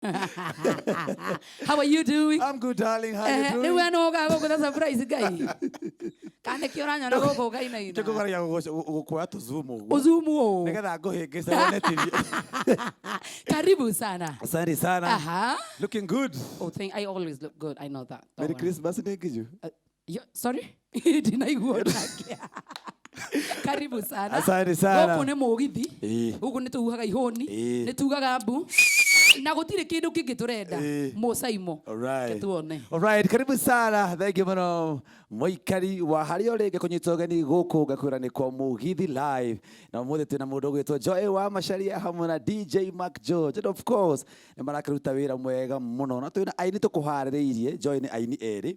How are you doing? I'm good, darling. How you doing? Rĩu we no ũkaga gũkũ ta surprise Ngai. Kana nĩkĩo ũranyona gũkũ ũkainaina. Nĩkũgeragia gũkuoya tũzumu ũguo. Ũzumu ũũ. Nĩgetha ngũhĩngĩce wone TV. Karibu sana. Asante sana. Aha. Looking good. Oh, thank, I always look good. I know that. Don't Merry worry. Christmas nĩ nginyu. Sorry? Ndinaigua onake. Karibu sana. Asante sana. Gũkũ nĩ mũgithi. Ĩĩ. Gũkũ nĩ tũhuhaga ihũni. Ĩĩ. Nĩ tugaga mbu. Na gũtirĩ kĩndũ kĩngĩ tũrenda. Ĩĩ. Mũcaimo. Alright. Reke tuone. Alright, karibu sana. Thank you mũno. Mũikari wa harĩa ũrĩ ngĩkũnyita ũgeni gũkũ ngakwĩra nĩ kwa Mũgithi Live. Na ũmũthĩ twĩna mũndũ ũgwĩtwo Joy wa Macharia hamwe na DJ Mark George. And of course, nĩ marakĩruta wĩra mwega mũno. Na twĩna aini tũkũharĩrĩirie. Joy nĩ aini erĩ.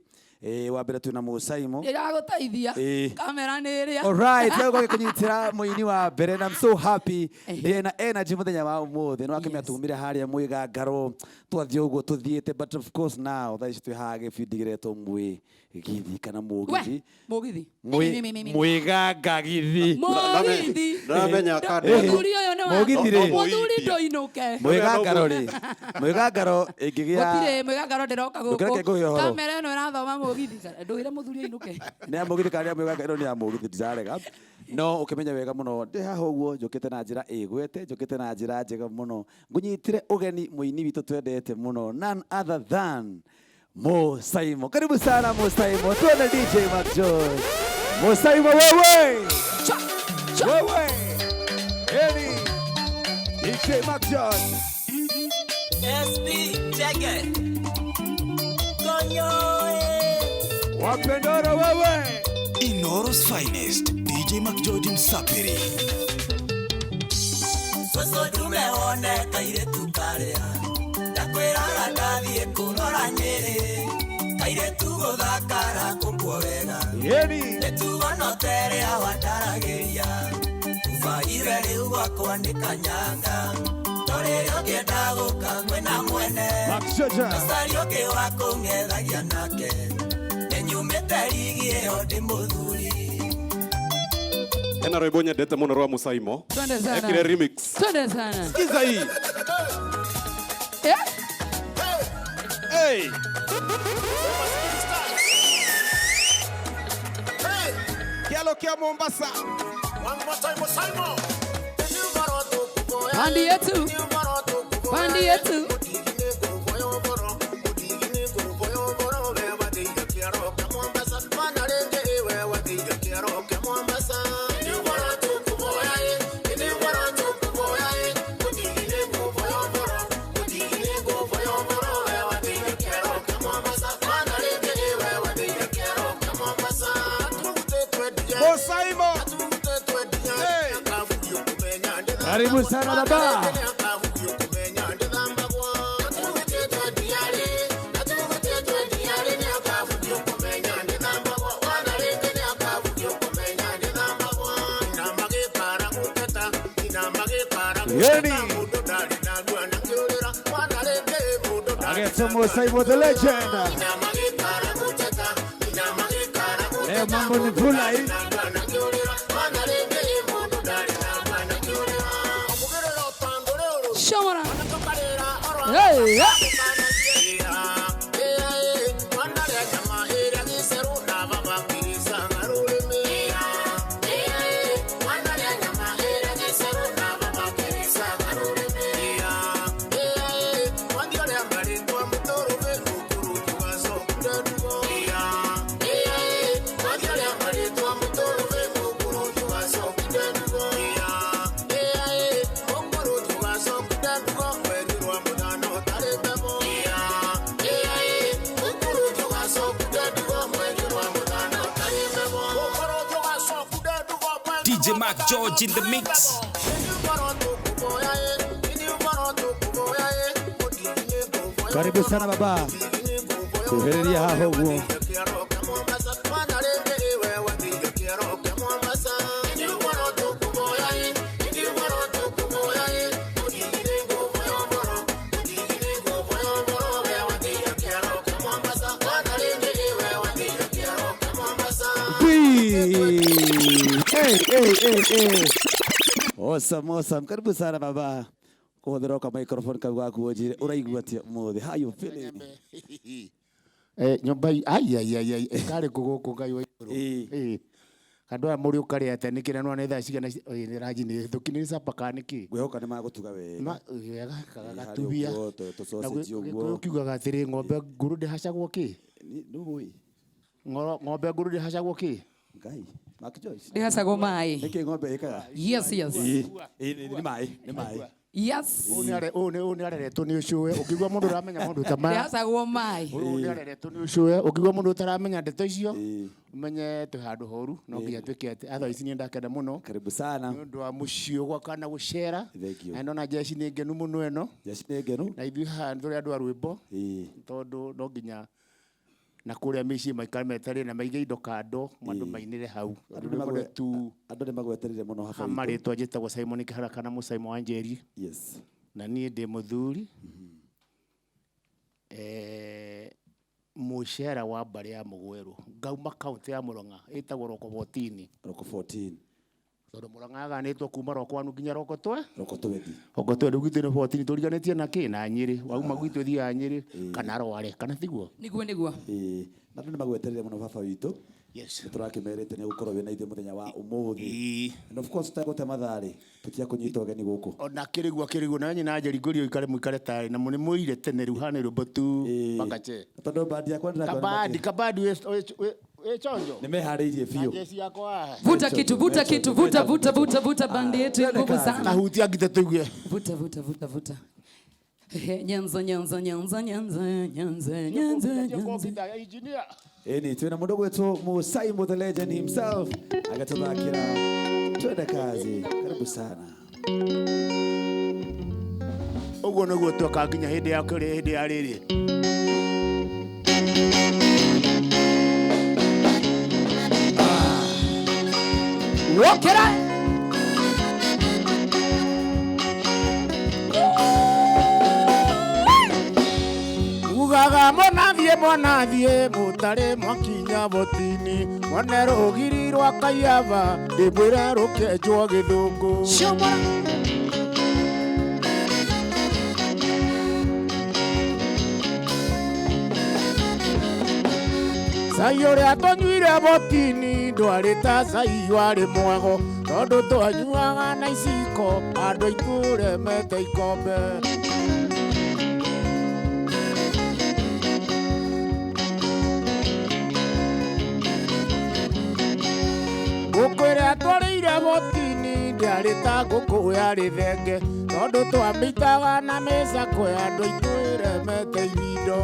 Wa mbere twĩna Mũcaimo. Ndĩragũteithia. Ĩĩ. Kamera nĩ ĩrĩa. Alright, rĩu gũgĩkũnyitĩra mũini wa mbere na I'm so happy ndĩ na energy mũthenya wa ũmũthĩ. Nĩ wakĩmenya Yes. tumire harĩa mwĩgangaro twathiĩ ũguo tũthiĩte, but of course now thaa ici twĩ haha gĩbindi gĩretwo Mwĩgithi kana Mũgithi. We, mũgithi. Mwĩgangagithi. Mũgithi. Ndamenya kando. Mũthuri ũyũ nĩ wa Mũgithi rĩ. Mũthuri ndũinũke. Mwĩgangaro rĩ, mwĩgangaro ĩngĩgĩa Gũtirĩ mwĩgangaro ndĩroka Ndũkĩreke gũkũ. ngũhe ũhoro. Kamera ĩno ĩrathoma mũgithi. Ndũĩre mũthuri ainũke. Nĩ ya mũgithi kana nĩ ya mwĩgangaro? Ĩno nĩ ya mũgithi, ndirarega. No ũkĩmenye wega mũno ndĩ haha ũguo njũkĩte na njĩra ĩgwete, njũkĩte na njĩra njega mũno, ngũnyitire ũgeni mũini witũ twendete mũno, none other than Mo Saimo. Karibu sana Mo Saimo. Tuone DJ Mark George. Mo Saimo wewe. Cha, cha. Wewe. Eli. DJ Mark George. SP Jege Konyo Wapendoro wewe. Inoro's finest, DJ McGeorge Msapiri. Soso tumeone kairetu karia ndakwĩraga ndathiĩ kũrora Nyĩrĩ kairetu gũthakara kũkuo wega Eli. mĩtugo no terea wandaragĩria ubaire rĩu gwakwa nĩ kanyanga torĩrĩa ũngĩenda gũka kwĩna mwene Mark George. Mũcari ũngĩ wa kũng'ethagia nake nĩnyumĩte rigi ĩyo ndĩ mũthuri. Hena rwĩmbo nyendete mũno rwa Mũcaimo. Twende sana. Ekire remix. Twende sana. Sikiza hii. Eh? Hey. Kialo kia Mombasa. Pandi yetu. Pandi yetu. Mosaimo. Hey. Karibu sana baba. Yeni. Agetwo Mosaimo the legend. Leo mambo ni vula hii. Shomora. Hey, hey. DJ Mark George in the mix. Karibu sana baba. Kuheriria haha ũguo. Hey, hey, hey, hey. Awesome, awesome. Karibu sana baba. Kũhũthĩra ka microphone kau gaku ũnjĩre ũraigua atĩa ũmũthĩ. How you feeling? Nyũmba ai ai ai ai ĩkarĩ kũ gũkũ Ngai wa igũrũ? Ĩĩ. Ĩĩ. Andũ aya mũrĩ ũkarĩa atĩa nĩkĩ na nĩwona thaa cigana nĩ ranji nĩ thũki nĩ capa kana nĩkĩ? Ngwĩhoka nĩ magũtuga wega. Ma wega Ĩĩ, harĩ gatubia. ũguo, tũ sausage ũguo. Gĩkũyũ kiugaga atĩrĩ ng'ombe ngũrũ ndĩhacagwo kĩ? Nĩ ũĩ. Ng'ombe ngũrũ ndĩhacagwo kĩ? Ngai. Mark Joyce. Ndĩhacagwo maĩ. Nĩkĩ ng'ombe ĩkaga? Yes, yes. Ĩĩ, ĩĩ, nĩ maĩ, nĩ maĩ. Yes. Ũyũ nĩ areretwo nĩ ũcũwe. Ũngĩigua mũndũ ũramenya maũndũ ta maya. Ndĩhacagwo maĩ. Ũyũ nĩ areretwo nĩ ũcũwe. Ũngĩigua mũndũ ũtaramenya ndeto icio, ũmenye twĩ handũ horu. No nginya twĩke atĩ. Otherwise niĩ ndakena mũno. Karibu sana. Nĩ ũndũ wa mũciĩ gwaka na gũcera. Thank you. Na ndona jeshi nĩ ngenu mũno ĩno. Jeshi nĩ ngenu. Na ithuĩ haha tũrĩ andũ a rwĩmbo. Tondũ no nginya na kũrĩa mĩciĩ maikare metereire na maige indo kando, andũ mainĩre hau. Andũ Rwĩmbo nĩ tu Andũ nĩ magweterire mũno haba ha witũ. marĩtwa njĩtagwo Simon Kĩhara kana Mũsaimo wa Njeri. Yes. Na niĩ ndĩ mũthuri. Mũcera wa mbarĩ ya Mũgwerũ. Ngauma kaũntĩ ya Murang'a ĩtagwo Roko 14. Roko 14. Tondũ Murang'a yaganĩtwo kuma Roko 1 nginya Roko 12. Roko 20. Roko 12 gwitũ nĩ 14 tũriganĩtie na kĩ na Nyĩrĩ. Wauma gwitũ ũthiaga Nyĩrĩ kana Rware kana tiguo? Nĩguo nĩguo. Ĩĩ. Na andũ nĩ magweterire mũno baba witũ. Yes. Nĩ tũrakĩmerĩte nĩ ũgũkorwo wĩna ithuĩ mũthenya wa ũmũthĩ. And of course tũtagũte mathaa rĩ, tũtiakũnyita ũgeni gũkũ. Ona kĩrĩguo kĩrĩguo na nyina Njeri ngũrio ikare mũikare tarĩ na nĩ mũire tene rĩu hana rwĩmbo tu bakache. Tondũ bandi yakwa ndĩrakora Kabadi kabadi wĩ chonjo. Nĩ meharĩirie biũ. Na jeshi yakwa. Vuta kitu, vuta kitu, vuta, vuta, vuta, vuta bandi yetu ya nguvu sana. Nahutia ngite tuigue. Vuta, vuta, vuta, vuta. Nyanza, Nyanza, Nyanza, Nyanza, Nyanza, Nyanza, Nyanza. Ĩni twĩna mũndũ gwĩtwo Musaimo the legend himself agatũthakĩra. Twende kazi. Karibu sana. Ũguo nĩguo tweka nginya hĩndĩ ya kũrĩ hĩndĩ ya rĩrĩ. Wokera. Ugaga monathiĩ monathiĩ mũtarĩ mwakinya botini mwone rũgiri rwa Kaiaba ndĩmwĩre rũkĩenjwo gĩthũngũ. Cai ũrĩa tũnyuire botini ndwarĩ ta cai warĩ mwego tondũ twanyuaga na iciko andũ aitũ remete ikombe. Ngũkũ ĩrĩa twarĩire botini ndĩarĩ ta ngũkũ yarĩ thenge tondũ twamĩitaga na mĩcakwe andũ aitũ ĩremete ibindo.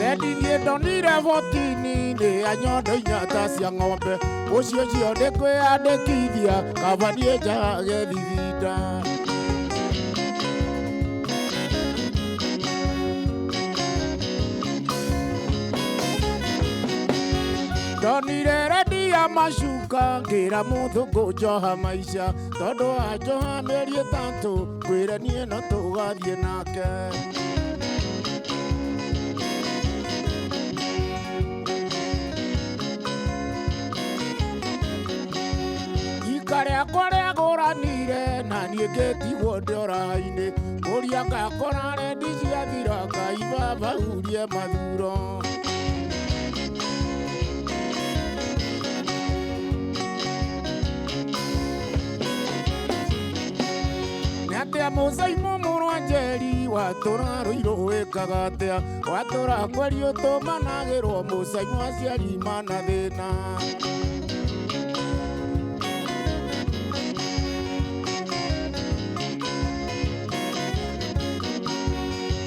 Rendi niĩ ndonire botini nĩ ya nyondo inya ta cia ng'ombe ũcio cio ndĩkwĩyandĩkithia kaba niĩ njage thithinda. Ndonire rendi ya macuka ngĩra mũthũngũ njoha maica tondũ anjoha mĩeri ĩtatũ ngwĩre niĩ no tũgathiĩ nake. Ika rĩakwa rĩagũranire na niĩ ngĩtigwo ndĩora-inĩ ngũria ngakora rendi ciathira Ngai baba hurie mathuro. Atĩa Mũsaimo mũrũ wa Njeri watũra rũirũ wĩkaga atĩa watũra kweri ũtũmanagĩrwo Mũsaimo aciari mana thĩna.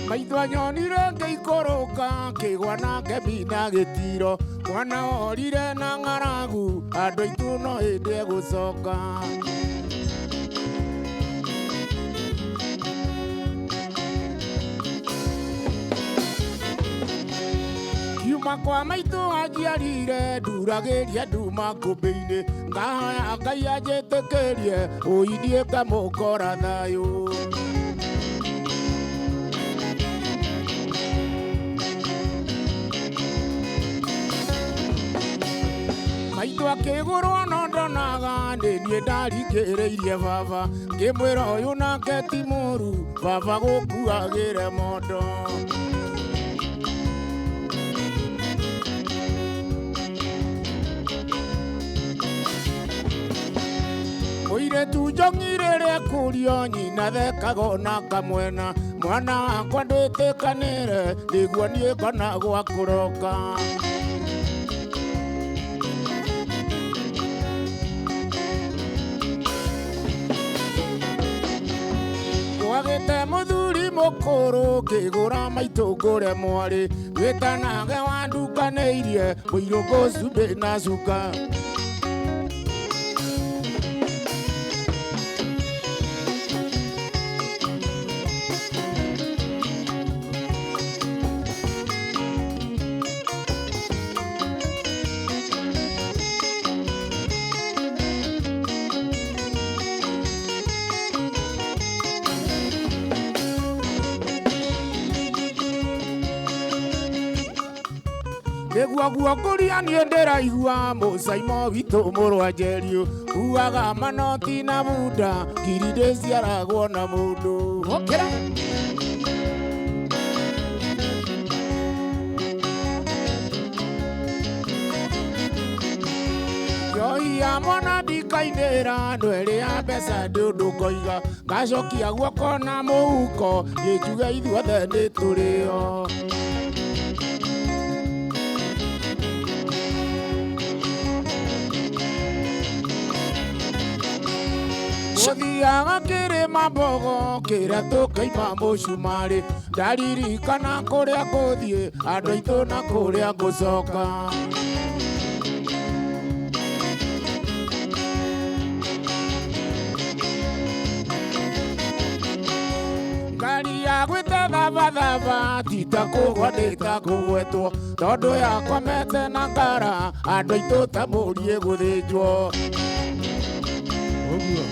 Maitho anyonire ngĩikũrũka ngĩgwa na ngemi na gĩtiro mwana orire na ng'aragu andũ aitũ no hĩndĩ egũcoka. Kiuma kwa maitũ anjiarire nduragĩria nduma kũmbĩ-inĩ ngahoya Ngai anjĩtĩkĩrie ũinie ngamũkora thayũ. Maitũ akĩgũrwo no ndonaga nĩ niĩ ndaringĩrĩirie baba ngĩmwĩra ũyũ nake ti mũru baba gũkuagĩre mondo. Mũirĩtu njong'i rĩrĩa kũrio nyina thekaga na kamwena mwana wakwa ndwĩtĩkanĩre nĩguo niĩ ngona gwa kũroka. Twagĩte mũthuri mũkũrũ ngĩgũra maitũ ngũre mwarĩ wĩtanage wandukanĩirie mũirũ ngũcumbĩ na cuka. Nĩguo guo ngũria niĩ ndĩraigua mũcaimo witũ mũrwa Njeriũ kuaga manoti na bunda ngiri ndĩciaragwo na mũndũ. Okera. Njohi ya mwana ndikainĩra ndwere ya mbeca ndĩ ũndũ ngoiga ngacokia guoko na mũhuko niĩ njuge ithuothe nĩ tũrĩo. Gũthiaga kĩrĩma mbogo kĩrĩa tũkaima mũcumarĩ ndaririkana kũrĩa ngũthiĩ andũ aitũ na kũrĩa ngũcoka. Ngari ya gwĩte thabathaba ti ta kũgwa nĩ ta kũgwetwo tondũ yakomete na ngara andũ aitũ ta mbũri ĩgũthĩnjwo. Ũguo.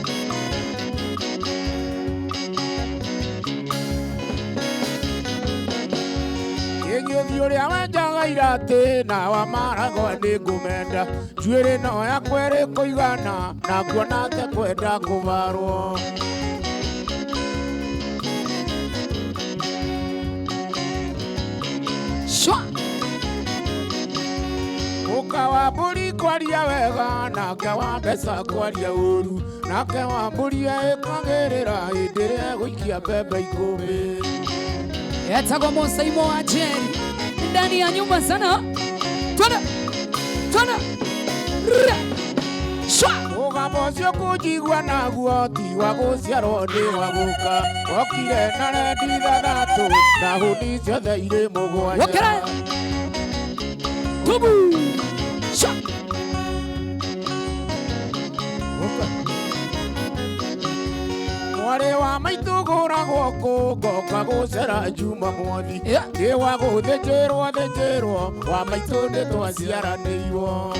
Kĩng'ũthi ũrĩa wenjaga iratĩ na wa maragwa nĩ ngũmenda njuĩrĩ no yakwa ĩrĩ kũigana na nguona ta kwenda kũbarwo. Shwa. Mũka wa mbũri kwaria wega nake wa mbeca kwaria ũru nake wa mbũri ĩkwagĩrĩra hĩndĩ ĩrĩa egũikia mbembe ikũmbĩ. Etagwo Musaimo wa Njeri ndani ya nyumba sana. Twende. Twende. Ra. Shwa. Mũgambo ũcio kũnjigua naguo ti wa gũciarwo nĩ wa gũka okire na rendi ithathatũ na hũni ciothe irĩ mũgwanja. Okera. Tubu. Shwa. Mwarĩ wa maitũ gũragwo kũ ngoka gũcera Juma mwothi nĩ wa gũthĩnjĩrwo thĩnjĩrwo wa maitũ nĩ twaciaranĩirwo.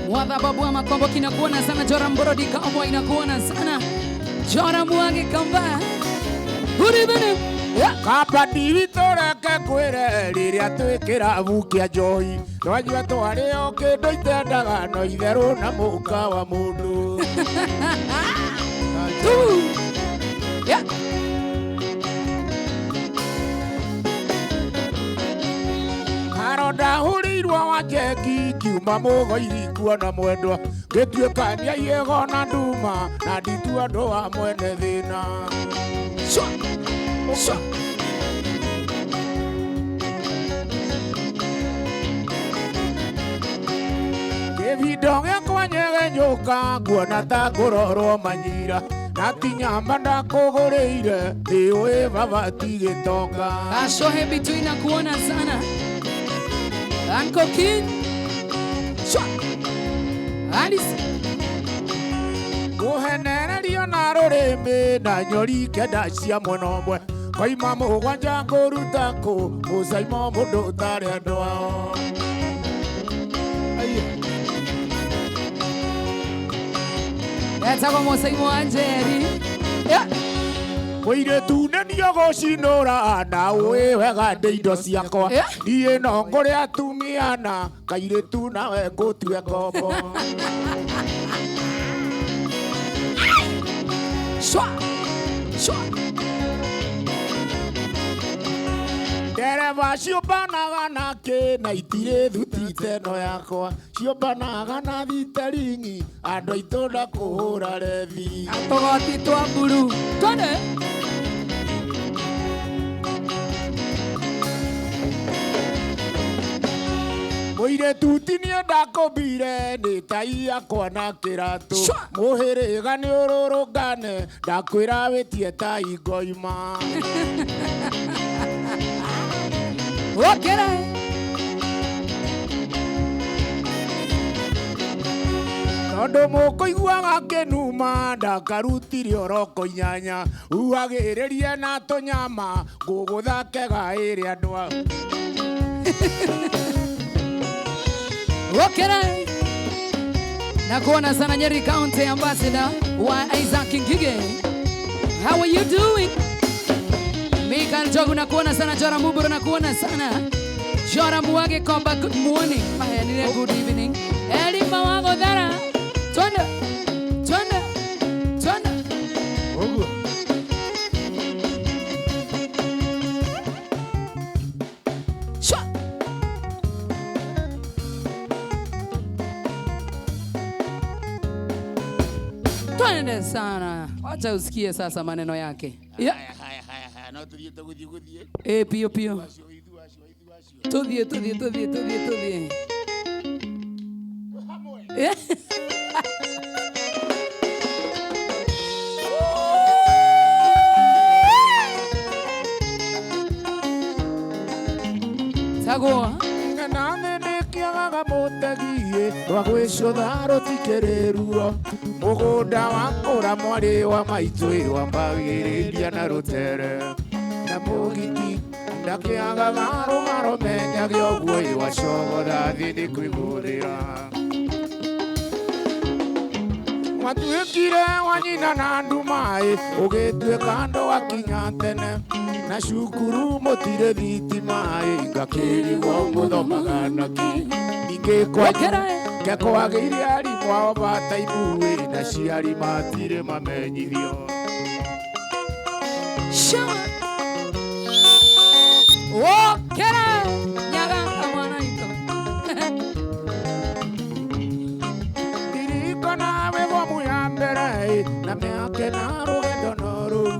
Mwadha babu wa Makombo kinakuona sana Jora Mborodi Kamwa inakuona sana Jora Mwage Kamba Uribene. Kabadi witũ reke ngwĩre rĩrĩa twĩ kĩrabu kĩa njohi twanyua twarĩ o kĩndũ itendaga no itherũ na mũka wa mũndũ. Yeah. Karo ndahũrĩirwo wa njeki ngiuma mũgoiri kuona mwendwa ngĩtuĩka nĩaiĩgo na nduma na nditua andũ wa mwene thĩna. Shwa. Shwa. Kĩbindo gĩakwa nyegenyũka nguona ta ngũrorwo manyira na ti nyama ndakũgũrĩire nĩũĩ baba ti gĩtonga. Ashohe bitu inakuona sana Uncle King. Shwa. Alice. Kũhenererio na rũrĩmĩ na nyori kenda cia mwena ũmwe koima mũgwanja ngũruta kũ mũcaimo mũndũ ũtarĩ andũ ao. Etagwo Musaimo wa Njeri. Yeah. Mũirĩtu nĩ niĩ gũcinũra na ũĩ wega ndĩ indo ciakwa. Niĩ no ngũrĩ atumia na kairĩtu nawe ngũtue ngombo. Shwa. Shwa. Ndereba ciũmbanaga nake na itirĩ thuti teno yakwa. Ciũmbanaga na thiteringi andũ aitũ na kũhũra rethi. Tũgoti twa mburu. Twende. Mũirĩtu ti niĩ ndakũmbire nĩ tai yakwa na kĩratũ. Mũhĩrĩga nĩ ũrũrũngane ndakwĩra wĩtie tai ngoima. Okere. Tondũ mũkũiguaga kĩnuma ndakarutire oroko inyanya uagĩrĩrie na tũnyama ngũgũthakega ĩrĩ andũ a. Okere. Na kuona sana Nyeri County Ambassador wa Isaac Ngige. How are you doing? Mika Njogu na kuona sana Jora Muburo na kuona sana Jora Muage Komba, good morning. Mahenire, good evening. Elima wango dhara. Twende. Twende. Twende. Ogu. Shwa. Twende sana. Wacha usikie sasa maneno yake. Yeah. No tuthiĩ tũgũthiĩ gũthiĩ. Eh, pio pio. Tuthiĩ tuthiĩ tuthiĩ tuthiĩ tuthiĩ. Eh. Tagũa. Na thĩ nĩkĩagaga mũtegiĩ rwa gwĩcũtha rũtikĩrĩ ruo. Mũgũnda wakũra mwarĩ wa maitũ wambagĩrĩria na rũtere. Na mũgiti ndakĩagaga rũmaro menyage ũguo ĩwacogotha thĩ nĩ kwĩgũthĩra. Watuĩkire wa nyina na ndumaĩ ũgĩtuĩka ndũgakinya tene. Na cukuru mũtirĩ thitima-ĩ ngakĩrigwo mũthomaga nakĩ. Ningĩ kwanyu kekwagĩire arimũ ao bataimu-ĩ na ciari matirĩ mamenyithio. Shama. Okere. Nyaga mwana ito. Ndirikana wĩbomu ya mbere na mĩaka na rũgendo no rũu.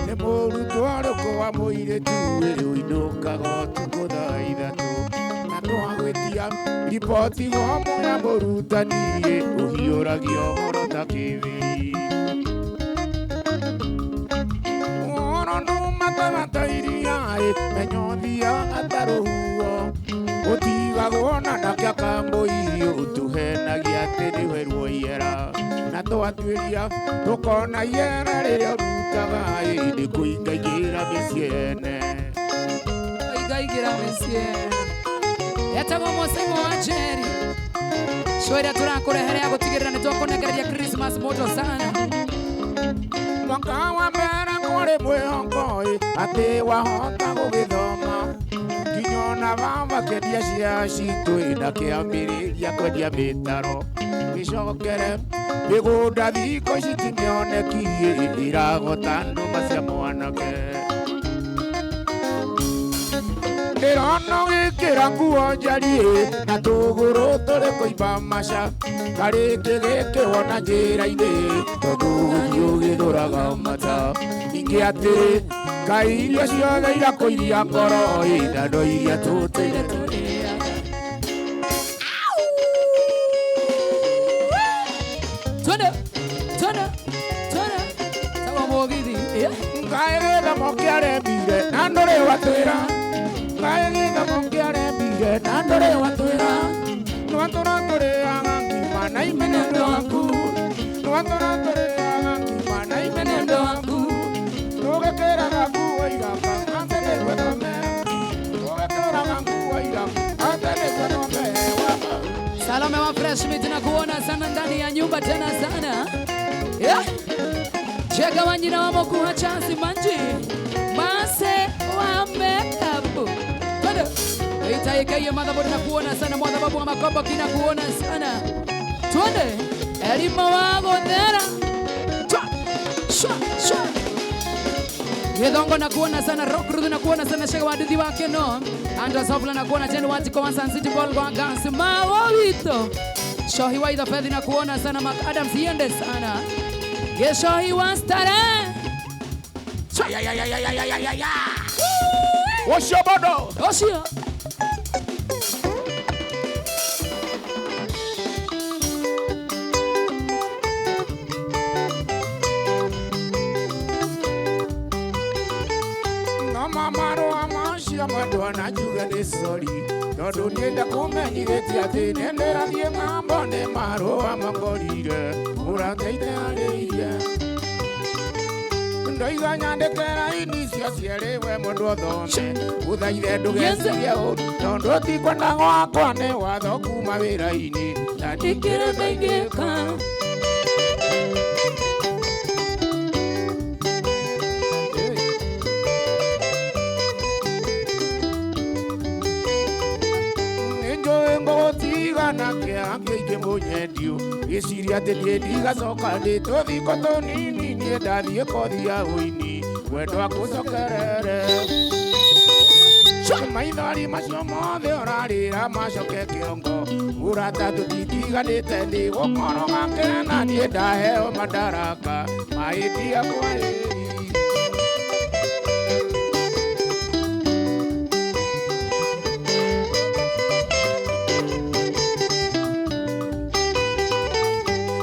Nĩ mũrutwo ũrĩkũ wa mũirĩtu ũinũkaga ũtukũ thaa ithatũ. Na twagwĩtia riboti homu ya mũrutani ũhiũragia ũhoro ta kĩbĩri. Ũhoro ndumataga ta iria-ĩ menya ũthiaga ta rũhuho. Ũtigagwo na ndakĩa kambũi ũtũhenagia atĩ nĩwe ruoyera. Na twatuĩria tũkona iera rĩrĩa ũrutaga-ĩ nĩ kũingaingĩra mĩciĩ ene. Kũingaingĩra mĩciĩ ene. Etagwo Mũcimo wa Njeri. Show ĩrĩa tũrakũrehere ya gũtigĩrĩra nĩ twakũnengereria Christmas moto sana. Mwaka wa mbere kwarĩ mwĩhoko-ĩ atĩ wahota gũgĩthoma. Nginya ona baba kĩendia cia citũ-ĩ ndakĩambĩrĩria kwendia mĩtaro. Gĩcokere mĩgũnda thikũ ici ti mĩoneki-ĩ ĩragota ndũma cia mwanake. Ndĩrona ũgĩkĩra nguo njariĩ na tũgũrũ tũrĩ kũimba maca. Karĩngĩ gĩkĩ wona njĩra-inĩ tondũ ũthiũ ũgĩthũraga mata. Ningĩ atĩrĩ kaĩ irio ciothe irakũiria ngoro-ĩ na no iria tũtũire tũrĩaga. Twende, twende, twende. Sawa mũgithi. Kaĩ gĩthomo kĩaremire na ndũrĩ watwĩra. Kaĩ gĩthomo kĩaremire na ndũrĩ watwĩra. Twatũra tũrĩaga ngima na imene ũndũ waku. Twatũra tũrĩaga ngima na imene ũndũ waku. Tũgĩkĩraga nguo iraka atĩ nĩguo thome. Tũgĩkĩraga nguo iraka atĩ nĩguo thome. Salome wa Fresh Meat na kuona sana ndani ya nyumba tena sana. Yeah. Shega wa nyina wa mokuha chansi manji. Mase wa makeup. Twende. Itaikaye motherboard na kuona sana motherboard wa makombo kina kuona sana. Twende. Elima wago thera. Twa. Shwa shwa. Githongo na kuona sana Rock Ruth na kuona sana Shega wa duthi wake no. Andrew Sofla na kuona Jen Watiko wa Sun City Ball kwa Gans Mawito. Shohi wa Idha na kuona sana Mark Adams yende sana. Geshohi wa Stare. Ya ya ya ya ya ya ya ya. Oshio bodo. Oshio. No mama ro amashi amado na juga ni sorry. Tondu nienda kumenyithĩtie atĩ nĩndĩrathiĩ ng'ambo nĩ marũa makorire ũrateite arĩirie ndoiga nyandĩke raini cio cierĩ we mũndũ ũthome ũthaithe ndũgecirie ũru tondũ ti kwenda gwakwa nĩ watho kuma wĩra-inĩ na ndikĩrĩ maingĩka. Na kĩangĩ mũnyendio gĩciria atĩ niĩ ndigacoka ndĩ tũthiko tũnini niĩ ndathiĩ kothi ya ũini wendo akũcokerere maithori macio mothe ũrarĩra macoke kĩongo ũrata tũtitiganĩte nĩ gũkorwo gakena niĩ ndaheo madaraka mahĩtia kwaheri.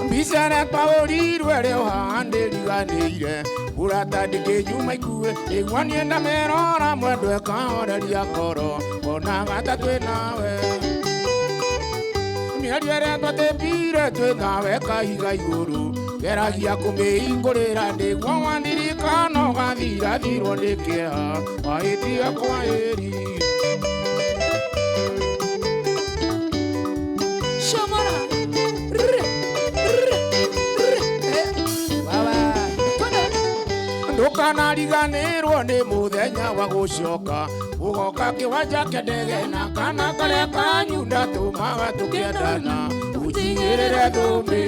Bicara twahũrirwe rĩo haha ndĩriganĩire ũrata ndĩkĩnyuma ikue nĩguo niĩ ndamerora mwendwa ĩkahoreria ngoro onaga ta twĩ nawe mĩario ĩrĩa twatĩmbire twĩ nawe kahiga igũrũ geragia kũmĩhingũrĩra nĩguo wandirikana ũgathirathirwo nĩ kĩeha wahĩtia kwaheri. Shamara. Ndũkanariganĩrwo nĩ mũthenya wa gũcoka ũgoka kĩwanja kĩa ndege na kana karĩa kanyu ndatũmaga tũkĩendana ũnjigĩrĩre thũmbĩ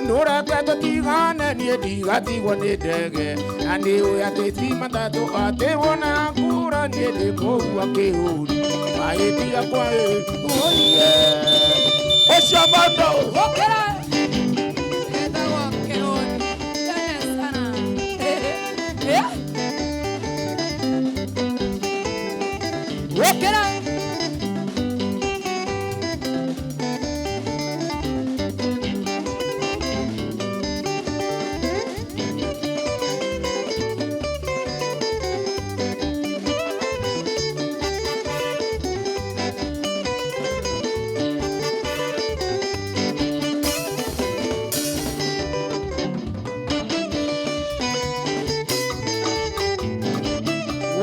ndũreke tũtigane niĩ ndigatigwo nĩ ndege na nĩũĩ atĩ ti matatũ atĩ wona kura niĩ ndĩkũgua kĩhũri mahĩtia kwaheri oiye Ũcio mũndũ. Ũkĩra. Wokera.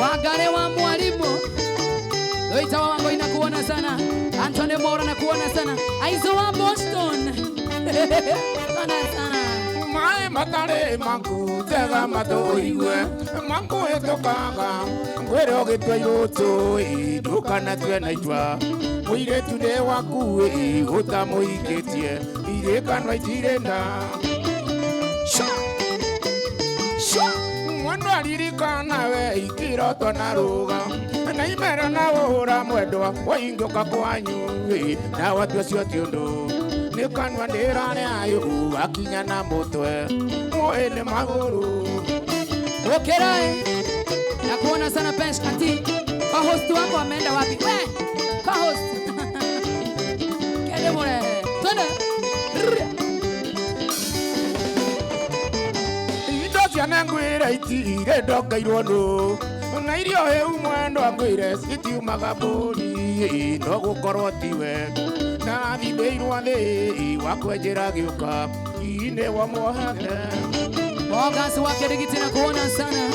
Wagare wa mwalimu Loita wa wango inakuona sana. Anthony Mora nakuona sana. Aizo wa Boston. Sana sana. Mae matare mangu tega matoiwe mangu etokaga ngwere ogitwa iroto ndukana twe na itwa muiretu ne waku utamuikĩtie irĩkanwa itirenda. Sha. Sha. Mwendwa aririkana we ikiroto na ruga na imera na ũhũra mwendwa waingũka kwanyu na watu acio ti ũndũ nĩ kanua ndĩrarĩa akinya na mũtwe mũĩ nĩ magũrũ. Ũkĩra na kuona sana Pesh ati co-host wako ameenda wapi? We co-host kende more twende. Indo ciana ngwĩre itirĩ ndokeirwo nũ na irio hĩu mwendwa ngwĩre citiumaga mbũri no gũkorwo tiwe ndathimĩirwo thĩ wakwenjera gĩũka inĩ wa mwohage. Bogas wake digiti na kuona sana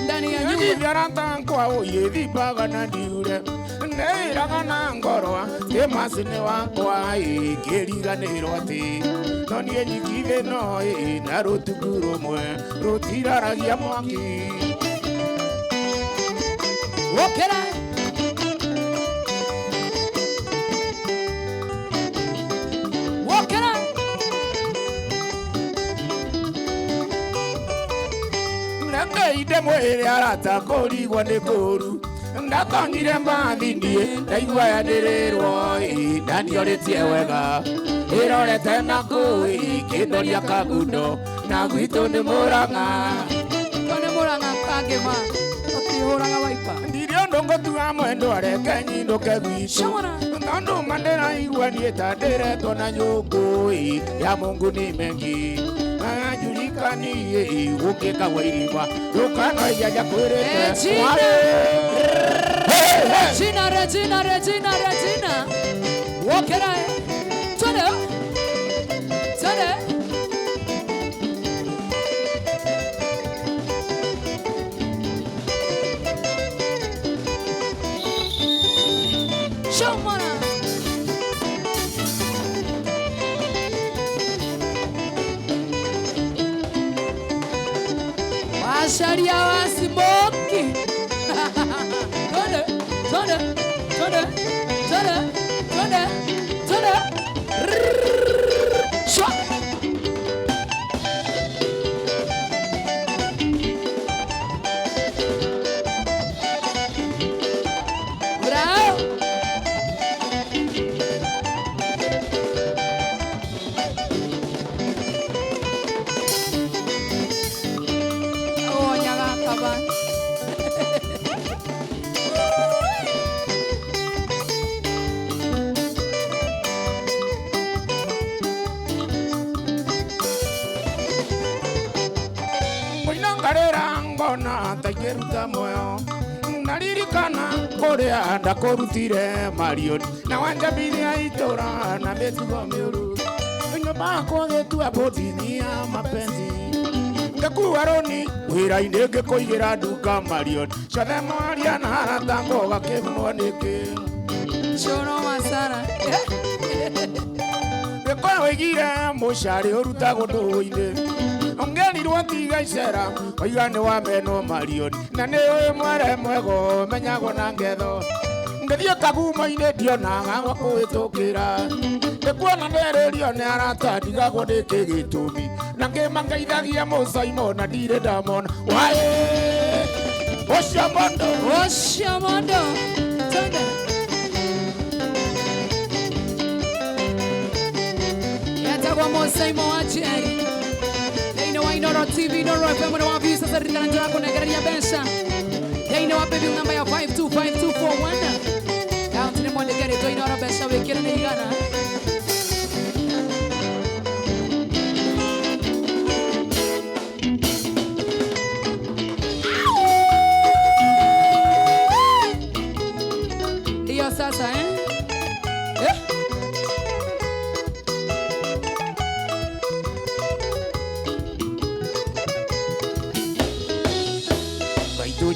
ndani ya nyumba. Nyarata kwa oyethimbaga na ndiure Ndeiraga na ngoro ĩ macini wakwa ĩ ngĩriganĩrwo atĩ no niĩ nyiki thĩ no ĩ na rũtuku rũmwe rũtiraragia mwaki. Wokera. Wokera. Ndekeinde mwĩrĩ arata kũrigwo nĩ kũru ndatonyire mbathi niĩ ndaigua yanĩrĩrwo ĩ ndaniorĩtie wega ĩrorete na kũu ĩ kĩndoria kagundo na gwitũ nĩ Mũrang'a. To nĩ Mũrang'a kangĩma ũtihũraga waipa. Ndirĩ ũndũ ngũtua mwendwa areke nyinũke gwitũ tondũ ma ndĩraigua niĩ ta ndĩretwo na nyũngũ ĩ ya Mungu ni mengi ajulikani ĩ gũkĩkagwo irima ndũkanoiya njakwĩrĩte. Regina, Regina, Regina, Regina. Wokera. Twende. Twende. Shomana. Washaria wa smoky. Twende, twende, twende, twende, twende, twende. Shwa. Bravo. Oh, nyaga kaba. Ngarera ngona taingĩruta muoyo ndaririkana kũrĩa ndakũrutire Marion na wanjambithia itũra na mĩtugo mĩũru nyũmba yakwa gĩtua bũthini ya mapenzi ngĩkua rũni wĩra-inĩ ngĩkũigĩra nduka Marion ciothe mwaria na arata ngoga kĩgunwo nĩkĩ. Choroma sana. Gĩkũyũ oigire mũcarĩ ũrutagwo ndũũ-inĩ ongerirwo tiga icera oiga nĩ wamenwo Marion na nĩ ũĩ mwere mwego menyagwo na ngetho ngĩthiĩ kagumo-inĩ ndionaga gwa kũhĩtũkĩra ndĩkuona nderĩrio nĩ arata ndigagwo nĩkĩ gĩtũmi na ngĩmangeithagia mũcaimo na ndirĩ ndamona waĩ ũcio mondo ũcio mondo. Twende. Yatagwa mũcaimo wa Jerry thĩinĩ wa Inoro TV, Inoro FM na wa Views. Sasa ririkana njĩra kũnengereria mbeca thĩinĩ wa paybill namba ya 525241 kaunti nĩ mwandĩke rĩtwa Inoro mbeca wĩkĩre nĩ igana. Ndiyo sasa eh? Eh?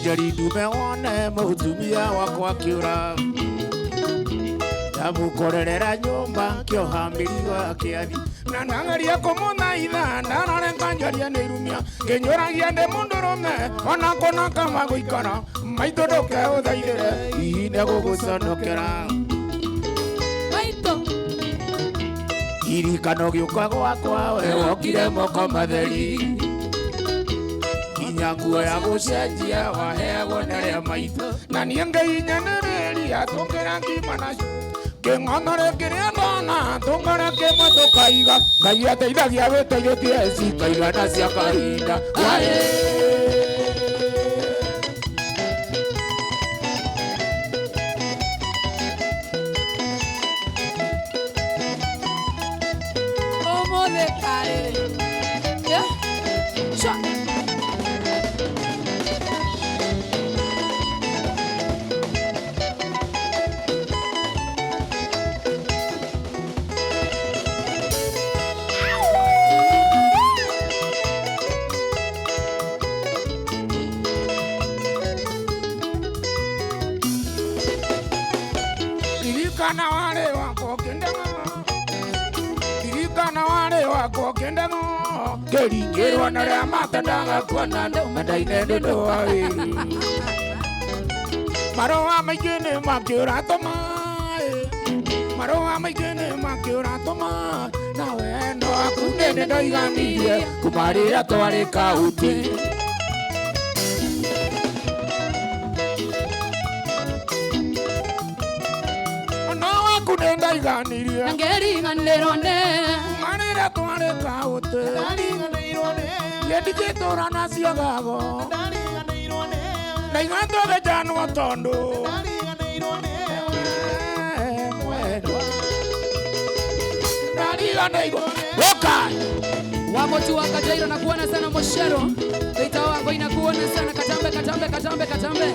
Njeri ndume wone mũtumia wakwa akĩũra ndamũkorerera nyũmba kĩoha mĩrigo akĩathi na ndageria kũmũthaitha ndarore nganjaria nĩ irumia ngĩnyũragia ndĩ mũndũrũme ona kũna kama gũikara maitũ ndũkeũthaithĩre hihi nĩgũgũconokera. Maitũ Ririkano gĩũka gwakwa we wokire moko matheri nginya nguo ya gũcenjia waheagwo nĩ arĩa maitũ na niĩ ngĩhinyanĩrĩria tũngĩra ngima na kĩng'ong'ore kĩrĩa ndona tũng'ore kĩmwe tũkaiga Ngai ateithagia wĩteithĩtie cikaigana cia kahinda. Waĩ. Ũmũthĩ karĩrĩ. Yeah. Shwa. Kana wale wako kendano keringirwo na ria matendaga kuona mendaine nĩ ũndũ wa wĩru. Marũa maingĩ nĩ makĩũratũma, marũa maingĩ nĩ makĩũratũma, na wendo waku nĩ nĩndoiganirie kuma rĩrĩa twarĩ kauti. Ona waku nĩ ndaiganirie ngeriganĩrwo nĩ kuma rĩrĩa twarĩ kauti. Ndigĩtũra nacio gago ndaiga tũgĩcanwo tondũ mwendwa ndariganĩirwo ũka Wamotu wa Kajairo na kuona sana Moshero Teita wango inakuona sana Katambe katambe katambe katambe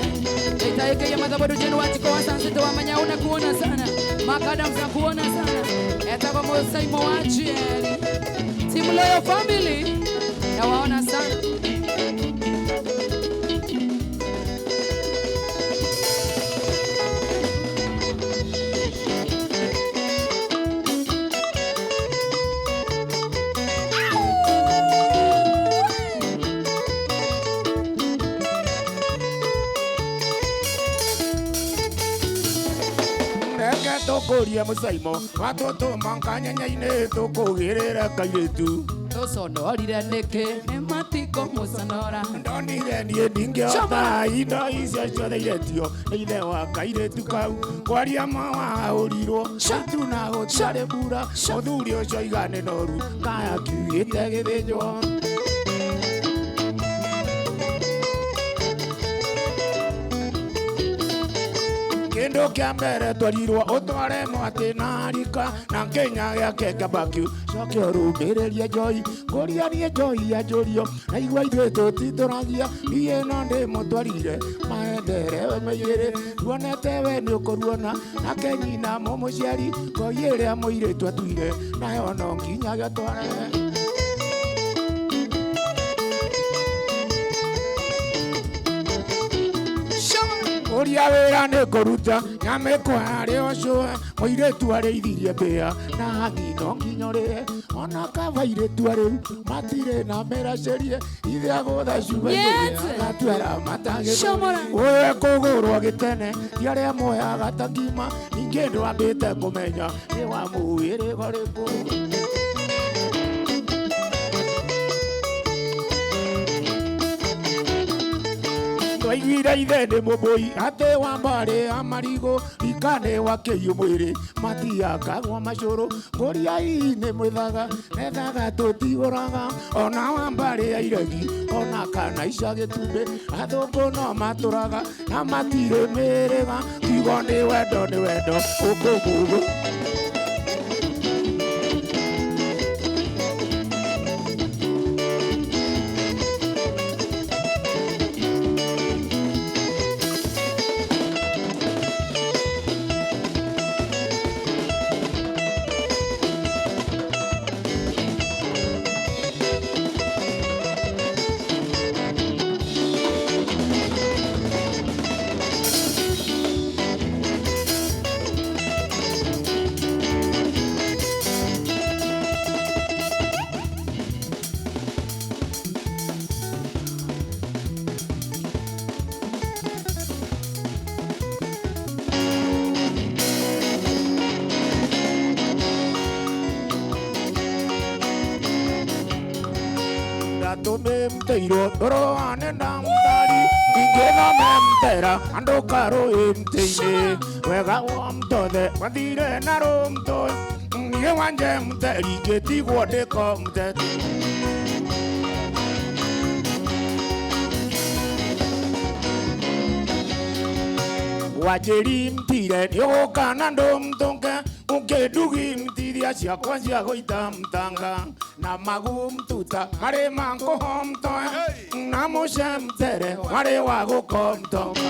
Teita eke ya madhabodu jenu watiko wa sansito wa manyau na kuona sana Makadams na kuona sana Eta kwa Mosaimo wachieli Team Loyal Family na waona sana. Reke tũkũrie mũcaimo watũtũma kanyenyainĩ tũkũgĩrĩre kairĩtu. Tũconorire nĩkĩ nĩ matiko mũconora. Ndonire niĩ ndingĩhota indo icio ciothe iretio nĩ ithe wa kairĩtu kau kwaria ma wahũrirwo itu na gũtiarĩ mbura mũthuri ũcio iga nĩ noru kaya kiugĩte gĩthĩnjwo. Kĩndũ kĩa mbere twarirwo ũtware mwatĩ na rika na Kenya gĩake kĩambakĩu coke ũrũmĩrĩrie njoi ngũria niĩ njoi yanjũrio naigua ithuĩ tũtitũragia niĩ no ndĩmũtwarire maendere meigĩrĩ ruonete we nĩ ũkũruona nake nyina mũmũciari ngoi ĩrĩa mũirĩtu atuire nayo no nginya gĩtware. Ũria wĩra nĩ kũruta nyamĩkwa arĩ ũcũe mũirĩtu arĩithirie mbĩa na hangi no nginya ũrĩhe ona kaba airĩtu arĩu matirĩ na mĩracĩrie ithe agũtha cuba agatuĩra matagĩtũ ũyũ ekũgũrwo gĩtene ti arĩa moyaga ta ngima ningĩ ndwambĩte kũmenya nĩ wa mũhĩrĩga ũrĩkũ. Twaiguire ithe nĩ mũmbũi atĩ wa mbarĩ ya marigũ rika nĩ wakĩiyũ mwĩrĩ matiakagwo macũrũ ngũria hihi nĩ mwĩthaga nethaga tũtigũraga ona wa mbarĩ ya iregi ona kana ica gĩtumbĩ athũngũ no matũraga na matirĩ mĩrĩga kiugo nĩ wendo nĩ wendo ũkũmũgũ. Mteiro toroane na mtari ingethome mtera andu karũĩ mtĩ-inĩ wega wa mtothe wathire na rũmtũ niĩ wanje mteri ngĩtigwo ndĩko mteti. Wanjĩri mtire nĩũgũka na ndũmtũnge ũkĩndugi mtiria ciakwa cia gũita mtanga na magu mtuta marĩ ma nkũhomtoe na mũce mtere warĩ wa gũkomtoka.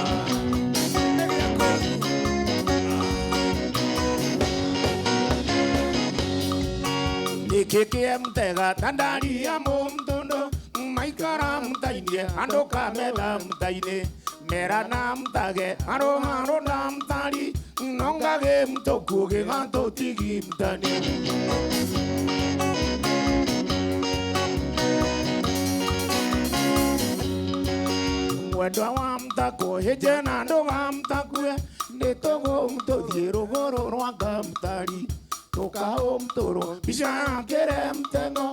Nĩkĩ kĩe mtega ta ndari ya mũmtũndũ maikara mtainie andũ kametha mtainĩ mera na mtage haro haro na mtari nongage mtokuge gatotigi mtani. Mwendwa wa mtako hĩnje na ndũga mtakue nĩ tũgũmtũthiĩ rũgũrũ rwa ngamtari tũkaũmtũrwo mbica yakĩre mtengo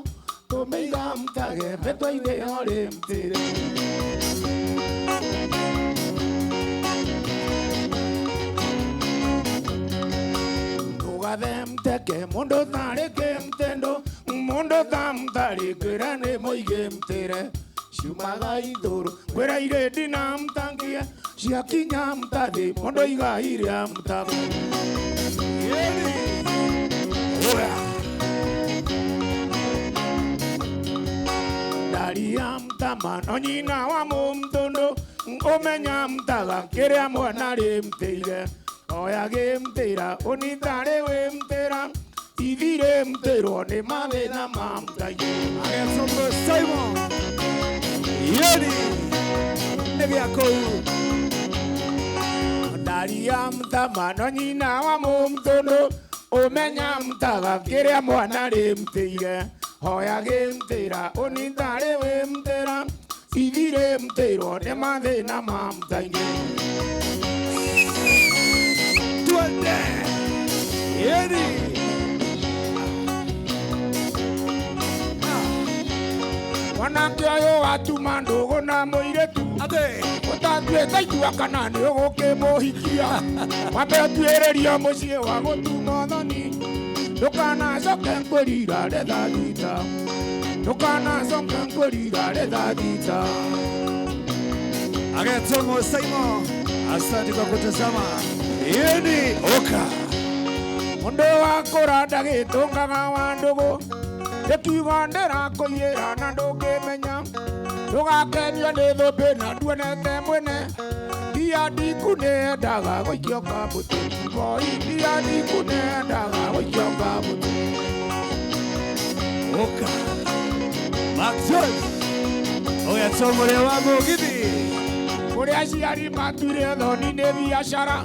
tũmĩiga mtage mbetwa-inĩ yorĩ mtĩre. Ndũgathe mteke mũndũ tarĩ kĩmtendo mũndũ ta mtarĩ kwĩra nĩ mũige mtĩre ciumaga ithũrũ kwĩra irĩ ndina mtangie ciakinya mtathĩ mũndũ iga iria mtago. Ndaria mtama no nyina wa mũmtũndũ ũmenya mtaga kĩrĩa mwana rĩ mtĩire oya gĩmtĩra ũnitarĩ wĩ mtĩra ithirĩ mtĩrwo nĩ mathĩna ma mtaingĩ. Agetombo Simon. Yeni. Nĩ gĩakũu. Ndaria mtama no nyina wa mũmtũndũ ũmenya mtaga kĩrĩa mwana rĩ mtĩire hoya gĩmtĩra ũnitarĩ wĩ mtĩra ithirĩ mtĩrwo nĩ mathĩna ma mtaingĩ. Twende. Yeni. Mwanake ũyũ watuma ndũgũ na mũirĩtu ũtatuĩte itua kana nĩ ũgũkĩmũhikia wambe ũtuĩrĩrio mũciĩ wa gũtuma ũthoni ndũkanacoke kwĩrira retha thita ndũkanacoke kwĩrira retha thita. Agetombo Simon. Asante kwa kutazama. Yeni oka. Mũndũ wa kũra ndagĩtũngaga wa ndũgũ ndĩkiuga ndĩrakũiyĩra na ndũngĩmenya ndũgakenio nĩ thũmbĩ na nduonete mwene ndia ndiku nĩendaga gũikio kamũtĩ ngoi ndia ndiku nĩendaga gũikio kamũtĩ. Oka. Mark George. Oya tongore wa mũgithi. Kũrĩa aciari matuire thoni nĩ biacara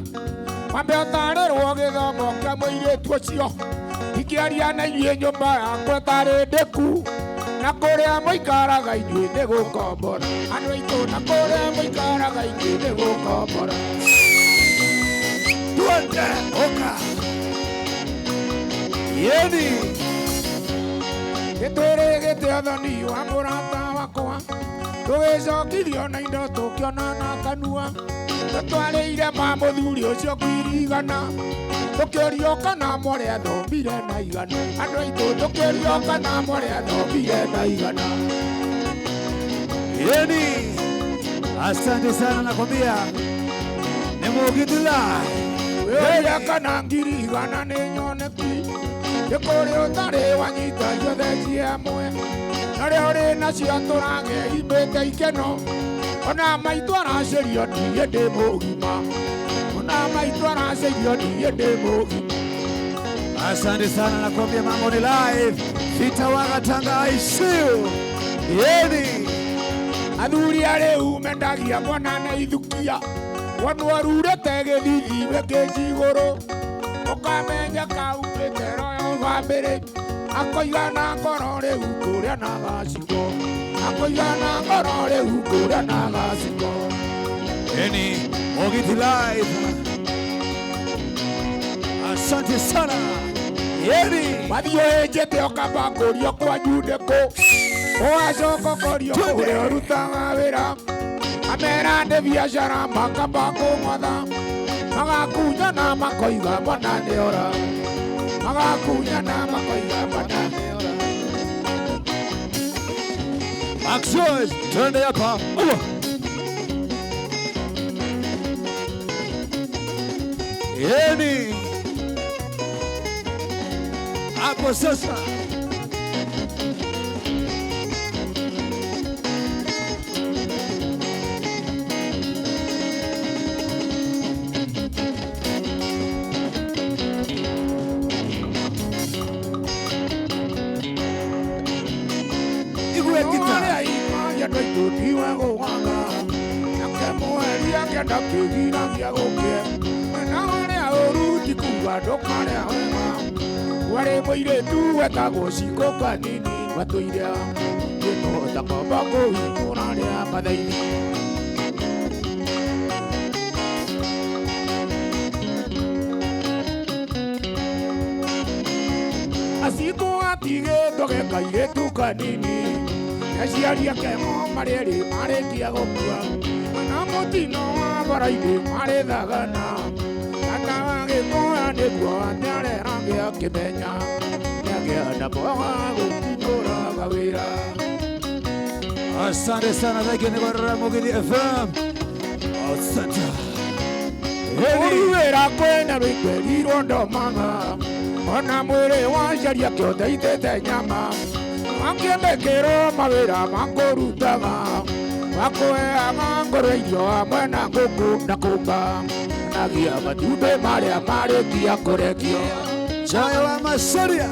wambe ũtarĩrwo gĩthomo kĩa mũirĩtu ũcio ikĩaria na inyuĩ nyũmba yakwa ĩtarĩ ndĩku na kũrĩa mũikaraga inyuĩ nĩ gũkombora andũ aitũ na kũrĩa mũikaraga inyuĩ nĩ gũkombora. Twende oka. Yeni. Nĩtwĩrĩgĩte ũthoni wa mũrata wakwa tũgĩcokithio na indo tũkĩona na kanua tũtwarĩire ma mũthuri ũcio ngiri igana tũkĩũrio kana mwarĩ athomire na igana andũ aitũ tũkĩũrio kana mwarĩ athomire na igana. Yeni. Asante sana nakwambia. Ni Mũgithi Live. Wĩũria kana 100,000 nĩ nyoneki nĩ kũrĩ ũtarĩ wanyita ciothe ciĩ hamwe na rĩo ũrĩ nacio tũrageimbĩte ikeno ona maitũ aracĩrio niĩ ndĩ mũgima ona maitũ aracĩrio niĩ ndĩ mũgima. Asante sana nakwambia mambo ni live. Fitawaga Tanga I see you. Yeni. Athuri a rĩu mendagia mwana na ithukia wonwo arurĩte gĩthithi wĩkĩnji igũrũ ũkamenya kaumĩte royal family akoiga na ngoro rĩu kũrĩa na gaciko akoiga na ngoro rĩu kũrĩa na gaciko. Yeni Mũgithi Live. Asante sana. Yeni. Wathiĩ ũhĩnjĩte ũkamba kũrio kwanyu nĩkũ ũgacoka ũkorio kũrĩa ũrutaga wĩra amera nĩ biacara makamba kũng'otha magakunyana makoiga mwana nĩ ora magakunyana makoiga mwana nĩ ora. Mark George, twende hapa. Yeni. Hapo sasa. Igwe kita. Warĩ mũirĩtu wetagwo Cikũ Kanini watũire gĩtota komba kũhingũra rĩa Mathaithi. Cikũ atigĩtwo ge kairĩtu kanini aciari ake mo marĩ erĩ marĩkia gũkua na mũtino wa bara-inĩ marĩ thagana tata wa Gĩkũyũ nĩguo atarerage akĩmenya nĩagĩa na mboga gũkũraga wĩra. Asante sana, thank you nĩ Mugithi FM. Asante. Wĩra kwĩna rwĩkĩrirwo ndomaga ona mwĩrĩ wa aciari ake ũteithĩte nyama akĩmĩkĩrwo mawĩra makũrutaga makũheaga ngũrwe irio hamwe na ngũkũ na kũmba nagia matumbĩ marĩa marĩkia kũrekio. Joy wa Macharia.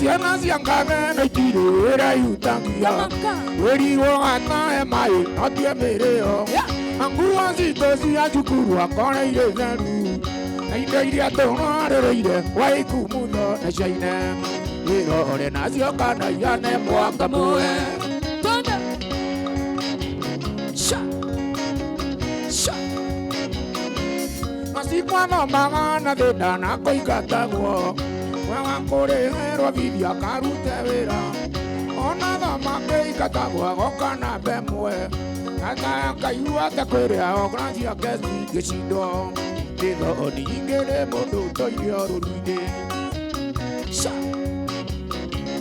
Ciana cia ngathe no itirĩ wĩra irutagia wĩrirwo gatahe maĩ no tie mĩrĩo nguo citũ cia cukuru akore irĩ theru na indo iria tũrarĩrĩire waikumutho na ciaine wĩrore nacio kana iane mwaka mũe. Twende. Sha. Sha. Macikwathomaga na thĩna na kũingatagwo waga kũrĩhĩrwo bibi akarute wĩra ona thoma kĩingatagwo agoka namba ĩmwe tata akaigua ta kwĩrĩa okra ciake cingĩcindwo nĩ thoni ingĩ nĩ mũndũ ũtoire rũru-inĩ. Sha.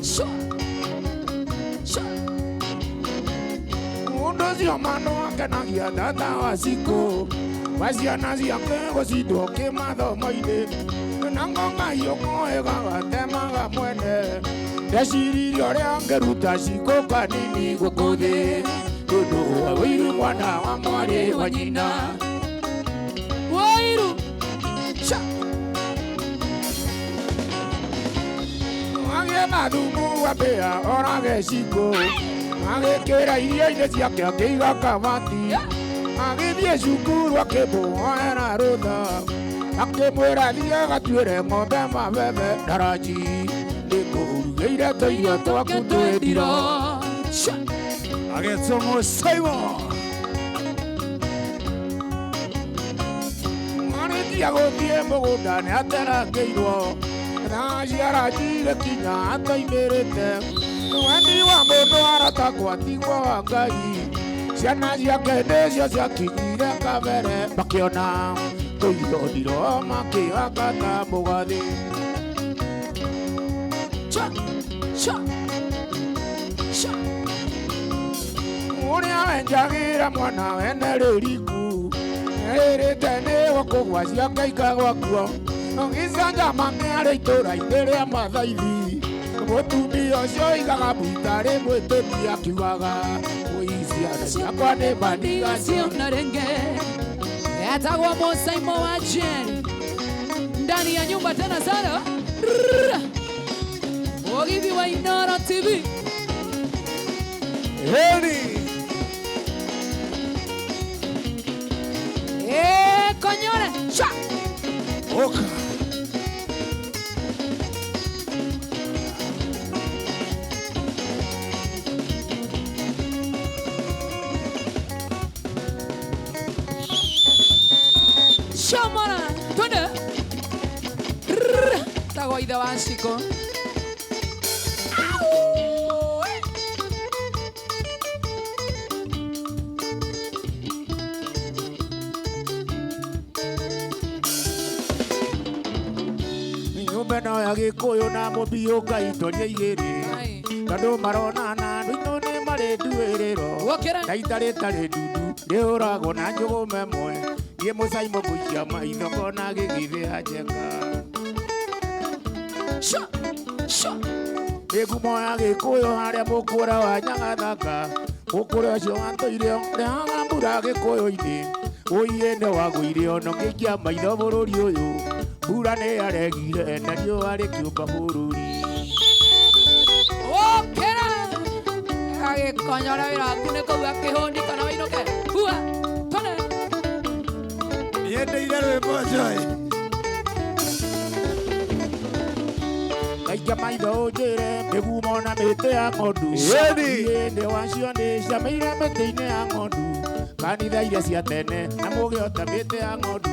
Sha. Sha. Mũndũ ũcio mano akenagia tata wa Cikũ wa ciana ciake gũcindwo kĩmathomo-inĩ na ng'ong'a hiũkoĩga gatemaga mwene ndeciririe ũrĩa ngĩruta Cikũ kanini gũkũ thĩ tondũ wa wĩiru mwana wa mwarĩ wa nyina. Wairu. Sha. Agĩetha thumu wa mbĩa orage Cikũ agĩkĩra irio-inĩ ciake akĩiga kabati agĩthiĩ cukuru akĩmũhoera rũtha akĩmwĩra thiĩ agatuĩre ng'ombe mabebe ndaraji nĩngũrugĩire tũirio twaku twĩndiro. Sha. Agetwo Musaimo. Arĩkia gũthiĩ mũgũnda nĩaterangĩirwo thaa cia ranji gĩkinya ataimĩrĩte wendi wa mũndũ aratakwo atigwo wa Ngai ciana ciake nĩcio ciakinyire kabere makĩona tũirio ndiro makĩhaka ta mũgathĩ. Sha. Sha. Sha. Ũrĩa wenjagĩra mwana wene rĩriku ĩrĩte nĩ gũkũgwa ciake ikagwa kuo gĩcanjama kĩarĩ itũra-inĩ rĩa Mathaithi mũtumia ũcio oigaga mũitarĩ mwĩtĩkia akiugaga ũi ciana ciakwa nĩ maniga Siona renge. Yatagwa Musaimo wa Jen. Ndani ya nyumba tena sana. Mugithi wa Inoro TV. Heri. Konyore. Sha. Oka. Shamara. Twende. Tagwa ithe wa Cikũ. Nyũmba ĩno ya Gĩkũyũ na mũmbi ũkaitoria igĩrĩ tondũ maronana andũ nĩ marĩ nduĩrĩro na itarĩ tarĩ ndundu rĩhũragwo na njũgũma ĩmwe niĩ Mũcaimo ngũikia maitho ngona gĩgĩthĩa njeka. Sha. Sha. Nĩ ngumo ya Gĩkũyũ harĩa mũkũra wa Nyagathaka mũkũra ũcio watũire ũrehaga mbura Gĩkũyũ-inĩ ũiĩ nĩ wagũire ona ũngĩikia maitho bũrũri ũyũ mbura nĩ yaregire na riũa rĩkĩũmba bũrũri. Okera. Agĩkonyora wĩra waku nĩ kũu akĩhũni kana wĩinũke. Hua. Twende. Nĩendeire rwĩmbo Joy. Ngaikia maitho ũnjĩre mĩgumo na mĩtĩ ya ng'ondu ĩndĩ wacio nĩ ciameire mĩtĩ-inĩ ya ng'ondu kanitha iria cia tene na mũgĩota mĩtĩ ya ng'ondu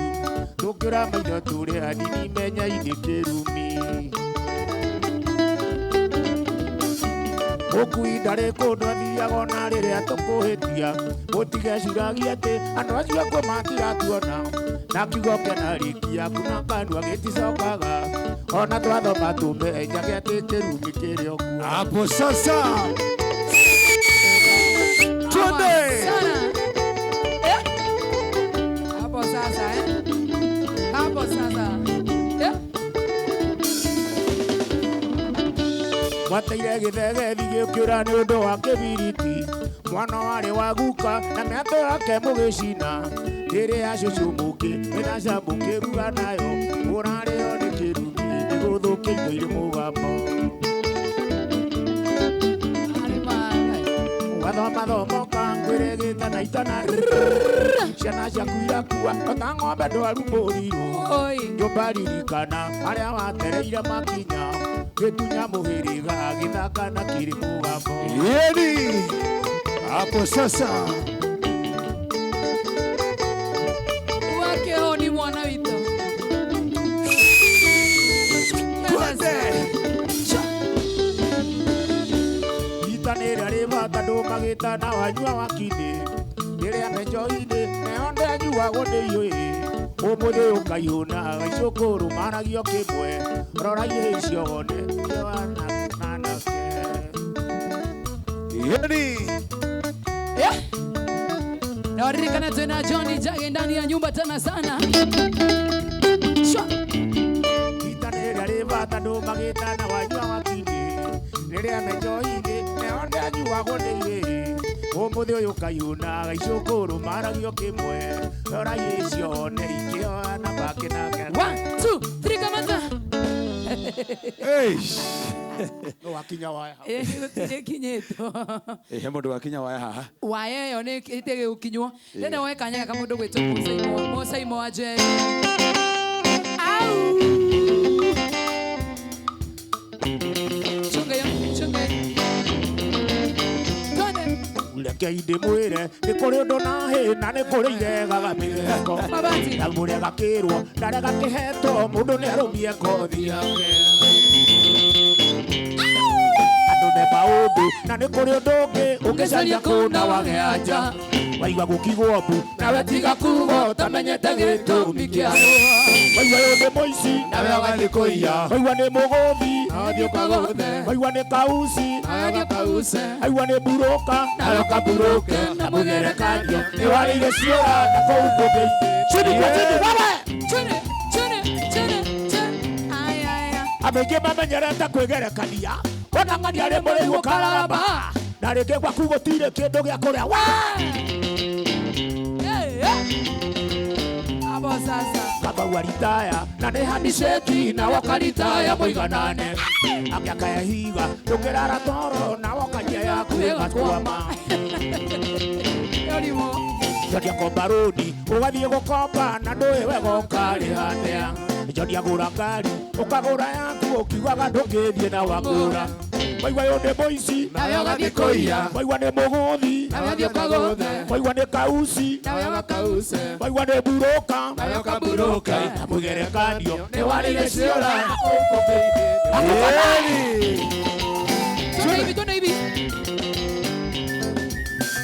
Tũkĩra maitho tũrĩ anini menya-inĩ kĩrumi. Mũkui ndarĩ kũndũ athiaga ona rĩrĩa tũkũhĩtia. Mũtigeciragie atĩ andũ acio akuo matiratuona. Na kiugo kĩanarĩkia kuna kanua gĩticokaga. Ona twathoma tũmenyage atĩ kĩrumi kĩrĩ o kuo. Hapo sasa. Twende. Sana. Eh? Hapo sasa eh? Hapo sasa. Eh? Mwateire gĩthegethi gĩũkĩra nĩ ũndũ wa kĩbiriti. Mwana warĩ wa guka na mĩatũ yake mũgĩcina. Rĩrĩa cũcũ mũkĩ wĩna mũkĩruga nayo. Mũrarĩo nĩ kĩrumi nĩgũthũkia indo irĩ mũgamo. Wathoma thomoka ngwĩre gĩtana itana. Ciana ciaku irakua ota ng'ombe ndwaru mũrirũ. Nyũmba ririkana harĩa watereire makinya. Gĩtunya mũhĩrĩga gĩthaka na kĩrĩ mũgambo. Yeni. Hapo sasa. Wake ho ni mwana witũ. Twende. Itanĩra rĩ bata ndũmagĩta na wanyua wakindĩ. Rĩrĩa me njohi-inĩ nĩo ndanyuagwo nĩ iũĩ. Ũmũthĩ ũkaihũna gaicũkũrũ maragio kĩmwe. Rora ihĩĩ icio wone kĩo anake. Yeni. Yeah. Na waririkana tena Johnny Jage ndani ya nyumba tena sana. Shwa. Itanĩra rĩ bata ndũmagĩta na wanyua wakindĩ. Rĩrĩa me njohi-inĩ nĩo ndanyuagwo nĩ ihĩĩ. Ũmũthĩ ũyũ ũkaihũna gaicũkũrũ maragio kĩmwe. Rora ihĩĩ icio wone ikĩo anake nake. 1 2 3 kamata. Hey. No wakinya waya. Gũtirĩ kinyĩtwo. He mũndũ wakinya waya haha. Waya ĩyo nĩ ĩtige gũkinywo. Tene woe kanya gaka mũndũ gwĩtwo Musaimo wa Njeri. Au. Chunga yo, chunga. Twende. Reke ndĩmwĩre nĩ kũrĩ ũndũ na hĩ na nĩ kũrĩ iregaga mĩtheko. Na mũrega kĩrwo ndarega kĩhetwo mũndũ nĩ arũmie ngothi yake. Andũ me maũndũ na nĩ kũrĩ ũndũ ũngĩ ũngĩcaria kũna wage anja. Waigua gũkigwo mbu nawe tiga kuga ũtamenyete gĩtũmi kĩarũa. Waigua ũyũ nĩ mũici nawe ũgathiĩ kũiya. Waigua nĩ mũgũthi nawe ũkagũthe. Waigua nĩ kauci nawe ũkause. Waigua nĩ mburũka nawe ũkaburũke. Na mũgerekanio nĩ warĩire ciũra na kũu kũngĩ. Chini kwa chini wewe. Chini chini chini chini. Aya aya. Andũ aingĩ mamenyerete kwĩgerekania. Wona ng'ania arĩ mũrĩu ũkararama. Na rĩngĩ gwaku gũtirĩ kĩndũ gĩa kũrĩa. Hapo sasa. Kaba waritaya na nĩ handiceki na wakaritaya mũiganane. Angĩaka yahiga ndũkĩrara toro na wokaria yaku ĩgakwama. Yorimo. Johnny akomba rũni ũgathiĩ gũkomba na ndũĩ wega ũkarĩha atĩa. Johnny agũra ngari ũkagũra yaku ũkiugaga ndũngĩthiĩ na wagũra. Waigua ũyũ nĩ mũici nawe ũgathiĩ kũiya. Waigua nĩ mũgũthi nawe ũthiĩ ũkagũthe. Waigua nĩ kauci nawe ũgakause. Waigua nĩ mburũka nawe ũkaburũka. Na mũgerekanio nĩ warĩire ciũra. Twende hivi, twende hivi.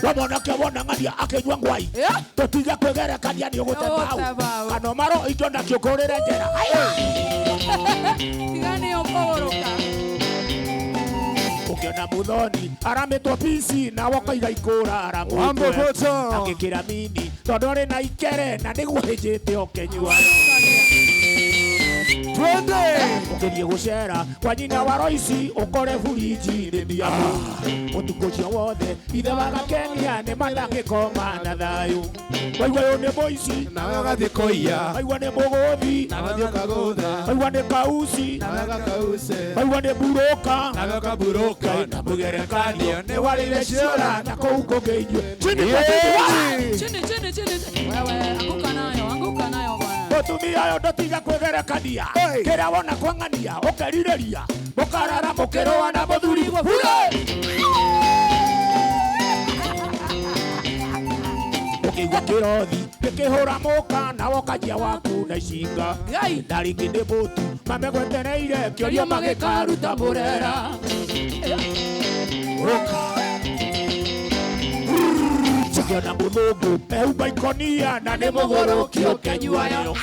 Wamwanake wona ng'ania akĩnyua ngwai. Tũtige kwĩgerekania nĩ ũgũte mbaũ. Kana maro indo nakĩo kũrĩre njera. Tiga nĩ ũkũgũrũka. Ũkĩona mũthoni aramĩtwo pici na wokaiga ikũra Wambo boto. Agĩkĩra mini tondũ arĩ na ikere na nĩguo hĩnjĩte ũkĩnyua. Twende. Ũkĩthiĩ gũcera kwa nyina wa Roici ũkore buriji nĩ ndiamu. Ũtukũ ũcio wothe ithe wa Gakenia nĩ matangĩkoma na thayũ. Waigua ũyũ nĩ mũici nawe ũgathiĩ kũiya. Waigua nĩ mũgũthi nawe ũthiĩ ũkagũtha. Waigua nĩ kauci nawe ũgakause. Waigua nĩ mburũka nawe ũkaburũka. Na mũgerekanio nĩ warĩire ciũra na kũu kũngĩ inyuĩ. Chini kwa chini. Chini chini chini. Wewe anguka nayo, anguka nayo bwana. Mũtumia ũyũ ndũtiga kwĩgerekania. Kĩrĩa wona kwang'ania ũkerirĩria. Mũkarara mũkĩrũa na mũthuri. Ũkĩigua kĩrothi Makĩhũra mũka na wokanjia waku na icinga. Ngai. Na rĩngĩ nĩ mũtu mamegwetereire kĩũria magĩkaruta mũrera. Ũkĩona mũthũngũ ehumba ikonia na nĩ mũgũrũki ũkĩnyuayo.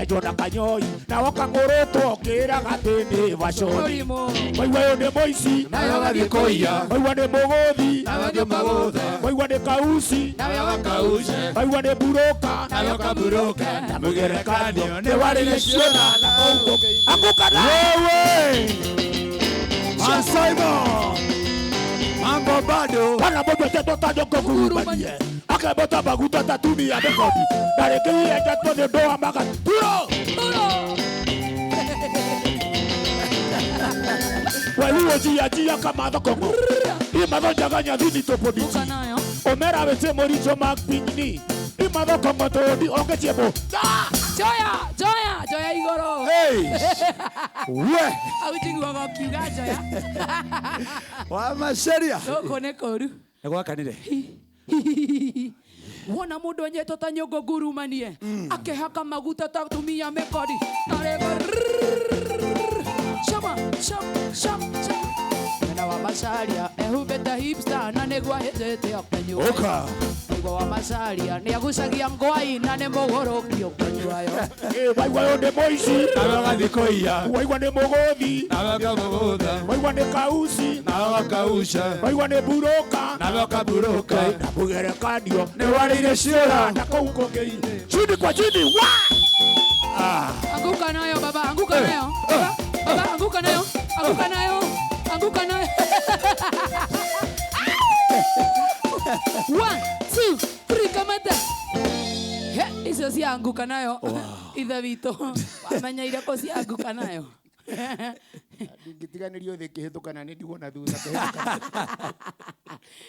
Enjwo na kanyoi na wokang'ũrũtwo ũkĩraga atĩ nĩ vaconi. Mũrimũ. Waigua ũyũ nĩ mũici Nawe ũgathiĩ kũiya. Waigua nĩ mũgũthi Nawe ũgathiĩ ũkagũtha. Waigua nĩ kauci Nawe ũgakaushe. Waigua nĩ buroka Nawe ũkaburoka. Na mũgerekanio nĩ warĩire ciũra na kũu anguka na Wewe. Masaimo. Mambo bado. Wana mũndũ etetwo ta nyoko ngurumanie akembota maguta ta tumia mĩkondi na rĩngĩ yenjetwo nĩ ũndũ wa magaturo Turo. Weluo jia jia kama thokongo imatho njaga nyathini tũpũndici Anguka nayo. omera weche moricho mag pinyni imadho kong'o to odi onge chiemo Joya, joya, joya igoro. Hey. We. Au njiguaga ũkiuga joya. Wa Macharia. Gũkũ nĩ kũũru. Nĩ gwakanire. Wona mũndũ anyetwo ta nyũngũ ngurumanie akĩhaka maguta ta tumia mĩkori arego shama sham sham sham mwena wa Macharia ehumbĩte hipster na nĩguo ahĩtĩte akanyua Ũka. Mũigua wa Macharia nĩagucagia ngwai na nĩ mũgũrũki ũkanyuayo. Waigua ũyũ nĩ mũici Nawe ũgathiĩ kũiya. waigua nĩ mũgũthi Nawe ũkamũgũtha. waigua nĩ kauci Nawe ũgakausha. waigua nĩ buroka Nawe ũkaburoka. na mũgerekanio Nĩ warĩire ciũra. na kũu kũngĩ chini kwa chini wa Anguka nayo baba, anguka nayo. Baba, baba, anguka nayo. Anguka nayo. Anguka nayo. 1 2 3 kamata. He, icio cia anguka nayo. Ithe witũ wamenyeire kũ cia anguka nayo. Ndingĩtiganĩrio thĩ kĩhĩtũkana nĩ ndigwo na thutha kĩhĩtũkana.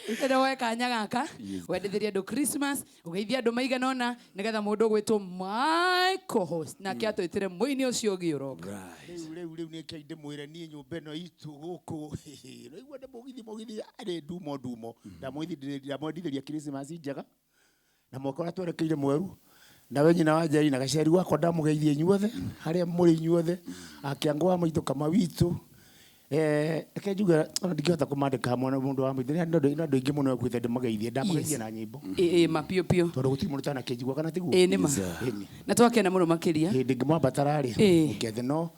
Ĩno we kanya gaka wendithirie andũ Christmas ũgeithie andũ maigana ũna nĩgetha mũndũ ũgwĩtwo my co-host nake atwĩtĩre mũini ũcio ũngĩ ũroka. Rĩu rĩu rĩu nĩ kĩai ndĩmwĩre niĩ nyũmba ĩno itũ gũkũ ũraigua nĩ mũgithi mũgithi arĩ ndumo ndumo ndamwendithĩria Christmas njega na mwaka ũrĩa twerekeire mweru nawe nyina wa Njeri na gaceri wakwa ndamũgeithie inyuothe harĩa mũrĩ inyuothe akĩangũ wa maitũ kama witũ reke njuge ona ndingĩhota kũmandĩka hamwe na mũndũ wa maitũ nĩ andũ aingĩ mũno ekuĩte ndĩmageithie ndamageithie na nyĩmbo. Ĩ ma piũ piũ. Tondũ gũtirĩ mũndũ ũtanakĩnjigua kana tiguo? Ĩ nĩ ma. Na twakena mũno makĩria. Hĩndĩ ngĩmwambatara rĩ Ĩ. ũkethe no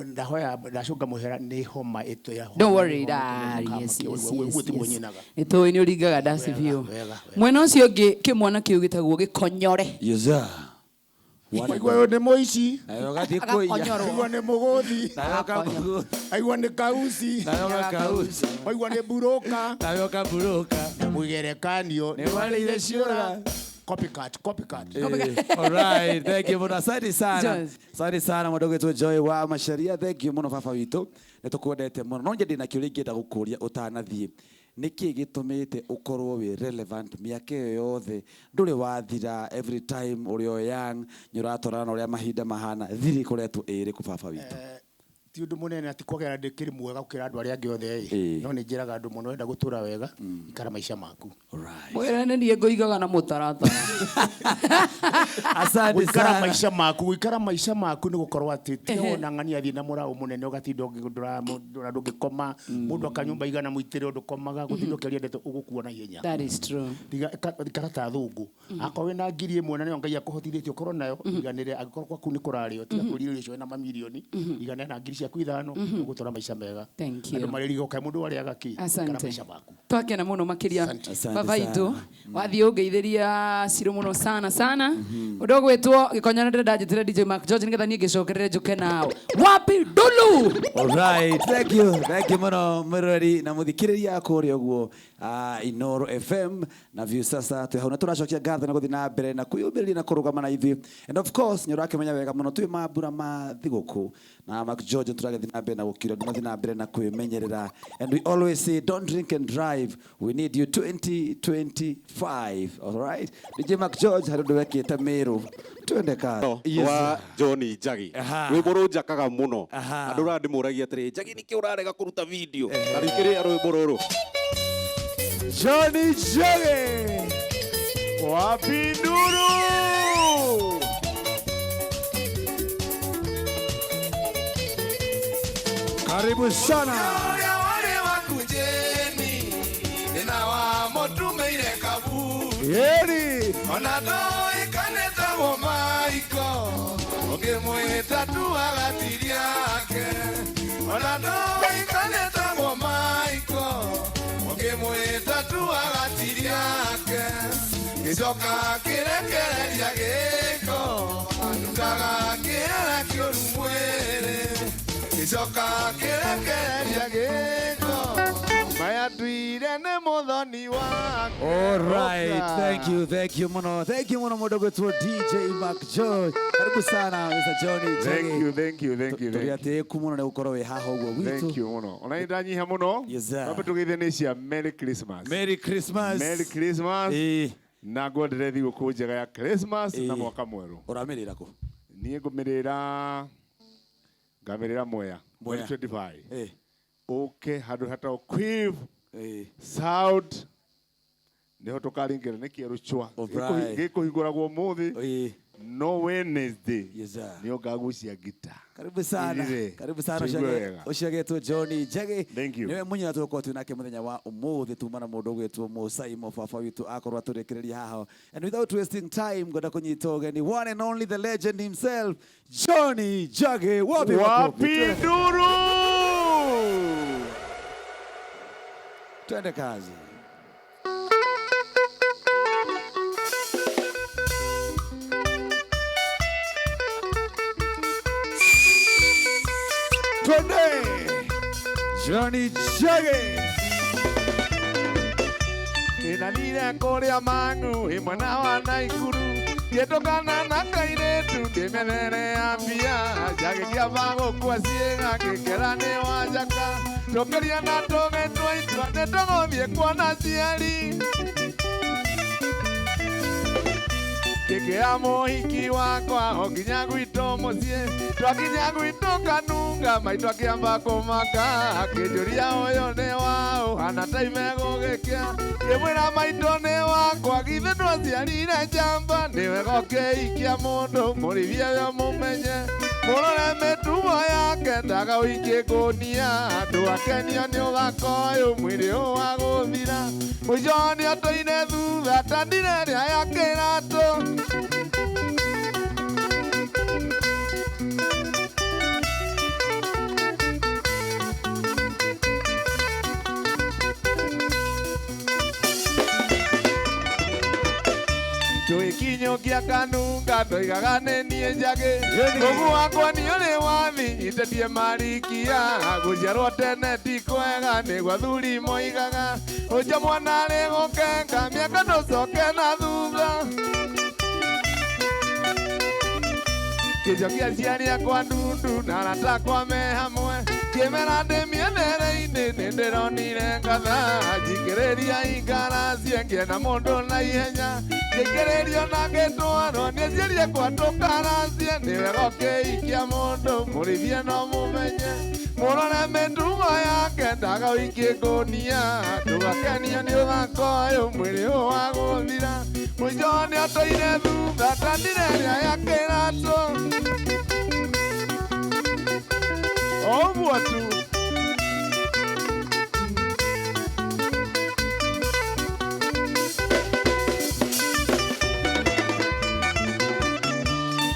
ndahoya ndacũnga mũhera nĩ homa ĩto ya homa. Don't worry, dad. Yes, yes, yes, Ũguo tiguo yes. nyinaga. Nĩ tũĩ nĩ ũringaga ndaci biũ. Wega, wega. Mwena ũcio ũngĩ kĩmwana kĩu gĩtagwo gĩkonyore. Yes sir. Waigua ũyũ nĩ mũici. Nawe ũgathiĩ kũiya. Agakonyoro. Waigua nĩ mũgũthi. Nawe ũkamũgũtha. Waigua nĩ kauci. Nawe ũgakausha. Waigua nĩ buroka. Nawe ũkaburoka. Na mũgerekanio Nĩ warĩire ciũra. Copycat, copycat. All right, thank you muno. Asante sana. Joyce. Asante sana mũndũ ũgwĩtwo Joy wa Macharia. Thank you mũno baba witũ. Nĩ tũkwendete mũno. No nyende na kĩũria ingĩenda gũkũria ũtanathiĩ. Nĩkĩ gĩtũmĩte ũkorwo wĩ relevant mĩaka ĩyo yothe ndũrĩ wathira every time ũrĩ o young nĩ ũratwarana na ũrĩa mahinda mahana thiri ĩkoretwo ĩrĩkũ baba witũ? Ti ũndũ mũnene atĩ kwagera ndĩkĩrĩ mwega gũkĩra andũ arĩa angĩ othe ĩ. Ĩ. No nĩ njĩraga andũ mũno wenda gũtũra wega ikara maica maku. Alright. Mwĩra nĩ niĩ ngũigaga na mũtaratara. Asante Gũikara sana. maica maku, gũikara maica maku nĩ gũkorwo atĩ tiga wona ng'ania athiĩ na mũraũ mũnene ũgatinda ndũngĩkoma mũndũ akanyũmba igana mũitĩre ndũkomaga gũtinda ũkĩaria ndeto ũgũkua na ihenya. That is true. Tiga ikara ta thũngũ akorwo wĩna ngiri ĩmwe na nĩyo Ngai akũhotithĩtie ũkorwo nayo iganĩre angĩkorwo gwaku nĩ kũrarĩo tiga kwĩrirĩria ũcio wĩna mamirioni iganĩre na ngiri ciaku ithano ũgũtũra maica mega. Thank you. Andũ marĩriga kaĩ mũndũ arĩaga kĩ? Ikara Asante. maica maku. Twakena mũno makĩria Asante baba sana. itũ wathiĩ ũngeithĩria Cirũ mũno sana sana ũndũ ũgwĩtwo gĩkonyora ndĩrenda njĩtĩre DJ Mark George nĩgetha niĩ ngĩcokerere njũke nao wapi ndulu. All right, thank you. Thank you muno mwiroreri na muthikiriria kuria uguo Inoro FM na view sasa twi hau na turacokia ngatho na guthi na mbere na kwiyumiriria na kurugama na ithuĩ and of course ni urakimenya wega muno twi mambura ma thiguku na Mark George turagethi na mbere na gukira mathi na mbere na kwimenyerera and we always say don't drink and drive, we need you 2025. All right, DJ Mark George hari undu wekite Meru twende ka wa John Njagi Aha. rwĩmbo rũnjakaga mũno Aha. andũ randĩmũragia atĩrĩ Njagi nĩkĩ ũrarega kũruta video na rĩkĩrĩa rwĩmbo rũrũ Johnny Njagi Wapi nduru. Karibu sana. Ũrĩa warĩ waku Jane, thĩna wa mũtumeire kaburi. Yeri. Ona ndoĩkanĩtagwo Maiko, ũngĩmwĩta tu agatiria ake. Ona ndoĩkanĩtagwo Maiko, ũngĩmwĩta tu agatiria ake. Gĩcoka kĩrekereria gĩko, anungaga kĩara kĩũru mwĩrĩ. Gĩcoka kĩrekereria gĩko, mayatwire nĩ mũthoni wake. All right, thank you muno. Thank you muno mũndũ gwĩtwo DJ Mark George. Karibu sana Mr. Johnny Thank Njagi. you, thank you, thank you, Tũrĩ thank you. atĩĩku mũno nĩ gũkorwo wĩ haha ũguo gwitũ. Thank you muno. Ona nĩ ndanyiha muno. Yes, sir. Twambe tũgeithie nĩ cia Merry Christmas. Merry Christmas. Merry Christmas. Ĩĩ. Na ngwendere thigũkũ njega ya Christmas na Ĩĩ. mwaka mwerũ. Ũramĩrĩra kũ? Niĩ ngũmĩrĩra ngamĩrĩra Mwea. Mwea. 25. Ĩĩ. Ũke handũ hatagwo Quiv Ĩĩ. Sound nĩho tũkaringĩra nĩ kĩerũ chwa. Alright. Gĩkũhingũragwo ũmũthĩ Ĩĩ. no Wednesday Yes, sir. nĩo ngagucia ngita. Karibu sana. Irire. Karibu sana Tũigue wega. ũcio agetwo Johnny Njagi. Thank you. Nĩwe munyina tũgũkorwo twĩ nake mũthenya wa ũmũthĩ tuma na mũndũ ũgwĩtwo Mũsaimo baba witũ akorwo atũrĩkĩrĩria haha. And without wasting time ngwenda kũnyita ũgeni one and only the legend himself Johnny Njagi. Wapi makofi? Wapi nduru? Twende kazi. Twende. Johnny Njagi. Ndĩnanire kũrĩa Mang'u ĩ mwena wa Naikuru ngĩtũkana na kairĩtu ndĩmethere ya mbia njagĩkĩamba gũkua ciĩga ngĩkera nĩ wanjaka tũkĩria na tũgĩtua itua nĩ tũgũthiĩ kuona ciari ngĩkĩra mũhiki wakwa o nginya gwitũ mũciĩ twakinya gwitũ kanunga maitũ akĩamba kũmaka akĩnjũria ũyũ nĩ waũ hana ta imegũgĩkĩa ngĩmwĩra maitũ nĩ wakwa githĩ ndwaciarire njamba nĩ wega ũkĩhikia mũndũ mũrĩithie ũyũ mũmenye mũrore mĩtugo yake ndagaũikie ngũnia ndũgakenio nĩ ũthaka ũyũ mwĩrĩ ũyũ wa gũthira mũico nĩ atũire thutha ta ndire ĩrĩa ya kĩratũ. Tũgĩkinyũkia kanunga ndoigaga nĩ niĩ Njagi ũguo wakwa nĩ ũrĩ wathi nyitĩtie marikia gũciarwo tene ti kwega nĩguo athuri moigaga ũcio mwana arĩ gũkenga mĩaka ndũcoke na thutha kĩcokia aciari akwa ndundu na arata akwa me hamwe kĩmera ndĩ mĩethere-inĩ nĩ ndĩronire ngatha njikĩrĩria ingaracie ngĩe na mũndũ na ihenya ngĩkĩrĩrio na ngĩtwarwo nĩ aciari akwa tũkaracie nĩ wega ũkĩhikia mũndũ mũrĩithie no mũmenye mũrore mĩtugo yake ndagaũikie ngũnia ndũgakenio nĩ ũthaka ũyũ mwĩrĩ ũyũ wa gũthira mũico nĩ atũire thutha ta ndire ĩrĩa ya kĩratũ o ũguo tu.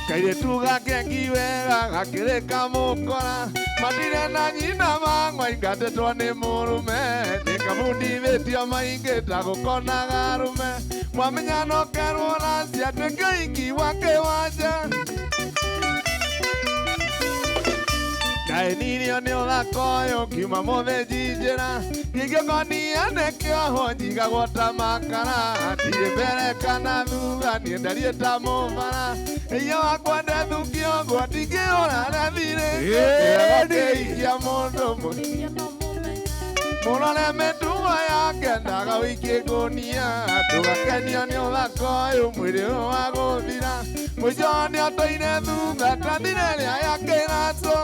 Kairĩtu gakengi wega gakĩrĩka mũkora matire na nyina mang'wa ingatĩtwo nĩ mũrũme nĩkamundithĩtio maingĩ ta gũkonaga arũme mwamenya no kerwo racia tuĩke ũhiki wa kĩwanja Kaenirio nĩ ũthaka ũyũ ngiuma mũthĩnji njĩra ingĩkonia nĩ kĩohwo njigagwo ta makara ndirĩ mbere kana thutha niĩ ndariĩ ta mũbara ĩiya wakwa ndethukio ũguo ndingĩũra rethirĩ kĩikia mũndũ mũrore mĩtugo yake ndagaũikie ngũnia ndũgakenio nĩ ũthaka ũyũ mwĩrĩ ũyũ wa gũthira mũico nĩ atũire thutha ta ndire ĩrĩa ya kĩratũ.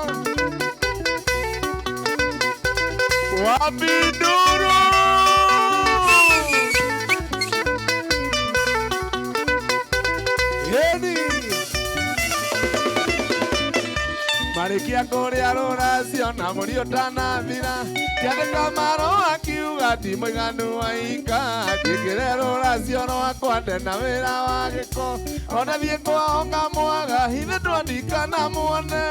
Wapi nduru? Yeni. Twarĩkia kũrĩa rũracio na mũri ũtanathira Kĩandĩka marũa akiuga ti mũiganu waika Njĩkĩre rũracio rwakwa ndena wĩra wa gĩko Ona thiĩ kwao ngamwaga hithe twandikana muone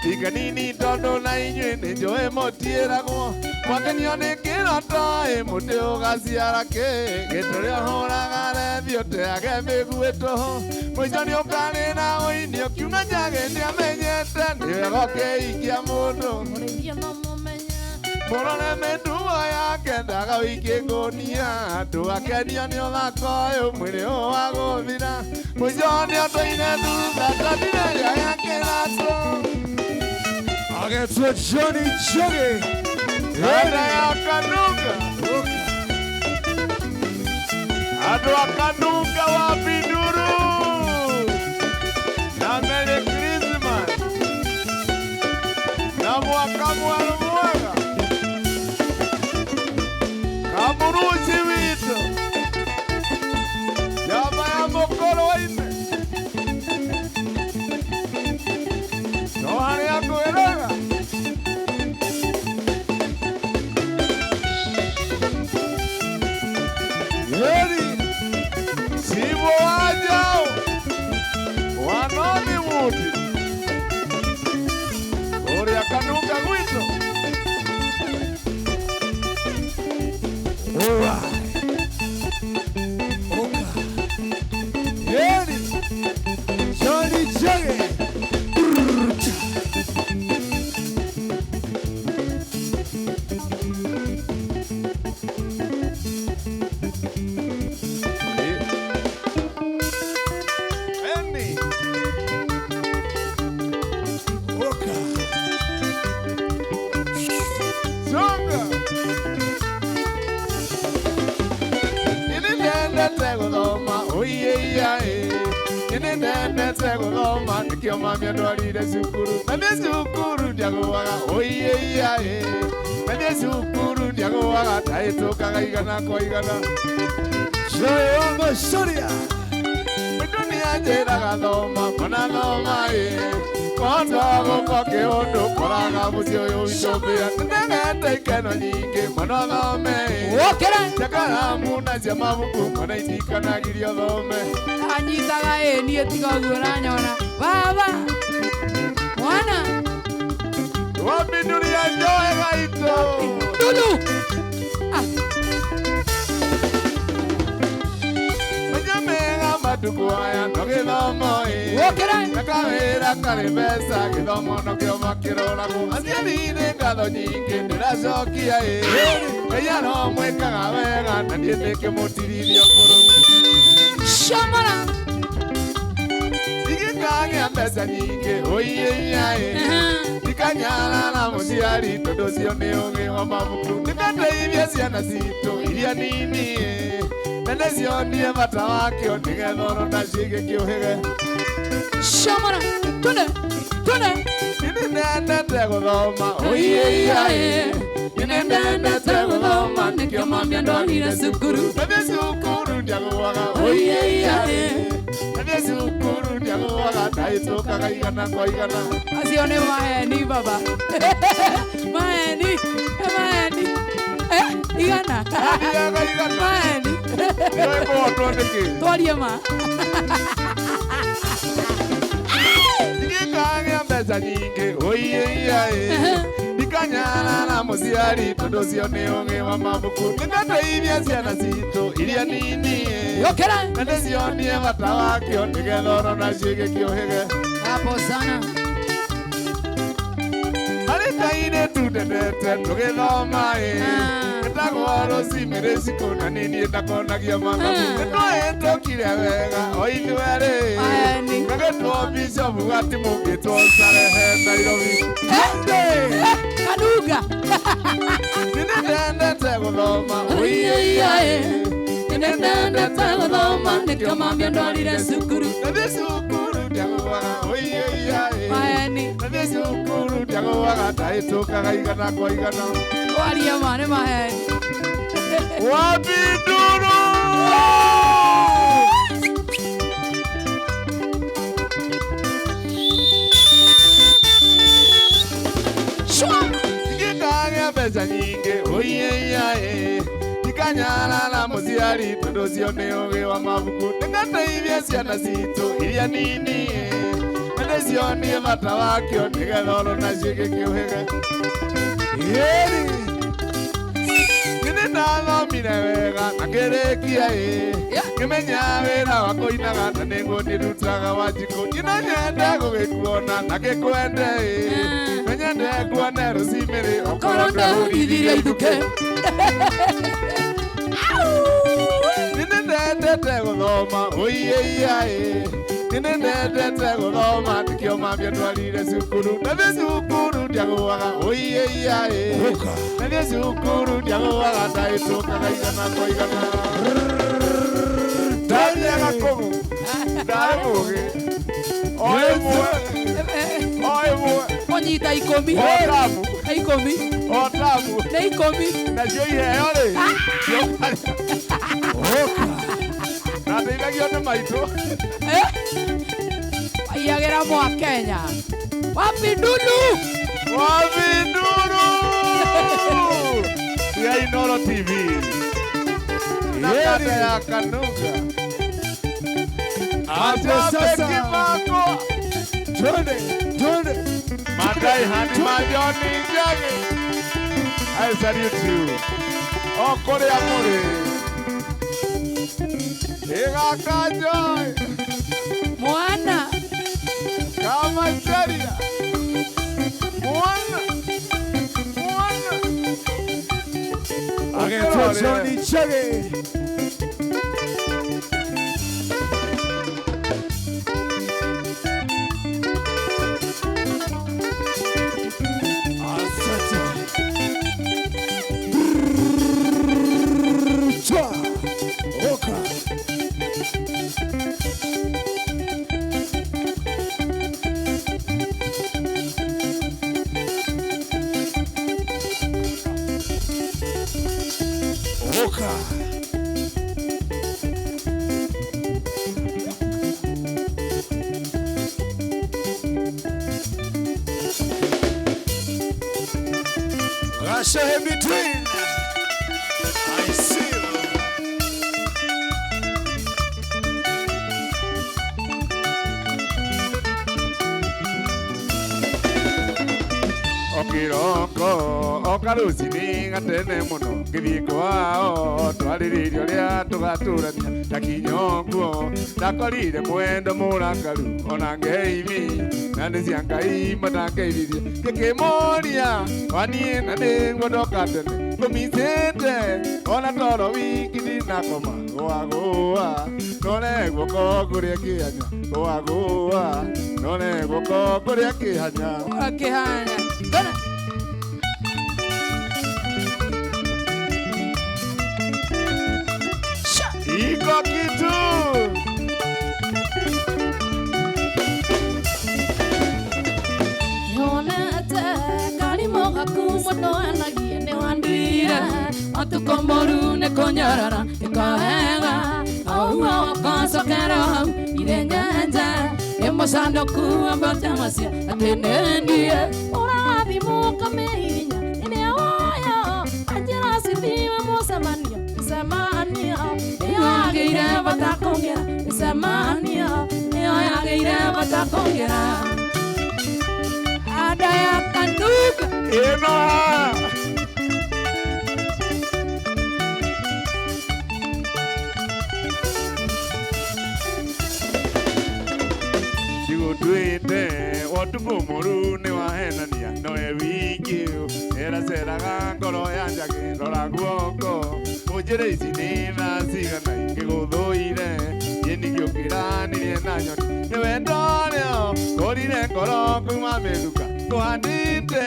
Tiga nini tondũ na inyuĩ nĩ njũĩ mũtiĩragwo Mwakenio nĩ kĩroto ĩ mũtĩ ũgaciara kĩ Gĩtũrĩa ũhũraga rethi ũteage mĩguĩ tũhũ Mũico nĩ ũkarĩra ũini ũkiuga njage nĩamenyete Nĩ wega ũkĩhikia mũndũ Mũrore mĩtugo yake ndaga ũikie ngũnia Ndũgakenio nĩ ũthaka ũyũ mwĩrĩ ũyũ wa gũthira Mũico nĩ ũtũire thutha tondire njaga kĩratũ Agetwo Johnny Njogi. Baada ya Kanunga Andũ a Kanunga wa Binduru na Merry Christmas na mwaka mwerũ mwega Kamuruci witũ njamba ya mũkũrũ ime no harĩa ngwĩraga Yeri Sibo wajao wanoni wuti Oria Kanunga gwitũ Oka. Yeri Johnny Njogi. Eni Oka. Songa Ini ndendete gũthoma oiye-iyaĩ Ini ndendete gũthoma nĩkĩo mami andwarire cukuru Na niĩ cukuru ndiagũaga oiye-iyaĩ Na niĩ cukuru ndiagũaga ndahĩtũkaga igana kwa igana Joy wa Macharia. Mũndũ nĩanjĩraga thoma mwana thoma ĩ Kondo gũko kĩũndũ koraga mũciĩ ũyũ witũ mbĩa Nĩndegete ikeno nyingĩ mwana thome ĩ Wokĩra. Cia karamu na cia mabuku mwana itikanagirio thome Anyitaga ĩ niĩ tiga ũguo ũranyona. Baba. Mwana. Wambinduria njoe gaitũ Lulu. Menya mega matukũ aya no gĩthomo ĩ Wokĩra. Na kawĩra karĩ mbeca gĩthomo nokĩo makĩroragwo Aciari nĩ ngatho nyingĩ ndĩracokia ĩ Ngai aromwĩkaga wega na niĩ nĩngĩmũtirithia ngũrũ Shomora. Ingĩkagĩa mbeca nyingĩ ũiye-iyaĩ Ndikanyarara mũciari tondũ ũcio nĩ ũgĩ wa mabuku Nĩngateithia ciana citũ iria nini ĩ Na ndĩcionie bata wakĩo nĩgetha orona cigĩkĩũhĩge Shomora. Twende. Twende. Nĩ ndendete gũthoma ũiye-iyaĩ Nĩ ndendete gũthoma nĩkĩo mami andwarire cukuru. Nathiĩ cukuru ndiagũaga ũiye-iyaĩ Nathiĩ cukuru ndiagũaga ndahĩtũkaga igana kwa igana Acio nĩ maheni baba. Maheni. Maheni. Igana. Athiaga igana Maheni. Nĩũĩ kũhotwo nĩkĩ Twarie ma. Ingĩkagĩa mbeca nyingĩ ũiye-iyaĩ Ndikanyarara mũciari tondũ ũcio nĩ ũgĩ wa mabuku Nĩngateithia ciana citũ iria nini ĩ Yokĩra. Na ndĩcionie bata wakĩo nĩgetha orona cigĩkĩũhĩge Hapo sana. Harĩ kairĩtu ndendete tũgĩthoma ĩ Getagwo Rosemary Shiko na nĩ niĩ ndakonagia mathabu Nĩtwahĩtũkire wega o ithuerĩ Maheni. Gagĩtwo Bishop Gatimu ngĩtwo Starehe Nairobi Kanunga. Nĩ ndendete gũthoma Oiye-iyaĩ. Nĩ ndendete gũthoma nĩkĩo mami andwarire cukuru. Nathiĩ cukuru ndiagũaga oiye-iyaĩ Maheni. Nathiĩ cukuru ndiagũaga ndahĩtũkaga igana kwa igana Twarie ma nĩ maheni. Wabinduru mbeca nyingĩ ũiĩiaĩ ndikanyarara mũciari tondũ ũcio nĩ ũgĩ wa mabuku nĩngateithie ciana citũ iria nini na ndĩcionie bata wakĩo nĩgetha oro nacio igĩkĩũhĩge. Ĩni nĩ ndathomire wega na ngĩrĩkia ĩ ngĩmenya wĩra wa kũinaga na nĩguo ndĩrutaga wa njikũ no nyende gũgĩkuona na ngĩkwende ĩ menyende kuone rũcinĩ okorwo ndahũrithirie ithukĩ. Nĩ ndendete gũthoma ũiĩiaĩ nĩ ndendete gũthoma nĩkĩo mami andwarire cukuru ndathiĩ cukuru ndiagũaga ũiĩiaĩ ndathiĩ cukuru ndiagũaga ndahĩtũkaga igana kwa igana ndathiaga kũu ndarĩ mũgĩ o ĩmwe o ĩmwe kũnyita ikũmi o tabu ikũmi o tabu nĩ ikũmi nacio iheo rĩ nateithagio nĩ maitũ. Waiyagĩra mwa Kenya wapi ndulu wapi ndulu ya Inooro TV na kata ya Kanuga hapo sasa Kimako twende twende Madai hani majoni njage. I salute you o kũrĩa mũrĩ Igaka Joy mwana kama sheria mwana mwana agetwo Johnny Chege. Asante. Chwa. Oka. Oka. Russia in between. I see you. Okiroko okarucini gatene muno ngithie kwao twarĩrĩirie ũrĩa tũgatũrania ndakinya ũguo ndakorire mwendo mũrakaru ona ngeithi na nĩ cia Ngai matangeithirie ngĩkĩmũria waniĩ na nĩguo ndoka tene ngũmicĩte ona toro wiki ndinakoma gũagũa none guoko kũrĩa kĩhanya gũagũa none guoko kũrĩa kĩhanya kĩhanya. Gonna. Iko kitu. Yonete kalimo gaku muno anagie ni wanduire matuko moru ni kunyarara ikaega au wakacokera hau irenyenje ni mucanduku ambotamacia ati nendie Ũrathimwo kamĩhinya ĩrĩa woyo anjĩra cithiwe mũcemanio mĩcemanio nĩyo yagĩire bata kũngĩra mĩcemanio nĩyo yagĩire bata kũngĩra ada ya Kanuga ĩno haha. Ndigũtuĩte ũtukũ mũru nĩ wahenania nowe wiki ĩraceraga ngoro ya njagĩ rora guoko ũnjĩre ici nĩ thaa cigana ingĩgũthũire niĩ ningĩũkĩranirie na nyoni nĩ wendo rĩo ngũrire ngoro kuma mĩthuka tũhandĩte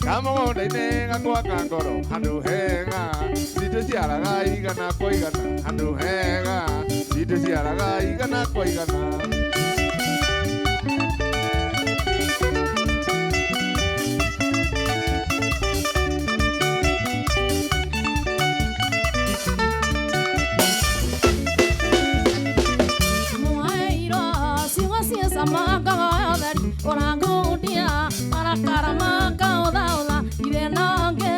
kamũgũnda-inĩ gakwa ka ngoro handũ hega citũ ciaraga igana kwa igana handũ hega citũ ciaraga igana kwa igana. Orangundia, marakara makauthautha, ithe nonge,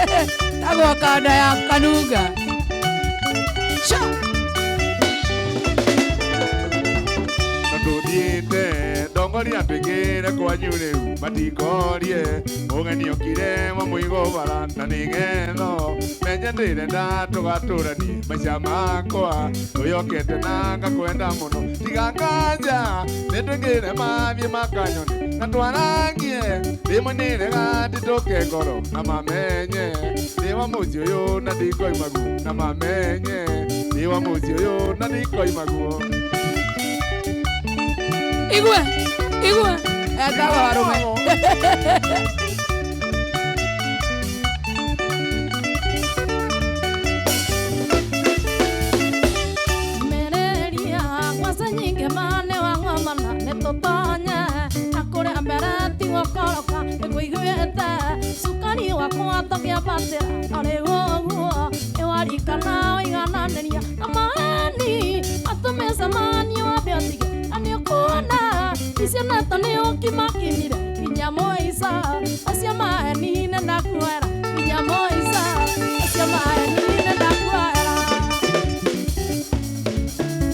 Tagwo kanda ya Kanunga. Sha. Nduthiĩte ndongoria ndwĩkĩre kwanyu rĩu matikorie mũgeni okire mamũigo bara na nĩgetho menye ndĩrenda tũgatũranie maica makwa ũyokete na ngakwenda mũno tiga nganja nĩtwĩkĩre mathiĩ makanyone na twarangie ndĩmũinĩre gatitũke ngoro na mamenye ndĩ wa mũciĩ ũyũ na ndikoimaguo na mamenye ndĩ wa mũciĩ ũyũ na ndikoimaguo. Igwe, igwe. Etagwo arume. Mereria gwasa nyingĩ mane wa ng'omana nĩtũtonye akũrĩa mbere tigũkoroka nĩkũiguĩte cukari wakwa tũkĩambatĩra arĩ ũguo nĩwarikana ũigananĩria na maheni matũmĩcemanio wambe ũtige na nĩũkuona icio neto nĩ ũkimakimire nginya mũico acio maheni nĩndakuoera nginya mũico acio maheni nĩndakuoera.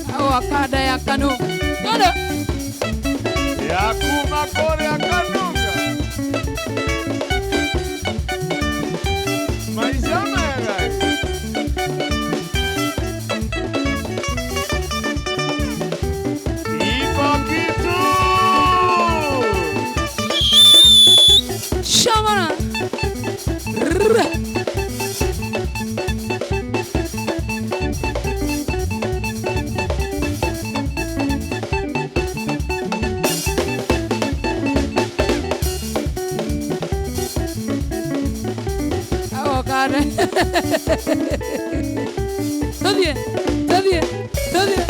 Tagwo kanda ya Kanunga. Kono. Ya kuma kũrĩa Kanunga. Maica mega. Iko kitu. Shamana. Rrr. Tagwo kanda. Tũthiĩ, tũthiĩ, tũthiĩ.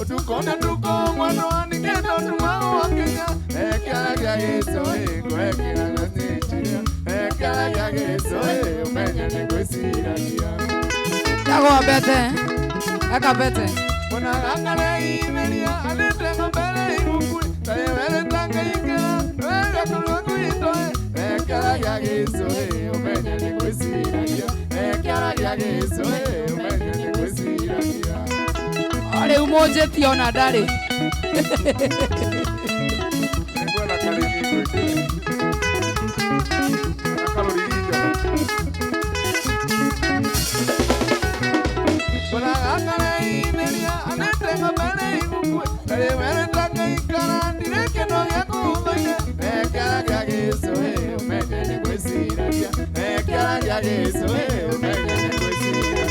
Utukona tuko mwana wanigenda tumago wa Kenya ekara gya gĩcoĩ ngwekĩra gacĩnjĩria ekara gya gĩcoĩ ũmenye nĩ gwĩciragia. Tagwo bete. Eka bete. Mwana gakareithĩria anĩte ng'ombe igukui tarĩ wereta ngaingĩra wega kũrua gwitũ ekara gya gĩcoĩ ũmenye nĩ gwĩciragia ekara gya gĩcoĩ ũmenye nĩ gwĩciragia. Rĩu mũnjĩtie ona ndarĩ. Nĩngwenda karĩmi ngwĩkĩre. Kana karũrigi njohe. Mbona gakareithĩria anĩte ng'ombe igukue tarĩ wereta ngaikara ndirĩ kĩndũ gĩa kũhũthũire ekara gĩa gĩcũĩ ũmenye nĩ gwĩciragia ekara gĩa gĩcũĩ ũmenye nĩ gwĩciragia.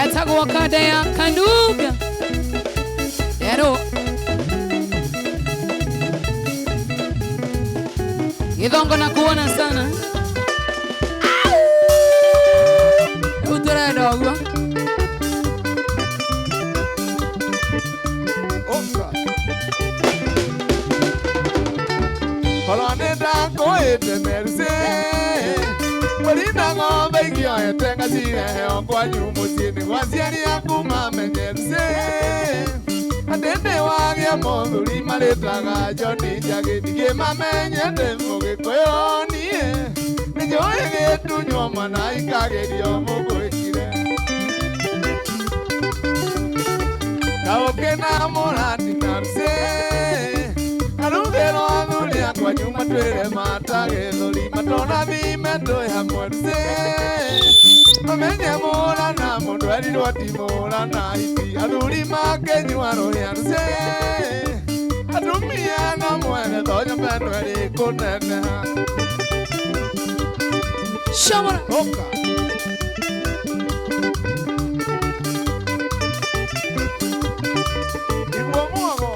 Etagwo kanda ya Kanunga. Ero. Githongo na kuona sana. Rĩu tũrenda ũguo. Oka. Korwo nĩndakũĩte Mercy Mbũri na ng'ombe ingĩoete ngacirehe o kwanyu mũciĩ nĩguo aciari aku mamenye Mercy Atĩ ndĩ wagĩa mũthuri marĩtaga John Njagi ndingĩmamenye ndĩ mũgĩkũyũ niĩ nĩnjũĩ gĩtunywo mwana ikagerio mũgwĩkire Kaũkĩ na mũrandi Mercy Arugĩrwo athuri akwa nyuma twĩre matagĩthũri matonathime twĩ hamwe Mercy Mamenye mũra na mũndũ erirwo ti mũra na iti athuri makĩnyua rũhĩa Mercy Atumia na mwene tonya mbeno ĩrĩ kũneneha. Shamana. Oka. Igua mwago.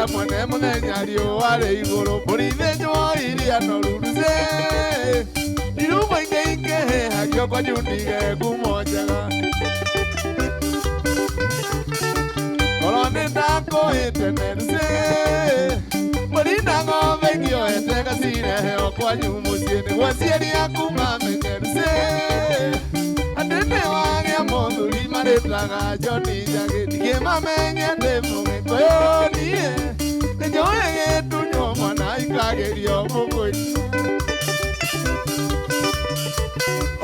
Wagĩa mwene mũthenya riũa rĩ igũrũ mbũri ithĩnjwo iria noru rũcĩ irumba ingĩ ingĩhĩhagio kwanyu ndige ngumo njega korwo nĩ ndakũhĩte rũcĩ mbũri na ng'ombe ingĩoete ngacireheo kwanyu mũciĩ nĩguo aciari aku mamenye rũcĩ atĩ nĩ wagĩa mũthuri marĩtaga John Njagi ndingĩmamenye ndĩ mũgĩkũyũ niĩ nĩnjũĩ gĩtunywo mwana ikagĩrio mũgũi.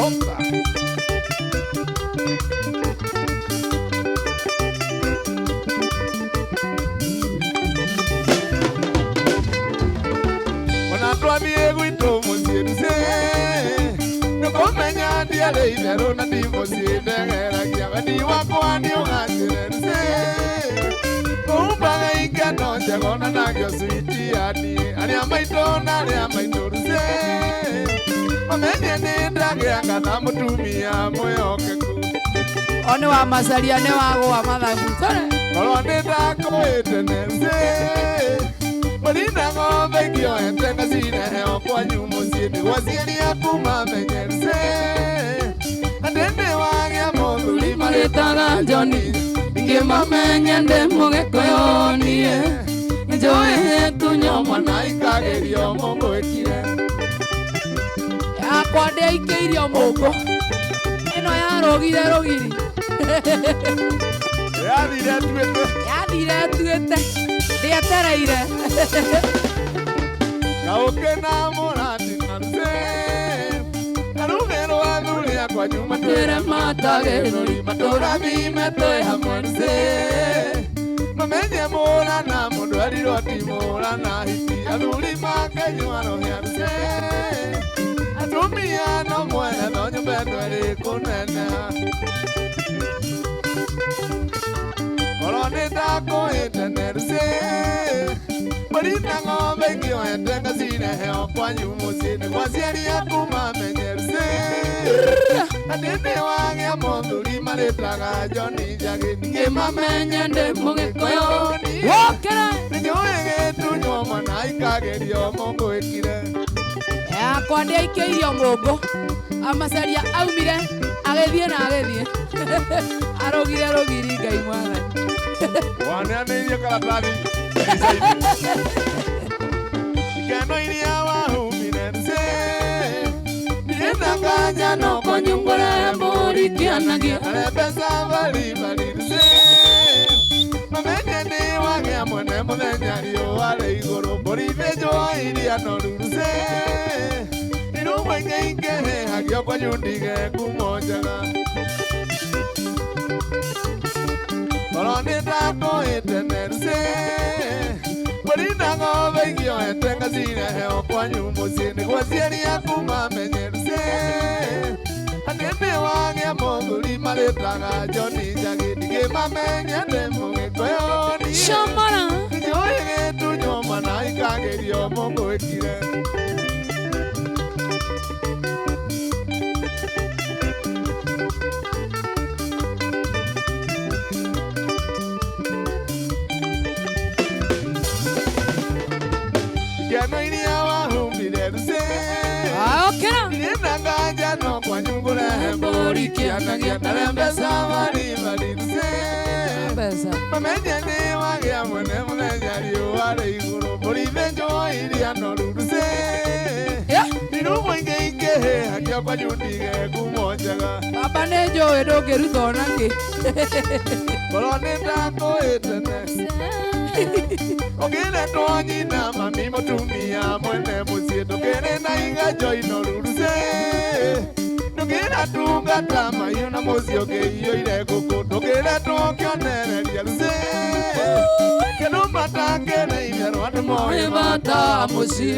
Oka. Ona twathiĩ gwitũ mũciĩ rũcĩ nĩkũmenya ndiarĩ itherũ na ndi mũciĩ ndegeragia wendi wakwa nĩũgacĩre rũcĩ kũhumbaga ingano njega ona nagĩo switi ya niĩ arĩa maitũ na arĩa maitũ rũcĩ mamenye nĩ ndagĩa ngatha mũtumia mwĩhokeku. O nĩ wa Macharia nĩ wagũa mathagu. Korwo nĩ ndakũĩte rũcĩ mbũri na ng'ombe ingĩoete ngacireheo kwanyu mũciĩ nĩguo aciari aku mamenye rũcĩ atĩ nĩ wagĩa mũthuri marĩtaga John ndingĩmamenye ndĩ mũgĩkũyũ niĩ nĩnjũĩ gĩtunywo mwana ikagĩrio mũgwĩkire. Yakwa ndĩaikĩirio mũngũ ĩno yarũgire rũgiri. Yathire ĩtuĩte. Yathire ĩtuĩte ndĩetereire. Kaũkĩ na mũratina rũcĩ karugĩrwo athuri akwa nyuma twĩre matagĩthũri matũrathime twĩ hamwe rũcĩ mamenye mũra na mũndũ erirwo ti mũra na hiti athuri makenyua rũhĩa rũcĩ atumia no mwene no nyũmba ĩno ĩrĩ kũneneha. Korwo nĩ ndakũhĩte rũcĩ mbũri na ng'ombe ingĩoete ngacireheo kwanyu mũciĩ nĩguo aciari aku mamenye rũcĩ atĩ nĩ wagĩa mũthuri marĩtaga John Njagi ndingĩmamenye ndĩ mũgĩkũyũ niĩ wokĩra nĩnjũĩ gĩtunywo mwana ikagĩrio mũgwĩkire. Yakwa ndĩaikĩirio mũngũ Amacaria aumire agĩthiĩ na agĩthiĩ arũgire rũgiri Ngai mwathani. Waneanĩirie karatathi ikeno iria wahumire rũcĩ ndirĩ na kanya no kwanyu ngũrehe mbũri kĩanagia arembeca baribari rũcĩ mamenye nĩ wagĩa mwene mũthenya riũa rĩ igũrũ mbũri ithĩnjwo iria noru rũcĩ irumba ingĩ ingĩhĩhagio kwanyu ndige ngumo njega. Korwo nĩ ndakũhĩte rũcĩ mbũri na ng'ombe ingĩoete ngacireheo kwanyu mũciĩ nĩguo aciari aku mamenye rũcĩ atĩ nĩ wagĩa mũthuri marĩtaga John Njagi ndingĩmamenye ndĩ mũgĩkũyũ niĩ Camara. nĩnjũĩ gĩtunywo mwana ikagĩrio mũgwĩkire. Ikeno iria wahumbire rũcĩ Okĩra. ndirĩ na nganja no kwanyu ngũrehe mbũri kĩanagia ndarembeca baribari rũcĩ Mbeca. mamenye nĩ wagĩa mwene mũthenya riũa rĩ igũrũ mbũri ithĩnjwo iria noru rũcĩ irumba ingĩ ingĩhĩhagio kwanyu ndige ngumo njega. Baba nĩ njũĩ ndũngĩruta ona kĩ. Korwo nĩ ndakũhĩte ũngĩretwo nyina mami mũtumia mwene mũciĩ ndũkĩrĩ na iganjo inoru rũcĩ ndũkĩratungata mahiũ na mũciĩ ũkĩiyũire ngũkũ ndũkĩretwo kĩonereria rũcĩ kĩndũ matakĩrĩ itherũ andũ moĩ Moĩ bata mũciĩ.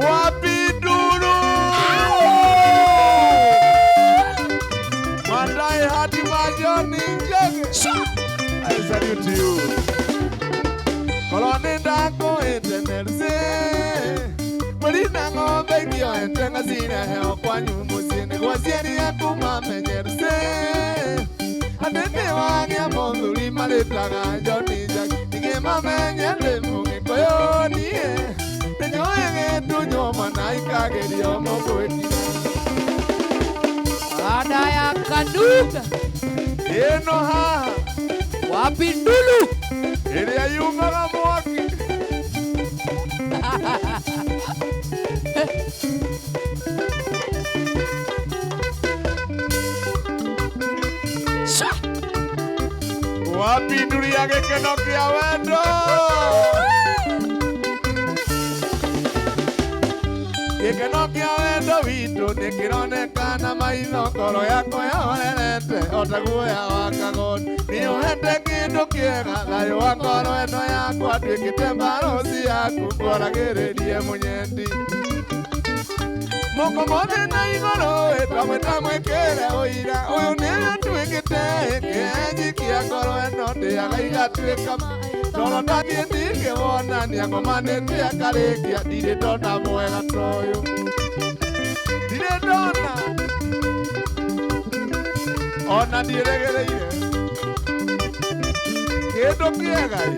Wapi nduru Mandai hati majoni Njagi. I salute you. Korwo nĩ ndakũhĩte rũcĩ mbũri na ng'ombe ingĩoete ngacireheo kwanyu mũciĩ nĩguo aciari aku mamenye rũcĩ Atĩ nĩwagĩa mũthuri marĩtaga John Njagi Ningĩmamenye ndĩ mũgĩkũyũ niĩ Nĩnjũĩ gĩtunywo mwana ikagĩrio mũgwĩti Ada ya Kanuga Ĩno haha wapi ndulu ĩrĩa yumaga mwaki Sha Wapinduria gĩkeno kĩa wendo Gĩkeno kĩa wendo witũ nĩkĩronekana maitho ngoro yakwa yahorerete o ta guoya wa kagondu Nĩũhete kĩndũ kĩega thayũ wa ngoro ĩno yakwa nduĩkĩte mbaroci yaku ngwaragĩrĩrie mũnyendi Moko mothe na igũrũ twamwĩta mwĩkĩre ũira ũyũ nĩwe nduĩkĩte kĩenji kĩa ngoro ĩno ndĩaga igatuĩka toro ndathiĩ ndingĩwona nĩagomanĩte akarĩkia ndirĩ ndona mwega ta ũyũ ndirĩ ndona ona ndiĩrĩgĩrĩire kĩndũ kĩega ĩ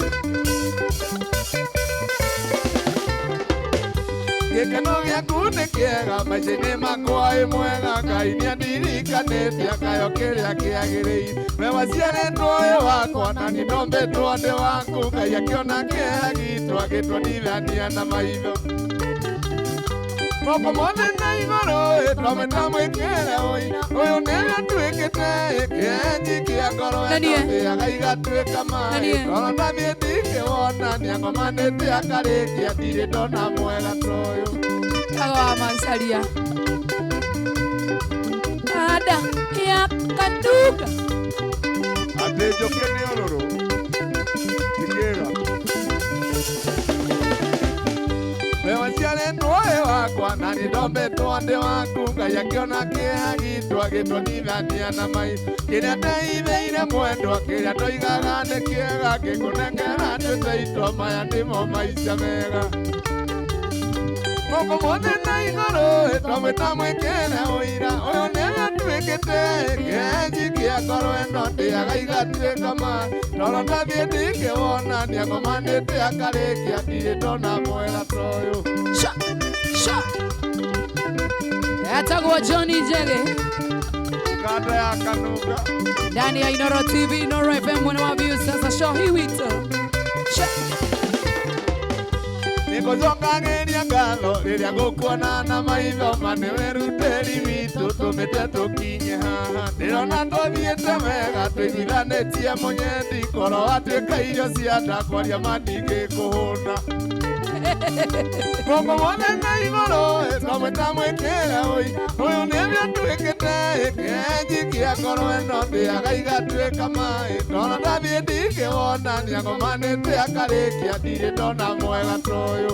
Gĩkeno gĩaku nĩ kĩega maica-inĩ makwa ĩ mwega Ngai nĩandirikanĩte akayo kĩrĩa kĩagĩrĩire We waciarĩtwo wĩ wakwa na niĩ ndombĩtwo ndĩ waku Ngai akĩona kĩeha gitũ agĩtuonithania na maitho Moko mothe na igũrũ twamwĩta mwĩkĩre ũira ũyũ nĩwe nduĩkĩte kĩenji kĩa ngoro ĩno ndĩaga igatuĩka maĩ Toro ndathiĩ ndingĩwona nĩagomanĩte akarĩkia ndirĩ ndona mwega ta ũyũ Kawa Macharia Ada ya Kanuga Atĩ njũkĩ nĩ ũrũrũ ti kĩga We waciarĩtwo wĩ wakwa na niĩ ndombĩtwo ndĩ waku Ngai akĩona kĩeha gitũ agĩtuonithania na maitho Kĩrĩa ndeithĩire mwendwa kĩrĩa ndoigaga nĩ kĩega ngĩkũnengera nduĩte itua maya nĩmo maica mega Moko mothe na igũrũ twamwĩta mwĩkĩre ũira ũyũ nĩwe nduĩkĩte kĩenji kĩa ngoro ĩno ndĩaga igatuĩka maĩ Toro ndathiĩ ndingĩwona nĩagomanĩte akarĩkia ndirĩ ndona mwega ta ũyũ Sha sha Etagwo John Njagi Kanda ya Kanuga ndani ya Inoro TV, Inoro FM, mwana wa views sasa show hii wito Sha Nĩngũcokagĩria ngatho rĩrĩa ngũkuona na maitho ma nĩ wĩrutĩri witũ tũmĩte tũkinye haha Ndĩrona tũthiĩte wega tũiguithanĩtie mũnyendi korwo watuĩka irio cia nda kwaria ma ndingĩkũhũna Moko mothe na igũrũ twamwĩta mwĩkĩre ũira ũyũ nĩwe nduĩkĩte kĩenji kĩa ngoro ĩno ndĩaga igatuĩka maĩ Toro ndathiĩ ndingĩwona nĩagomanĩte akarĩkia ndirĩ ndona mwega ta ũyũ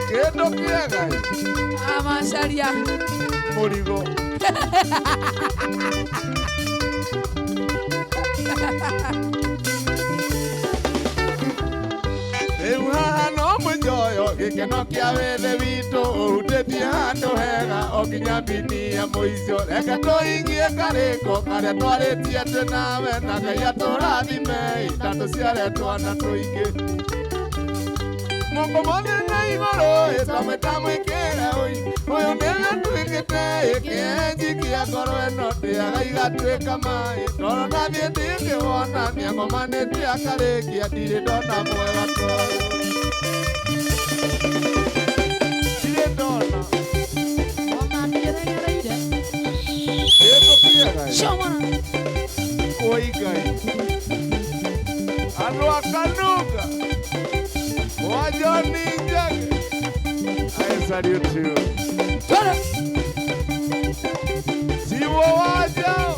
Kĩndũ kĩega ĩ Macharia mũrigo Rĩu haha no mũnjoyo gĩkeno kĩa wĩthĩ witũ ũhutĩtie handũ hega o nginya mbini ya mũico Reke tũhingie karĩko karĩa twarĩtie twĩ nawe na Ngai atũrathime na tũciare twana tũingĩ Moko mothe na igũrũ twamwĩta mwĩkĩre ũira ũyũ nĩwe nduĩkĩte kĩenji kĩa ngoro ĩno ndĩaga igatuĩka maĩ Toro ndathiĩ ndingĩwona nĩagomanĩte akarĩkia ndirĩ ndona mwega ta ũyũ Ndirĩ ndona Ona ndiĩrĩgĩrĩire kĩndũ kĩega ĩ Show mwana Oi Ngai Andũ a Kanuga wa John Njagi I salute you Twende Siwo wajao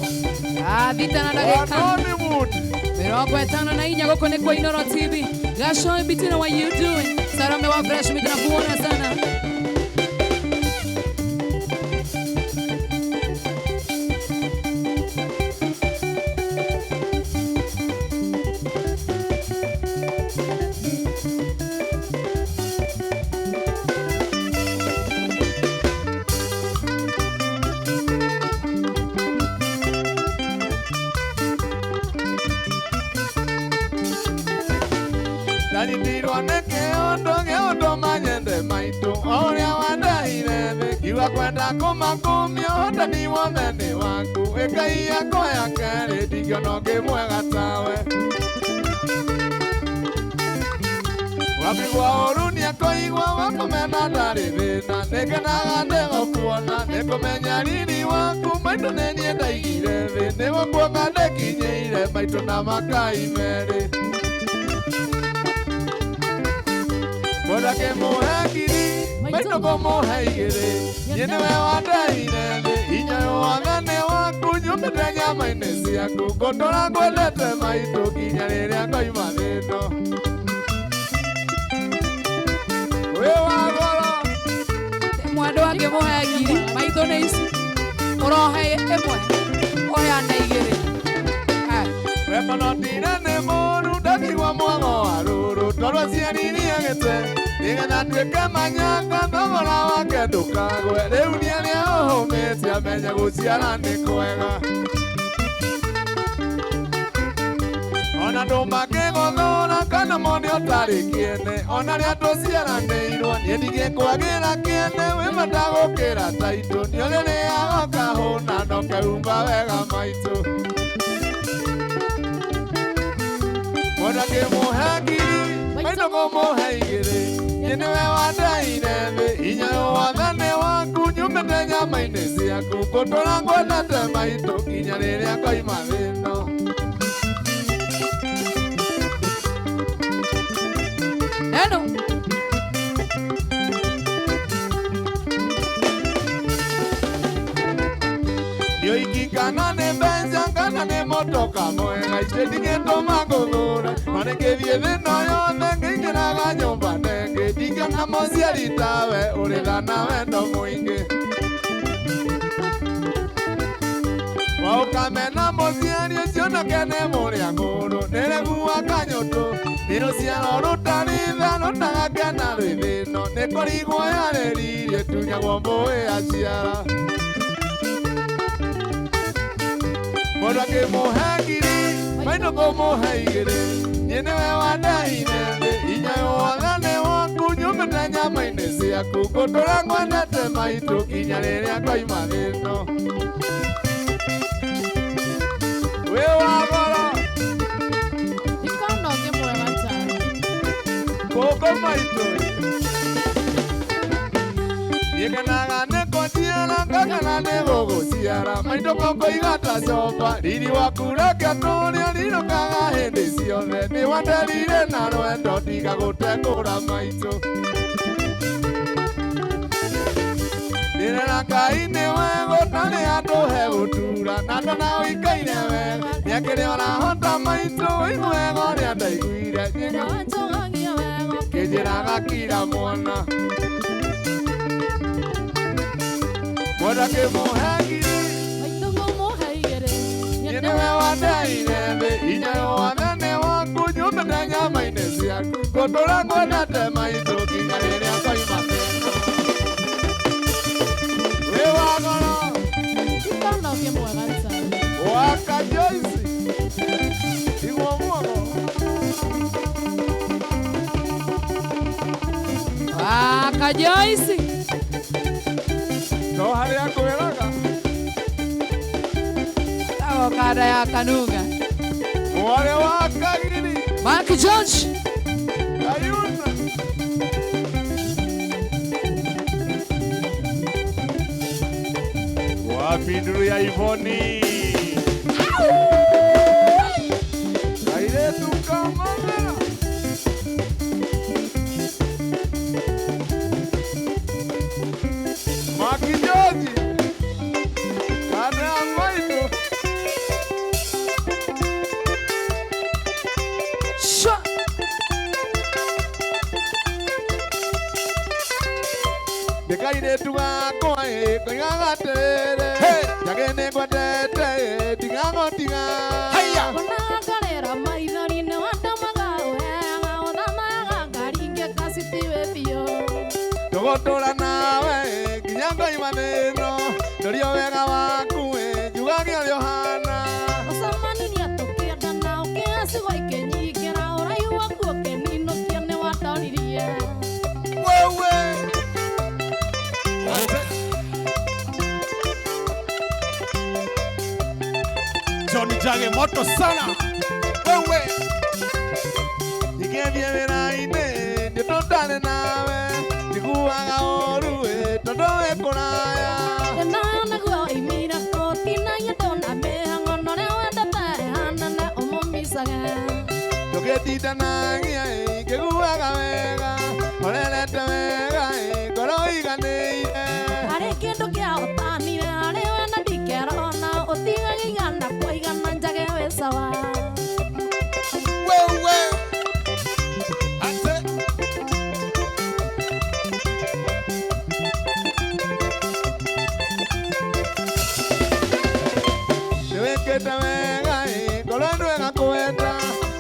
Thita na ndagĩka Wanoni muti 54 gũkũ nĩ kwa Inoro TV Gasho Bitina, what you doing? Sarame wa Fresh Meat nakuona sana. Ndanyitirwo nĩ kĩũndũ gĩũndũ manyende maitũ ũrĩa wandeheire thĩ ngiuga kwenda kũmakumia ũhotani wothe nĩ waku ĩkai yakwa ya kerĩ ndingĩona ũngĩ mwega tawe wapigwa ũru nĩekũigua wakũmena ndarĩ thĩna nĩngenaga nĩgũkuona nĩkũmenya riri waku maitũ nĩ niĩ ndaigire thĩ nĩgũkuonga ndĩkinyĩire maitũ na makai merĩ Mũndũ akĩmũhe ngiri maitũ ngũmũhe igĩrĩ niĩ nĩwe wandeheire thĩ hinya wothe nĩ waku nyumĩte nyama-inĩ ciaku ngũtũra ngwendete maitũ nginya rĩrĩa ngoima thĩ ĩno wĩ wa goro Mwendwa akĩmũhe ngiri maitũ nĩ ici ũrohe ĩmwe ũheane igĩrĩ. Wekonotire nĩ mũru ndakigua mwago wa rũrũ tondũ aciariri agĩte nĩgetha nduĩke manyanga thogora wake ndũkagwe rĩu nĩ arĩa ũhũmĩte amenya gũciara nĩ kwega ona andũ makĩgũthũra kana mone ũtarĩ kĩene ona rĩa tũciaranĩirwo niĩ ndingĩkwagĩra kĩene wĩ bata gũkĩra taitũ nĩ ũrĩrĩaga ũkahũna na ũkeumba wega maitũ Mũndũ akĩmũhe ngiri maitũ ngũmũhe igĩrĩ niĩ nĩwe wandeheire thĩ hinya wothe nĩ waku nyumĩte nyama-inĩ ciaku ngũtũra ngwendete maitũ nginya rĩrĩa ngoima thĩ ĩno. Neno. Nĩoiki kana nĩ mbeca kana nĩ motoka mwega icio ndingĩtũma ngũthũre no nĩngĩthiĩ thĩ ĩno yothe ngĩingĩraga nyũmba nengĩ ndingĩona mũciari tawe ũrĩ tha na wendo mũingĩ waũkamena mũciari ũcio nake nĩ mũrĩa ngũrũ nĩregua kanyũtũ nĩ rũciaro rũtarĩ tha rũtagakena rwĩ thĩ ĩno nĩ kũrigwo yarĩririe tunyagwo mbũĩ aciara Mũndũ akĩmũhe ngiri maitũ ngũmũhe igĩrĩ niĩ nĩwe wandeheire thĩ hinya wothe nĩ waku nyumĩte nyama-inĩ ciaku ngũtũra ngwendete maitũ nginya rĩrĩa ngoima thĩ ĩno wĩ wa goro Ndikona ũngĩ mwega tawe. kũkũ maitũ nĩngenaga nĩ kũnjiara ngakena nĩ gũgũciara maitũ ngũkũiga ta coba riri waku reke tũrĩa rirũkaga hĩndĩ ciothe nĩ wanderire na rwendo ndiga gũtekũra maitũ ndĩrera Ngai nĩ wega ũtarĩ handũ hegũtura na ndona ũikaire wega nĩakĩrĩ ũrahota maitũ ũigue wega ũrĩa ndaiguire Nĩwanjũgagia wega kĩnjĩraga kira mwana Mũndũ akĩmũhe ngiri maitũ ngũmũhe igĩrĩ niĩ nĩwe wandeheire thĩ hinya wothe nĩ waku nyumĩte nyama-inĩ ciaku ngũtũra ngwendete maitũ nginya rĩrĩa ngoima thĩ ĩno wĩ wa goro Ndikona ũngĩ mwega tawe. waka Joyce igwo mwogo Waka Joyce. no harĩa ngwĩraga Tawo kada ya Kanunga. mwarĩ wa Kagiri Mark George. Kayuna Wapinduru ya Ivoni Kairetu kamamera Maki George kana maitũ Shwa. Ndĩkairĩtu gakwa ĩ ngoigaga atĩrĩrĩ njage nĩngwendete ĩ ndigagũtiga Ona ngarĩra maithori nĩwandũmaga wega ũthamaga ngaringĩka citiwe biũ tũgũtũra nawe ĩ nginya ngoima thĩ ĩno ndũrio wega waku ĩ njugagia ũrĩa ũhana Ũcemanirie tũkĩendana ũkĩacigo ikĩnyingĩra ũraihu waku ũkĩninũkia Njage moto sana. Wewe. Ingĩthiĩ wĩra-inĩ nĩtũtare nawe njiguaga ũru ĩ tondũ wĩ kũraya. Nayo naguo imira kotinagia ndona mĩhang'o na ũrĩa wendete hanene ũmũmicage. Tũgĩtindanagia ĩ ngĩguaga wega horerete wega ĩ ngoro iganĩire. Harĩ kĩndũ kĩa ũtanire harĩ we na ndikerona ũtigage igana kwa igana njage wĩ sawa. Wewe. Ate. Nĩwĩkĩte wega ĩ ngoro ndwega kwenda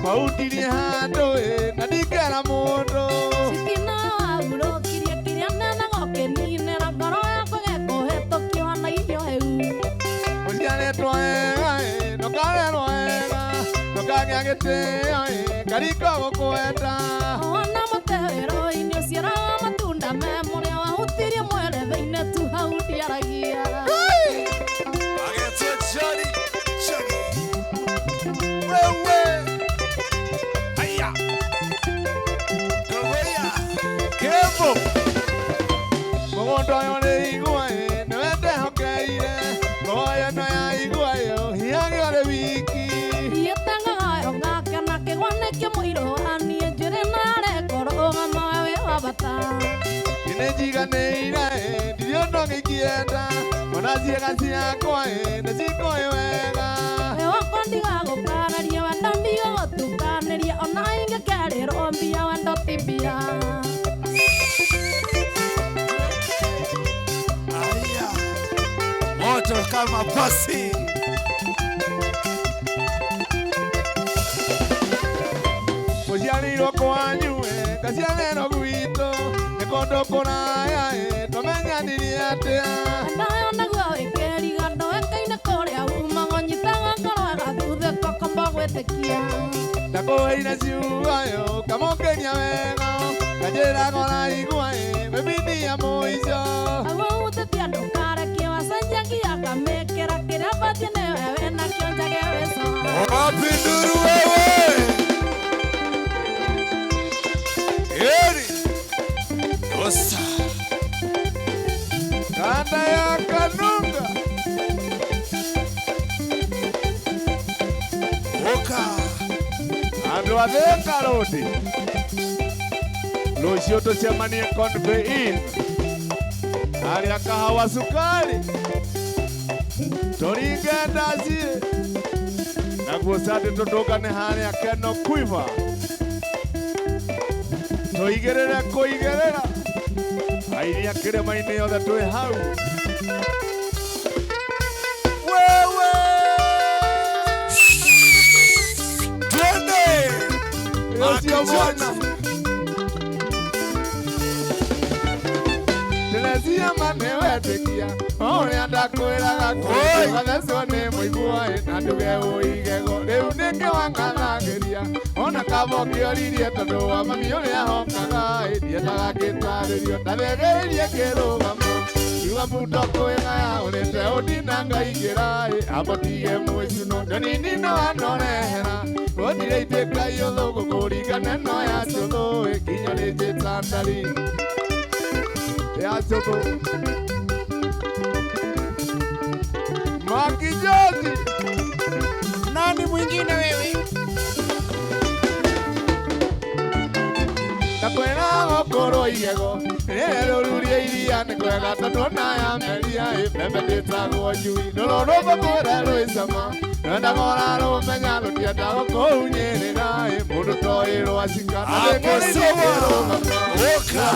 wautirie handũ ĩ na ndingĩra mũndũ. Sitina wahurũkirie kĩrĩa nenaga ũkĩninĩra ngoro yakwa gĩkũhĩtũkio na irio heu. Ũciarĩtwo wega ĩ ndũkarerwo wega ndũkagĩa gĩtĩo ĩ ngariko gũkwenda. Ona mũtĩ wĩrũ-inĩ ũciaraga matunda me mũrĩo wahutirie mwere thĩinĩ tu hau ndiaragia. Agetwo Johnny Johnny. Wewe. Aya. Korea. Kembo. Mũgũnda ũyũ nĩ igua ĩ nĩwe ndehokeire ngoro ĩno ya igua ĩ hiagĩ ũrĩ wiki. Thiĩte ngagayo ngakena kĩgwa nĩkĩo mũirũ waniĩ njuĩrĩ narĩ kũrũgama we wĩ wa bata. Nĩnjiganĩire ĩ ndirĩ ũndũ ingĩenda ona ciĩga ciakwa ĩ nĩcikũĩ wega. Wĩ wakwa ndigagũkararia wendo ndigagũtukanĩria ona ingĩkerĩrwo mbia wendo ti mbia. Aya. Moto kama pasi. Mũciarirwo kwanyu ĩ ngaciarĩrwo gwitũ nĩ kũndũ kũraya ĩ tũmenyanirie atĩa. Ndayo naguo wĩkĩriga ndũĩkaine kũrĩa umaga ũnyitaga ngoro ĩgathuthĩka ũkamba gwĩtĩkia. Ndakũheire ciugo ĩ ũkamũkenia wega nganjĩraga ũraigua ĩ wĩ ya mũico. Hau ũhutĩtie ndũkarekie wacenjagia ngamĩkĩra kĩrĩa batiĩ nĩwe wĩnakĩo njage wĩ sawa. Wapi nduru wewe? Eri. Osa. Kanda ya Kanunga. Oka. Andũ a Thika Road. Rũciũ tũcemanie Convey Inn. Harĩa kahawa sukari. Tũringe ndaci. Naguo Sunday tũtũngane harĩa Keno Quiver. Tũigĩrĩre kũigĩrĩra. Airia kĩrĩma-inĩ yothe twĩ hau. Wewe. Twende. Ũcio mwana. Ndĩrecia ma nĩwetĩkia ũrĩa ndakwĩraga kwĩgathecwo nĩ mũigua ĩ na nduge ũigego rĩu nĩkĩ wangathagĩria ona kaba ũkĩoririe tondũ wa mami ũrĩa hokaga ĩ ndiendaga ngĩtarĩrio ndathĩgĩrĩirie kĩrũgamo kiuga muto kwĩgaya ũrĩte ũndina ngaingĩra ĩ ambotige mwĩcuno ndonini no anorehera gũtirĩ itĩka iũthũngũ kũringana ĩno ya cũthũ ĩ nginya rĩnjĩta ndari ya cũthũ. Makijozi. Nani mwingine wewe? Ndakwĩra gũkũrwo igego rĩrĩ rũrurie iria nĩ kwega tondũ ona yameria ĩ mbembe ndĩtagwo njui rũrũ rũbakũre rwĩ cama rwendaga ũrarũmenya rũtienda gũkũhunyĩrĩra ĩ mũndũ toĩ rwacika na ndĩkĩrĩirie kĩrũgamo Oka.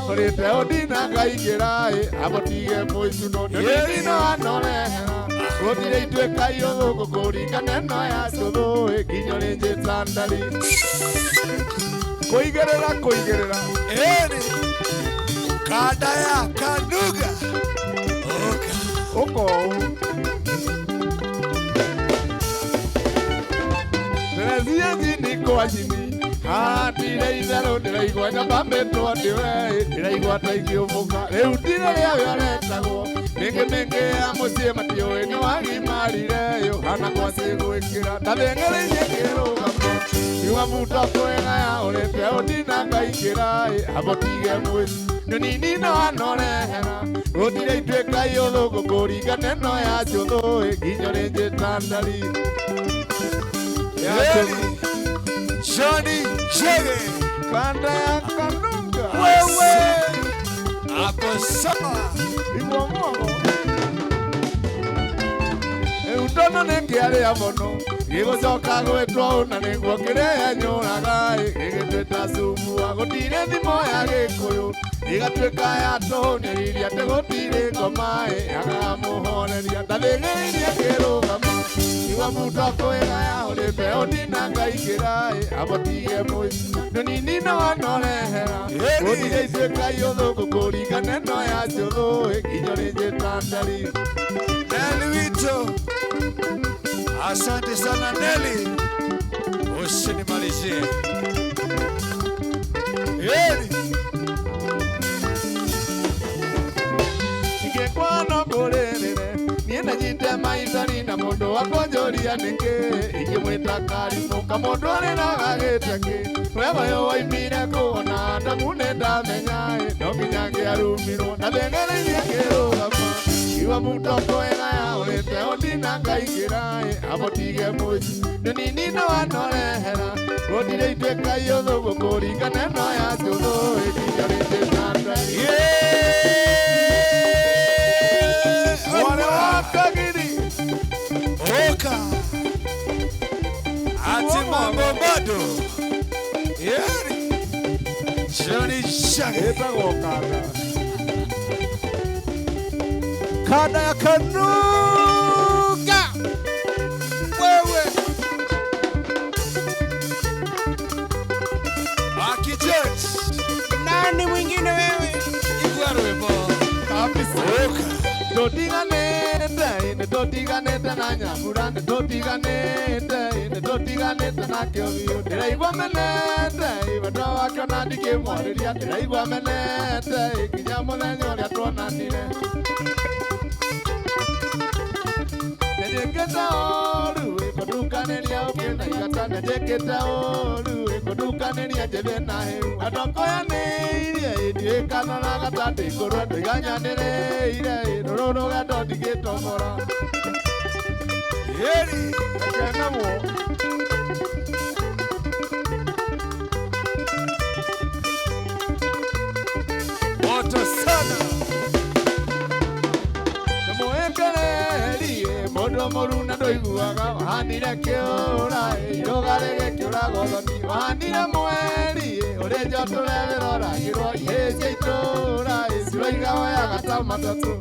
ũrĩte ũndina ngaingĩra ĩ amũtige mũicuno ndĩrĩ no anorehera gũtirĩ ituĩka iũthũngũ kũringana ĩno ya cũthũ ĩ nginya rĩnjĩta ndari. Kũigĩrĩra kũigĩrĩra. Eri. Kanda ya Kanuga. Oka. Ũko. Teresia chini kwa chini Hatire itherũ ndĩraigua nyambambĩtwo nĩwe ndĩraigua ta ingĩũmbũka rĩu ndirĩ rĩa ũretagwo mĩngĩ mĩngĩ ya mũciĩ matiũĩ nĩ wagimarire ũhana kwacĩ gwĩkĩra ndatheng'ereirie kĩrũgamo iwa muto kwĩgaya ũrĩte ũndina ngaingĩra abotige mwĩci nyonini no anorehera gũtirĩ ituĩka iũthũngũ kũringana ĩno ya njũthũ nginya rĩnjĩta ndari Johnny Njagi kanda ya Kanunga wewe hapo sawa igwomogo utono nĩngĩarĩa mũno gĩgũcoka gwĩtwo ũna nĩguo kĩrĩa yanyũraga gĩgĩtuĩta cumbua gũtirĩ thimo ya gĩkũyũ ĩgatuĩka ya tũhũ nĩririe atĩ gũtirĩ ngoma agamũhoreria ndathĩgĩrĩirie kĩrũgamo iwa muto kwĩgaya ũrĩ mbeũ ndina ngaingĩra abotige mũici nyonini no anorehera gũtirĩ ituĩka iũthũngũ kũringana ĩno ya njũthũ nginya rĩnjĩta ndari Nelly Wito, asante sana Nelly, usinimalizie. Eli ingĩkwa no ngũrĩrĩre niĩ ndanyite maithori na mũndũ wakũnjũria nĩkĩ ingĩmwĩta karimũ kamũndũ arĩraga gĩteke wega ũyũ waimire kũ ona Adamu nĩndamenya no nginya ngĩarumirwo ndatheng'ereirie kĩrũgamo iwa muto kwĩgaya ũrĩte ũndina ngaingĩra abotige mũici nyonini no anorehera gũtirĩ ituĩka iũthũngũ kũringana ĩno ya njũthũ nginya rĩnjĩta ndari Mwana wa Kagiri Oka ati mambo bado. Yeri Johnny Njagi ĩtagwo kanda kanda ya Kanunga wewe Akijet Nani mwingine wewe? Igwa rwĩmbo kabisa Oka Ndotiganĩte nĩtũtiganĩte na nyambura nĩtũtiganĩte nĩtũtiganĩte na kĩobio ndĩraigua menete wendo wake ona ndingĩmwarĩria ndĩraigua menete nginya mũthenya ũrĩa tuonanire nĩnjĩkĩte ũru kũndukanĩria ũkĩna igata nĩnjĩkĩte ũru kũndukanĩria njĩthĩ na hĩu andokoyanĩirie ndiĩkanoraga ta ndĩkũrwe ndĩganyanĩrĩire rũrũ rũgendo ndigĩtomora Yeri ekenamwo moto sana Ndũmũĩkererie mũndũ mũru na ndũiguaga wahanire kĩũra irũga rĩgĩkĩũraga ũthoni wahanire mweri ũrĩ njotũre rĩroragĩrwo ihĩĩ cia itũũra ciroiga woyaga ta matatũ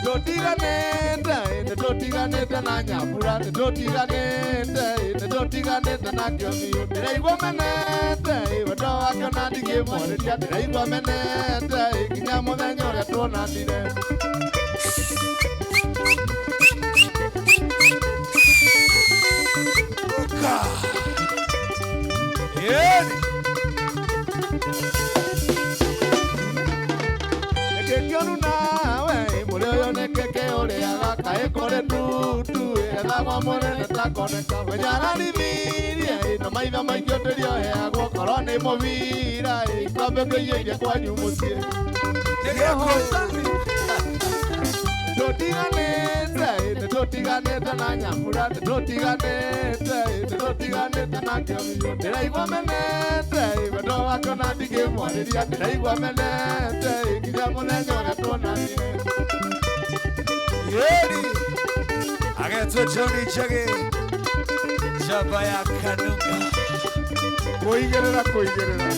Tũtiganĩte nĩtũtiganĩte na nyambura nĩtũtiganĩte nĩtũtiganĩte na kĩobio ndĩraigua menete wendo wake ona ndingĩmwarĩria ndĩraigua menete nginya mũthenya ũrĩa tuonanire Oka Yeri Nĩkĩkĩoru nawe mũrĩ ũyũ nĩkĩkĩ ũrĩaga kaĩ kũrĩ tutu ethagwo mũnene takoneka wenyaranithirie na maitho maingĩ ũtĩrio heagwo korwo nĩ mũbira ikombe kũiyĩire kwanyu mũciĩ Nĩgĩkũ Tũtiganĩte nĩtũtiganĩte na nyambura nĩtũtiganĩte nĩtũtiganĩte na kĩobio ndĩraigua menete wendo wake ona ndingĩmwarĩria ndĩraigua menete nginya mũthenya ũrĩa tuonanire Yeri agetwo Johnny Njagi njamba ya Kanunga kũigĩrĩra kũigĩrĩra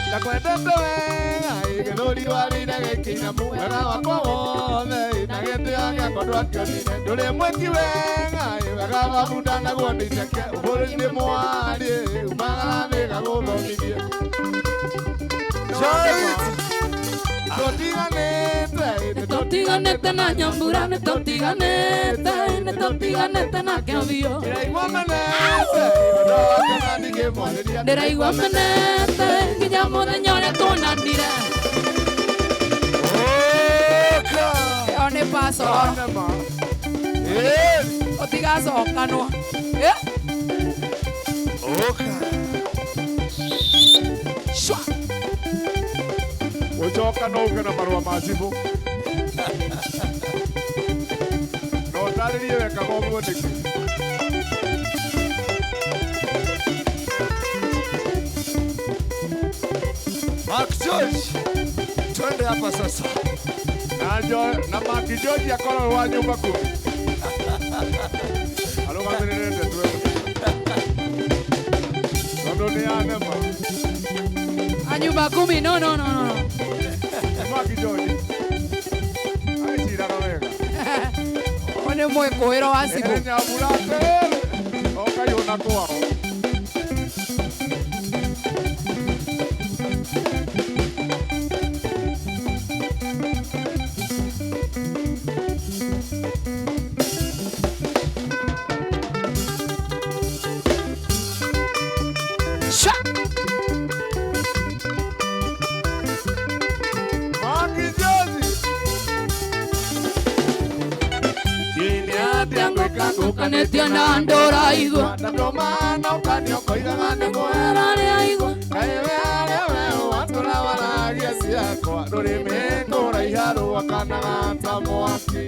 ndakwendete wega gĩthũri warĩire gĩkĩinamu wega wakwa wothe na gĩtĩo gĩakwa ndwakĩonire ndũrĩ mwĩki wega wega wa naguo nĩ iceke ũhũrĩ-inĩ mwarie umagara nĩgagũthomithie Johnny Tũtiganĩte Nĩtũtiganĩte na Nyambura, nĩtũtiganĩte, nĩtũtiganĩte na Kĩambio. Ndĩraigua menete nginya mũthenya ũrĩa tuonanire. Ĩyo nĩ paso. Ũtigacokanwo. Shwa. Gũcoka no ũke na marũa ma cibũ. Na ũtarĩrie wekaga ũguo nĩkĩ. Mark George, twende hapa sasa. Na na Mark George akorwo wa nyumba kumi. Arũgamĩrĩre ndeto ĩyo. Tondũ nĩ anema. A nyumba kumi, no, no, no, no. Mark George. Agĩciraga wega. Ũyũ nĩ mwĩkũĩro wa cibũ. Ere Nyambura atĩrĩrĩ, ũkaihũna kwao. Shwa. Mark George. Ngũkanĩtio na ndũraigua. Ndũmana ũkanio koigaga nĩ Kwĩra rĩaigua. Kaĩ we arĩa we watũra waragia ciakwa rũrĩmĩ kũraiha rwakanaga ta mwaki.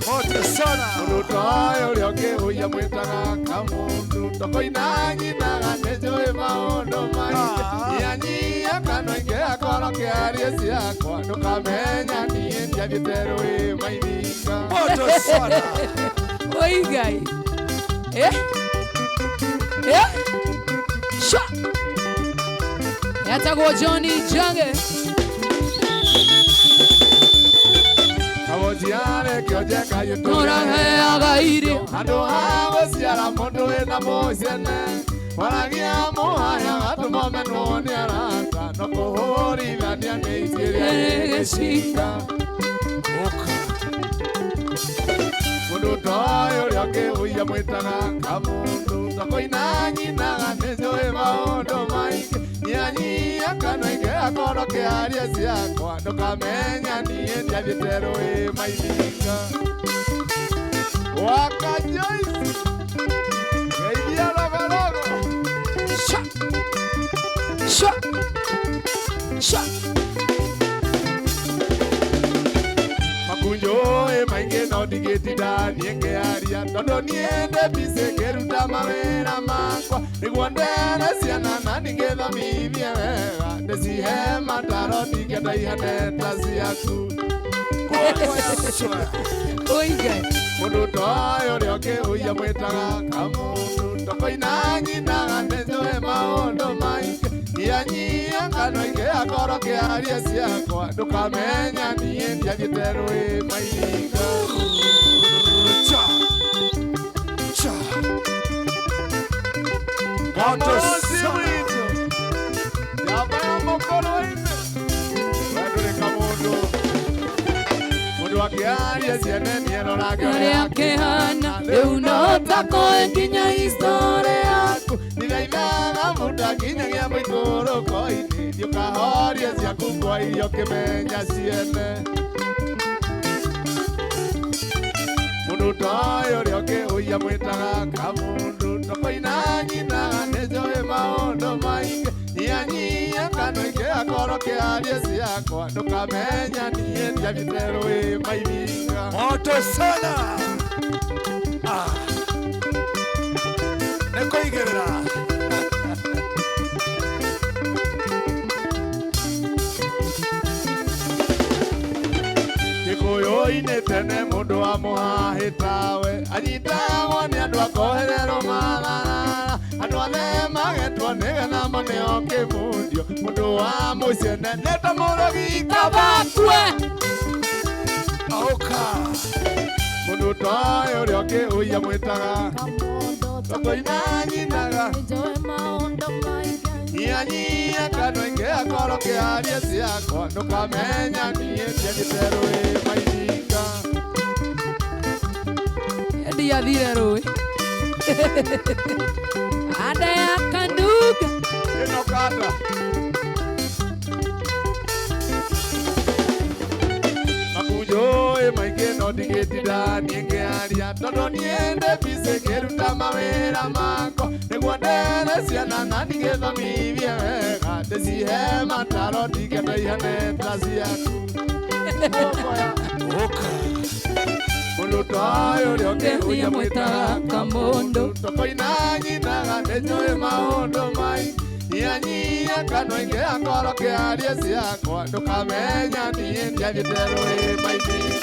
Moto sana. Mũndũ ta ũyũ ũrĩa ũngĩhũia mwĩtaga kamũndũ tokoina nyinaga nĩnjũĩ maũndũ maingĩ nyanyia kanua ingĩakorwo kĩarie ciakwa ndũkamenya niĩ ndiathiĩte rũĩ maithinga. Moto sana. Oi Ngai. Eh? Eh? Shwa. Etagwo Johnny Njagi. Kamũciare kĩonje Nũraheaga irio. Handũ ha gũciara mũndũ wĩna mũciene waragia mũhaya gatũma menwo nĩ arata no kũhũrithania nĩ itĩria gĩcinga. Mũndũ ta ũyũ ũrĩa ũngĩhũia mwĩtaga kamũndũ tokoina nyinaga nĩnjũĩ maũndũ maingĩ nyanyia kanua ingĩakorwo kĩaria ciakwa ndũkamenya niĩ ndiathiĩte rũĩ maithinga. Waka Joyce geithia rogorogo. Shwa. Shwa. Shwa. Makunjo ĩ maingĩ no ndigĩtinda niĩ ngĩaria tondũ niĩ ndĩ busy ngĩruta mawĩra makwa nĩguo ndere ciana na ningĩthomithie wega ndĩcihe mataro ndingĩenda ihane ta ciaku. Oi Ngai. Mũndũ ta ũyũ ũrĩa ũngĩhũia mwĩtaga kamũndũ tokoina nyinaga nĩnjũĩ maũndũ maingĩ nyanyia kanua ingĩakorwo kĩaria ciakwa ndũkamenya niĩ ndiathiĩte rũĩ maithinga. Cha. Cha. Moto sana. Njamba ya mũkũrũ-inĩ we ndũrĩ kamũndũ mũndũ akĩaria ciene nĩerorage Ũrĩa kĩhana rĩu no takoe nginya history yaku. Ndithaithaga mũndũ akinyagia mũikũrũko-inĩ ndiũkahoria ciaku kwa irio kĩmenya ciene. Mũndũ ta ũyũ ũrĩa ũngĩhũia mwĩtaga kamũndũ tokoina nyinaga nĩnjũĩ maũndũ maingĩ nyanyia kanua ingĩakorwo kĩaria ciakwa ndũkamenya niĩ ndiathiĩte rũĩ maithinga. Moto sana. Ah. Nĩ kũigĩrĩra. Gĩkũyũ-inĩ tene mũndũ wa mũhahĩ tawe anyitagwo nĩ andũ akohererwo matharara andũ othe magetwo nĩgetha moneo kĩmundio mũndũ wa mũciene nĩ ta mũrogi Kabakwe. Aũka. Mũndũ ta ũyũ ũrĩa ũngĩhũia mwĩtaga Kamũndũ Tokoina nyinaga Nĩnjũĩ maũndũ maingĩ Nyanyia kanua ingĩakorwo kĩaria ciakwa ndũkamenya niĩ ndiathiĩte rũĩ maithinga. Ndiathire rũĩ. Ada ya kanduga. Ĩno kanda. Makunjũĩ maingĩ no ndigĩtinda niĩ ngĩaria tondũ niĩ ndĩ busy ngĩruta mawĩra makwa nĩguo ndere ciana na ndigĩthomithie wega ndĩcihe mataro ndigenda ihane ta ciaku. Mũndũ ta ũyũ ũrĩa ũngĩhuria mwĩtaga kamũndũ. Tokoina nyinaga nĩnjũĩ maũndũ maingĩ. Nyanyia kanua ingĩakorwo kĩaria ciakwa ndũkamenya niĩ ndiathiĩte rũĩ maithinga.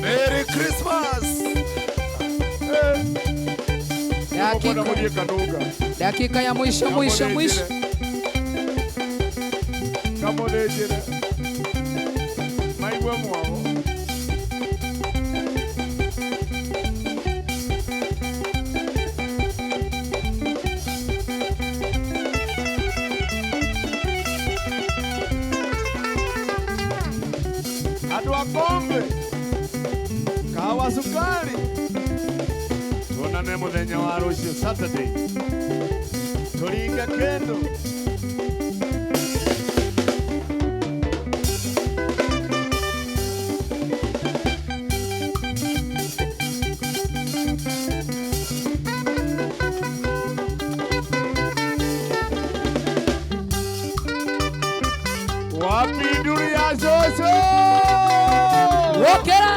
Merry Christmas. Dakika ya mwisho mwisho mwisho. Kamũnĩnjĩre. Maigue mwago. Andũ a kombe kawa sukari tuonane mũthenya wa rũciũ Saturday tũringe kĩndũ. Wapi nduru ya cũcũ? Wokera.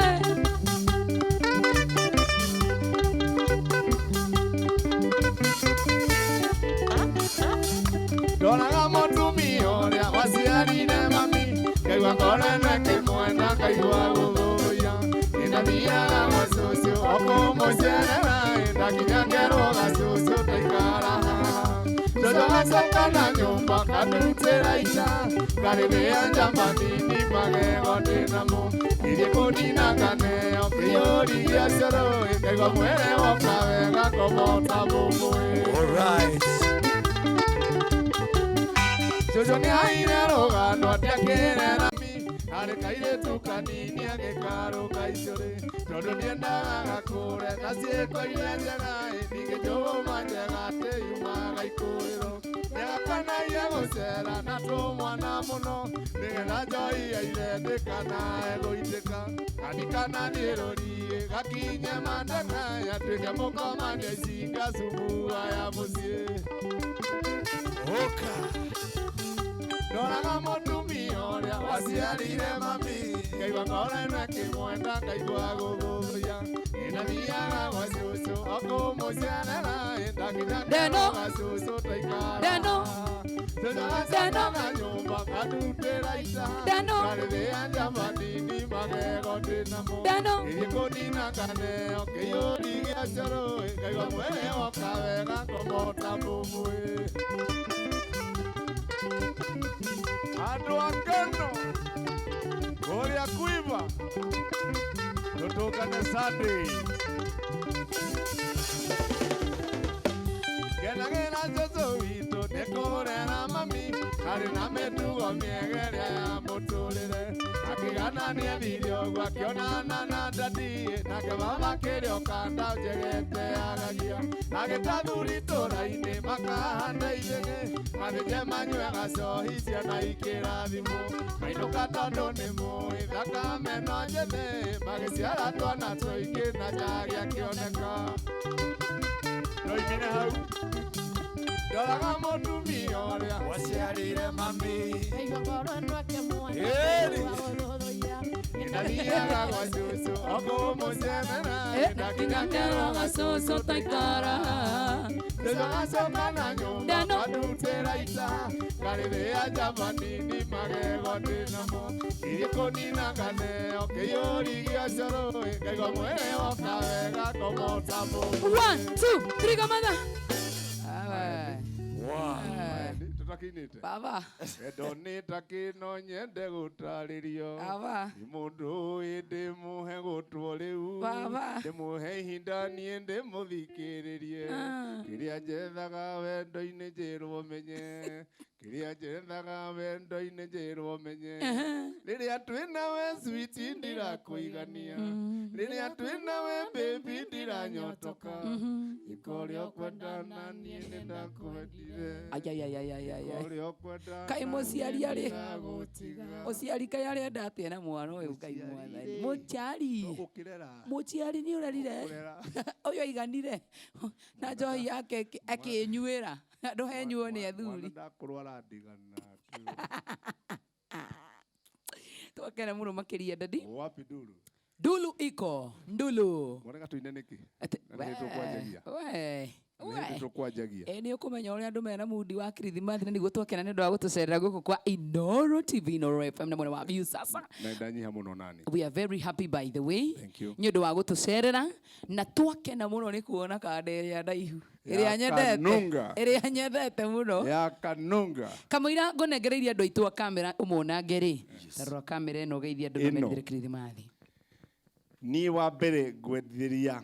Ndoraga mũtumia ũrĩa waciarire mami ngaigua ngoro ĩno ĩkĩmwenda ngaigua gũthũya nĩndathiaga gwa cũcũ o kũmũcerera ndakinya ngerwo gacũcũ ndaikara haha cũcũ gacoka na nyũmba kandutĩra ita ngarĩrĩa njamba nini magego ndĩnamo irie kũnina nganeo kĩyũri gĩa coro ngaigua mwĩrĩ woka wega ngomota mũmũĩ. All right. Cũcũ nĩaire rũgano atiakĩrera mi arĩ kairĩtu kanini agĩkarũka icũrĩ tondũ ndiendaga gakũre na ciĩko iria njega ningĩ njũgũma njega atĩ yumaga ikũrĩro nĩakanagia gũcera na tũmwana mũno nĩgetha njoi aire ndĩkanae gũitĩka kanikana thiĩ rũriĩ gakinye mandaka yatuĩke mũkomania icinga cubua ya mũciĩ. Oka. Ndoraga mũtumia ũrĩa waciarire mami ngaigua ngoro ĩno ĩkĩmwenda ngaigua gũthũya nĩndathiaga gwa cũcũ o kũmũcerera ndakinya Deno. ngerwo gacũcũ ndaikara Deno. Cũcũ gacoka na nyũmba kandutĩra ita Deno. ngarĩrĩa njamba nini magego ndĩnamo Deno. ĩthiĩ kũnina nganeo kĩyũri gĩa coro ngaigua mwĩrĩ woka wega ngomota mũmũĩ. Andũ a Kano kũrĩa Kuiva tũtũngane Sunday. Kenagĩra cũcũ witũ nĩ kũrera mami arĩ na mĩtugo mĩega ĩrĩa ya mũtũrĩre akĩgana nĩathire ũguo akĩonana na ndadi nake baba akĩrĩa ũkanda njegete agagia agĩta thuri itũra-inĩ makahanda ithĩgĩ mathĩnje manyue gacohi ciana ikĩrathimwo mainũka tondũ nĩ mũĩ thakame no njĩthĩ magĩciara twana tũingĩ na njagi akĩoneka ndoimire hau ndoraga mũtumia ũrĩa Waciarire mami. Ngaigua ngoro ĩno ĩkĩmwenda Ĩni. ngaigua gũthũya nĩndathiaga gwa cũcũ o kũmũcerera ndakinya Ndakinya gacũcũ taikara. Cũcũ gacoka na nyũmba Deno. kandutĩra ita ngarĩrĩa njamba nini magego ndĩnamo irie kũnina nganeo kĩyũri gĩa coro ngaigua mwĩrĩ woka wega ngomota mũmũĩ. 1 2 3 kamada. Tũtakĩrĩ Ũrakĩinĩte? Baba. Wendo nĩ ta kĩno nyende gũtarĩrio. Baba. Nĩ mũndũ ũĩ ndĩmũhe gũtwo rĩu. Baba. Ndĩmũhe ihinda niĩ ndĩmũthikĩrĩrie. Ah. Kĩrĩa njethaga wendo-inĩ njĩrwo menye. Kĩrĩa njethaga wendo-inĩ njĩrwo menye. Rĩrĩa twĩ nawe sweet ndirakũigania. Rĩrĩa twĩ nawe baby ndiranyotoka. Ĩka ũrĩa ũkwenda na niĩ nĩndakwendire. Ayayayayayay. Ũrĩa ũkwenda Kaĩ na mũciari niĩ arĩ ndagũtiga. mũciari kaĩ arenda atĩa na mwana ũyũ Ngai mwathani mũciari Gũkĩrera. mũciari nĩ ũrerire ũyũ aiganire na njohi yake akĩnyuĩra ndũhenyuo nĩ Mwana athuri ndakũrwo arandigana. Twakena mũno makĩria dadi. Wapi nduru? Ndulu iko ndulu. Mwarega tũine nĩkĩ? Ate- Na nĩ tũkwanjagia. We, Na nĩ we. tũkwanjagia. Ĩ nĩ ũkũmenya ũrĩa andũ mena mundi wa kirithimathi na nĩguo twakena nĩ ũndũ wa gũtũcerera gũkũ kwa Inoro TV, Inoro FM na mwena wa View sasa. Na ndanyiha mũno nani. We are very happy, by the way, Thank you. nĩ ũndũ wa gũtũcerera na twakena mũno nĩ kuona kanda ĩrĩa ndaihu ĩrĩa Ya nyendete Kanunga. ĩrĩa nyendete mũno. Ya Kanunga. Kamũira ngũnengereirie andũ aitũ a kamera ũmonange rĩ, tarora kamera ĩno ũgeithie andũ Ĩno. mamenyithĩre kirithimathi. Niĩ wa mbere ngwendithĩria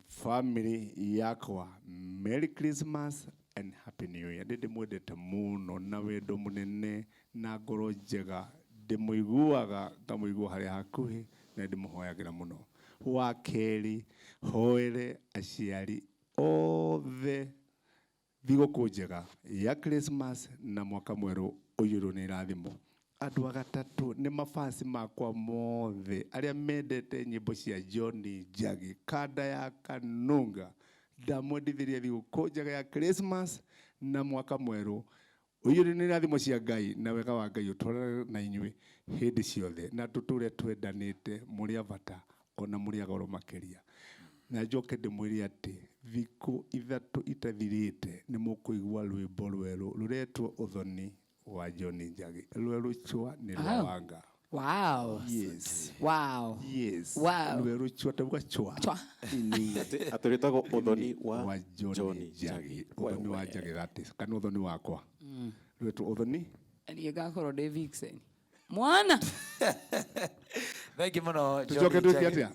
family yakwa Merry Christmas and Happy New Year. Ndĩ ndĩmwendete mũno na wendo mũnene na ngoro njega, ndĩmũiguaga ngamũigua harĩa hakuhĩ na ndĩmũhoyagĩra mũno. Wa kerĩ, hoere aciari othe thigũkũ njega ya Christmas na mwaka mwerũ ũiyũrwo nĩ irathimo. Andũ a gatatũ nĩ mabasi makwa mothe arĩa mendete nyĩmbo cia John Njagi kanda ya Kanunga, ndamwendithĩria thigũkũ njega ya Christmas na mwaka mwerũ ũiyũrwo nĩ irathimo cia Ngai na wega wa Ngai ũtwarane na inyuĩ hĩndĩ ciothe na tũtũre twendanĩte mũrĩ a bata ona mũrĩ a goro makĩria. Na njoke ndĩmwĩre atĩ thikũ 3 itathirĩte nĩ mũkũigua rwĩmbo rwerũ rũretwo Ũthoni wa John Njagi. Rwerũ cwa nĩ rwa Wow. Wanga. Wow. Yes. Wow. Yes. Wow. Rwerũ cwa tauga cwa. Cwa. Atĩ rwĩtagwo Ũthoni wa John John Njagi. Ũthoni wa Njagi, that is. Kana ũthoni wakwa. Rwetwo Ũthoni. Niĩ ngakorwo ndĩ vixen. Mwana. Thank you mũno Tũcoke Johnny twĩke Njagi. atĩa?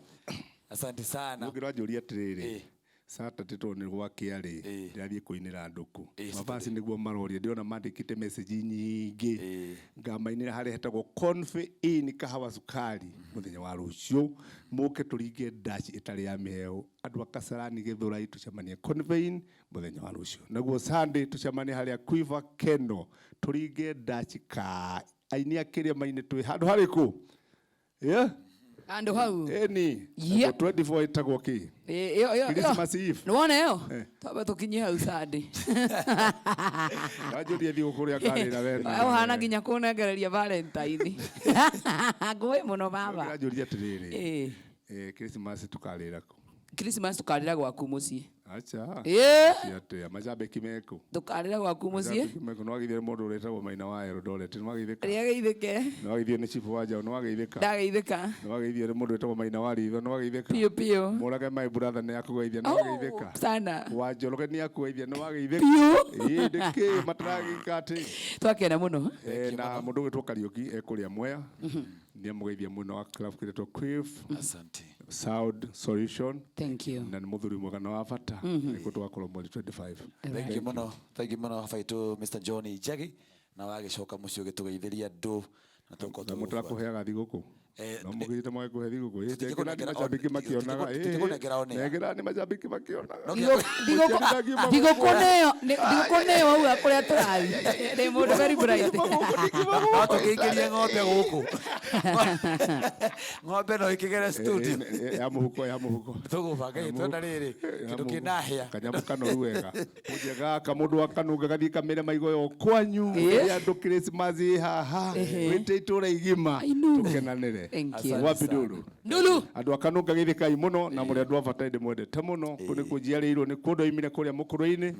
Asante sana. Mũngĩ rwanjũria atĩrĩrĩ. Ĩ. Saturday tondũ nĩ gwakĩa rĩ, Ĩ. ndĩrathiĩ kũinĩra andũ kũ. Ĩ, Mabasi nĩguo maroria, ndĩrona mandĩkĩte message nyingĩ. Ĩ. Ngamainĩra harĩa hetagwo Confe Inn Kahawa Sukari mũthenya wa rũciũ. Mũke tũringe ndaci ĩtarĩ ya mĩhehu. Andũ a Kasarani Gĩthũrai tũcemanie Confe Inn mũthenya wa rũciũ. Naguo Sunday tũcemanie harĩa Quiver Keno tũringe ndaci ka aini a kĩrĩma-inĩ twĩ handũ harĩkũ? Yeah? Andũ hau. Ĩni. Yeah. 24 ĩtagwo kĩ? Ĩ, ĩyo ĩyo. Christmas Eve. Nĩwona ĩyo? Twambe tũkinye hau Sunday. Wanjũria thigũkũ ũrĩa ngarĩra we nawe. Ũhana nginya kũnengereria Valentine. Ngũĩ mũno baba. Ũranjũria atĩrĩrĩ. Ĩ. Christmas tũkarĩra kũ? Christmas tũkarĩra gwaku mũciĩ. Acha. Ĩ. Ti atĩa macambĩki meku. Tũkarĩra gwaku mũciĩ. Macambĩki meku nĩ wageithio nĩ mũndũ ũretagwo Maina wa Eldoret nĩ wageithĩka. Rĩa geithĩke. Nĩ wageithio nĩ Chifu wa Njaũ nĩ wageithĩka. Ndageithĩka. Nĩ wageithio nĩ mũndũ wĩtagwo Maina wa Ritho nĩ wageithĩka. Piũ piũ. Mũrage my brother nĩ akũgeithia nĩ Oh, wageithĩka. sana. Wa Njoroge nĩ akũgeithia nĩ wageithĩka. Piũ. Ĩ nĩkĩ mataragĩka atĩ. Twakena mũno. Na mũndũ ũgwĩtwo Kariũki ekũrĩa Mwea. Nĩ amũgeithia mwena wa club kĩretwo Quiff. Asante. Sound Solution. Thank you. Na nĩ mũthuri mwega na wa bata. Nĩkuo tũgakorwo mweri 25. Thank you mũno. Thank you mũno baitũ Mr. John Njagi na wagĩcoka mũciĩ ũgĩtũgeithĩria andũ na tũgũkorwo Na mũtũrakũheaga thigũkũ. No mũgĩrĩte mwage kũhe thigũkũ. Ĩ, Tũtingĩkũnengera nĩ macambĩki makĩonaga. Ĩ, tũtingĩkũnengera on air. nengera nĩ macambĩki makĩonaga. Thigũkũ nĩyo thigũkũ nĩyo wauga kũrĩa tũrathiĩ. Ndĩ mũndũ very bright. No tũkĩingĩrie ng'ombe gũkũ. Ng'ombe no ĩkĩgere studio. Ya mũhuko, ya mũhuko. Tũgũbanga gĩtwenda rĩrĩ kĩndũ kĩna hĩa. Kanyamũ kanoru wega. Mũnje gaka mũndũ wa Kanunga gathiĩ kamere maigoyo kwanyu. Ĩ. Rĩrĩa andũ Christmas ĩ haha. Ehe. Wĩte itũra igima. I know. Tũkenanĩre. Thank you. Wapi nduru? Ndulu. Andũ a Kanunga geithĩkai mũno na mũrĩ andũ a bata ndĩmwendete mũno. Kũu nĩkuo njiarĩirwo nĩkuo ndoimire kũrĩa mũkũrũ-inĩ.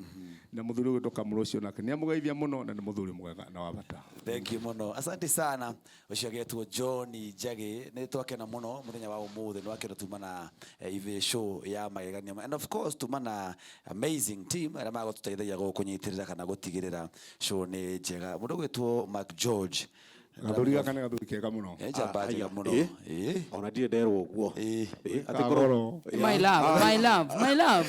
Na muthuri ũgwĩtwo Kamũrũ ũcio nake nĩ amũgeithia mũno na nĩ muthuri mwega na wa bata. Thank you muno, asante sana. Ucio agetwo John Njagi. Nĩ twakena muno muthenya wa umuthi, nĩ wakena tuma na ithe show ya magegania, and of course tuma na amazing team arĩa magũtũteithagia gũkũnyitĩrĩra kana gũtigĩrĩra show nĩ njega. Mũndũ ũgwĩtwo Mark George. Gathuri gaka nĩ gathuri kega mũno. Nĩ njamba njega mũno. Ona ndirĩ nderwo ũguo. Atĩ Kagoro. My love, my love, my love,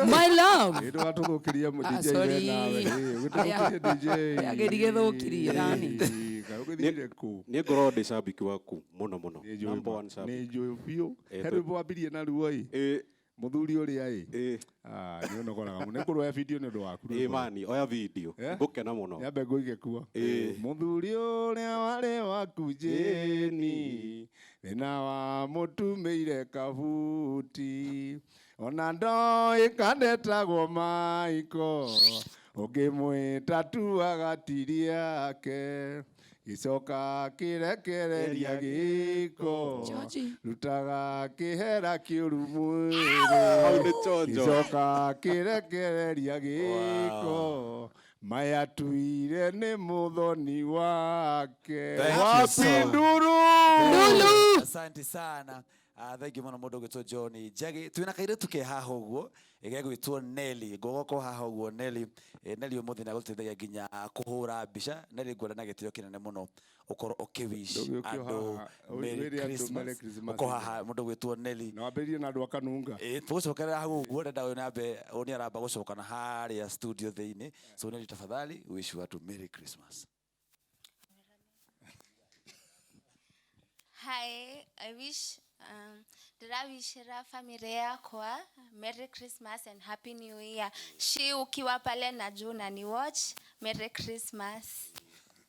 my love. Ĩ, ndũgatũthũkĩrie Ah, DJ sorry. we nawe. Ĩ, ũgĩtũthũkĩrie DJ. Agĩrigĩthũkirie nani. Ũgĩthire kũ? Niĩ ngorwo ndĩ shabiki waku mũno mũno. Number one shabiki. Nĩ njũĩ biũ. He rwĩmbo wambirie naruo ĩ. Mũthuri ũrĩa ĩ. Ah, nĩ ũnogoraga mũno. Nĩ ngũrwoya video nĩ ũndũ waku. Ĩ mani, oya video. Ngũkena mũno. Nyambe ngũige kuo. Mũthuri ũrĩa warĩ waku Jane, thĩna wa mũtumĩire kabuti, ona ndoĩ kandetagwo Maiko, ũngĩmwĩta tuaga tiri yake, gĩcoka kĩrekereria gĩko, rutaga kĩhera kĩũru Hau mwĩrĩ, nĩ chonjo. gĩcoka kĩrekereria gĩko, maya tuire nĩ mũthoni wake. Thank you so- Wapi nduru? Asante sana. Thank you muno mundu gwitwo John Njagi. Twina kairitu ke haha uguo igegwitwo Nelly. Ngũgoko haha uguo Nelly. Nelly umuthi nĩ agũteithagia nginya kũhũra mbica. Nelly, ngwenda na gĩtĩo kĩnene mũno ũkorwo ũkĩwish Ndũgĩũke o andũ haha, Merry wĩre andũ Merry Christmas. Christmas. Ũkorwo haha mũndũ gwĩtwo Nelly. Na wambĩrĩrie na andũ a Kanunga. Tũgũcokerera hau ũguo, ndenda ũyũ nambe ũyũ nĩ aramba gũcoka na harĩa studio thĩinĩ. So Nelly, tafadhali wish watu Merry Christmas. Hi, I wish ndĩrawishĩra family yakwa Merry Christmas and Happy New Year. Shi ukiwa pale na juu na ni watch Merry Christmas.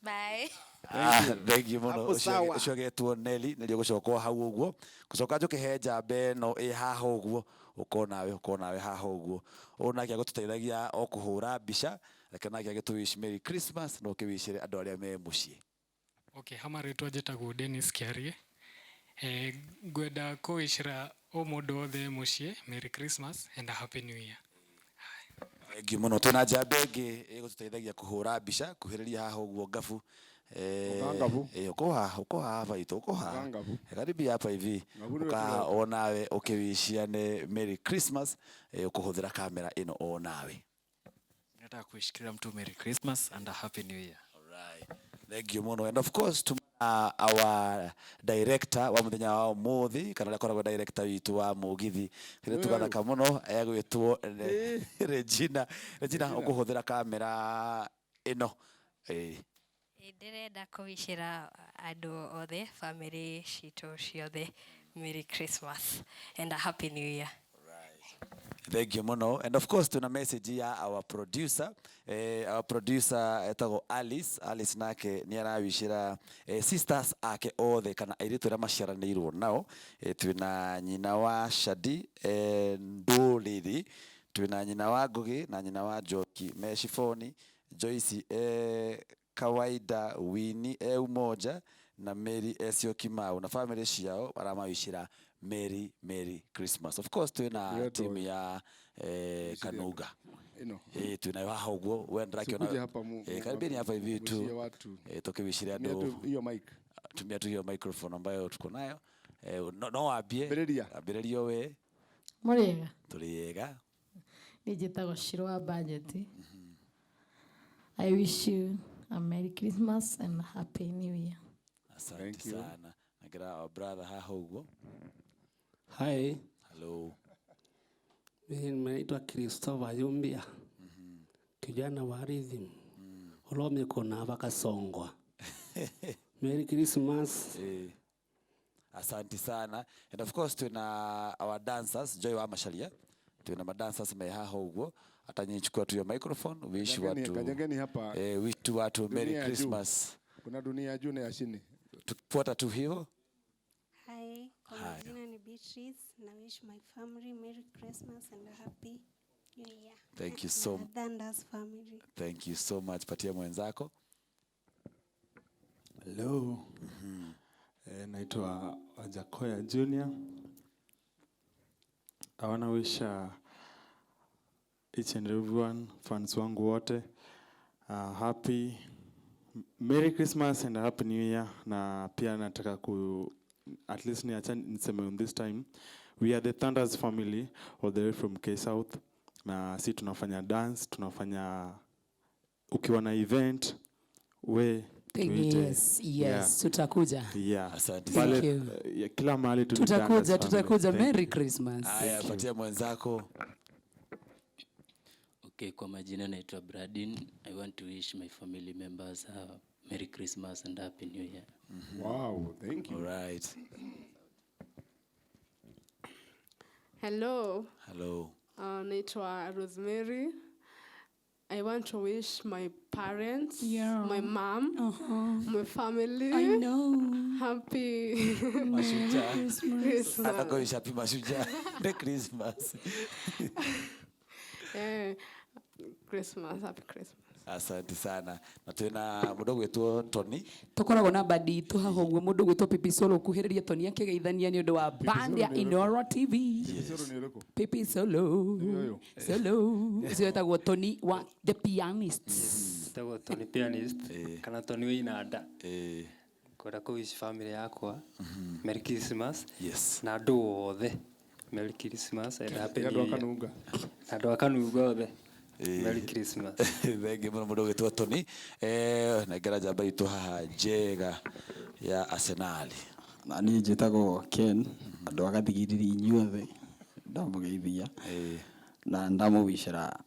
Bye. Ah, thank you muno. Hapo sawa. Ũcio agetwo Nelly, nĩrio gũcokwo hau ũguo. Gũcoka njũkĩhe njamba ĩno ĩ haha ũguo, ũkorwo nawe, ũkorwo nawe haha ũguo. Ũyũ nake agũtũteithagia o kũhũra mbica, reke nake agĩtũ wish Merry Christmas na ũkĩwishĩre andũ arĩa me mũciĩ. Okay, ha marĩtwa njĩtagwo Dennis Kĩarie. Ngwenda kũwĩcĩra o mũndũ wothe mũciĩ Merry Christmas and a Happy New Year. Thank you muno. Twĩna njamba ĩngĩ ĩgũtũteithagia kũhũra mbica, kuhĩrĩria haha ũguo ngabu. Ũka ngabu. Uko haha, uko haha baitũ, uko haha. Ũka ngabu. Karibia hapa hivi. Ngabu nĩwe Uka tũroka. o nawe ũkĩwiciane Merry Christmas, ũkũhũthĩra kamera ĩno o nawe. Nataka kuwish kila mtu Merry Christmas and a Happy New Year. Thank you muno. And of course to our director wa muthenya wa umuthi, kana ũrĩa akoragwo director witũ wa mũgithi kĩrĩa tugathaka mũno, egwĩtwo Regina. Regina, ũkũhũthĩra kamera ĩno. Ndĩrenda kũwicĩra andũ othe, family citũ ciothe Merry Christmas and a Happy New Year. Thank you muno. And of course tuna message ya our producer. Our producer etagwo Alice. Alice nake nĩ arawishĩra sisters ake othe kana airĩtu arĩa maciaranĩirwo nao. Twĩna nyina wa Shadi, Ndũrĩrĩ, twĩna nyina wa Ngugi na nyina wa Njoki me Shifoni, Joyce Kawaida, Winnie Umoja na Mary Syokimau na family ciao aramawishĩra Merry Merry Christmas. Of course twĩna Ndĩretwo timu ya Kanuga. Ĩno. Twĩnayo haha ũguo, we ndĩrakĩona. Sikuje hapa Karibini hapa hivi tu. mwishie watu. Tukiwishĩra Tumia andũ. tu hiyo mic. Tumia tu hiyo microphone ambayo tuko nayo. No wambie. Ambĩrĩria. Ambĩrĩria we. Mũrĩega. Tũrĩ ega. Niĩ njĩtagwo Shiro wa Budget. I wish you a Merry Christmas and a Happy New Year. Asante sana. Nagira our brother haha ũguo. Hi. Hello. Mimi naitwa Christopher Yumbia. Kijana wa rhythm. Olomye kona bakasongwa. Merry Christmas. Asante sana. And of course tuna our dancers Joy wa Macharia. Tuna madancers me haha ũguo. Atanyichukua tu ya microphone wish watu. Kanyageni hapa. Wish tu watu Merry Dunia ya juu. Christmas. Kuna dunia ya juu na ya chini. Tukifuata tu hivyo. Hi, kwa Hi. majina ni Beatrice na wish my family Merry Christmas and a Happy New Year. Thank you so Na Dhandas family. Thank you so much. Patia mwenzako. Hello. Naitwa Wajakoya Junior. I wanna wish Each and everyone, fans wangu wote, happy Merry Christmas and a Happy New Year. Na pia nataka ku at least niacha niseme on this time, we are the Thunders family all the way from K South, na si tunafanya dance, tunafanya ukiwa na event we tuite. Yes, tutakuja. Yeah. Asante. Pale, Thank you. yeah, kila mahali tu ni Tutakuja, Thunders family. tutakuja. Thank Merry you. Christmas. Haya, patia mwenzako. Okay, kwa majina naitwa Bradin. I want to wish my family members a Merry Christmas and Happy New Year. Wow, thank you. All right. Hello. Hello. Naitwa Rosemary. I want to wish my parents, my mom, my family. I know. Happy Mashujaa. Christmas. Anakuwish happy mashujaa. The Christmas. Christmas, happy Christmas. Asante sana. Na twina mundu gwitwo Tony. Tukoragwo na bandi itũ haha ũguo, mũndũ gwĩtwo Pipi Solo kuhĩrĩria Tony akĩgeithania nĩ ũndũ wa band ya Solo nĩ ũrĩkũ? Inoro TV. Solo nĩ ũrĩkũ? Pipi Solo. Nĩ ũyũ? Solo. Ũcio wĩtagwo Tony wa The Pianist. Njĩtagwo Tony Pianist kana Tony wa Inanda. Ngwenda kũ wish family yakwa Merry Christmas. Yes. Na andũ othe Merry Christmas and Happy Nĩ andũ New a Year. Kanunga. Na andũ a Kanunga othe. Merry Christmas. Thengi muno mundu gwitwo Tony. Nengera njamba itũ haha njega ya Arsenal. Na niĩ njĩtagwo Ken, andũ a Gathigiriri inyuothe ndamũgeithia na ndamũwicĩra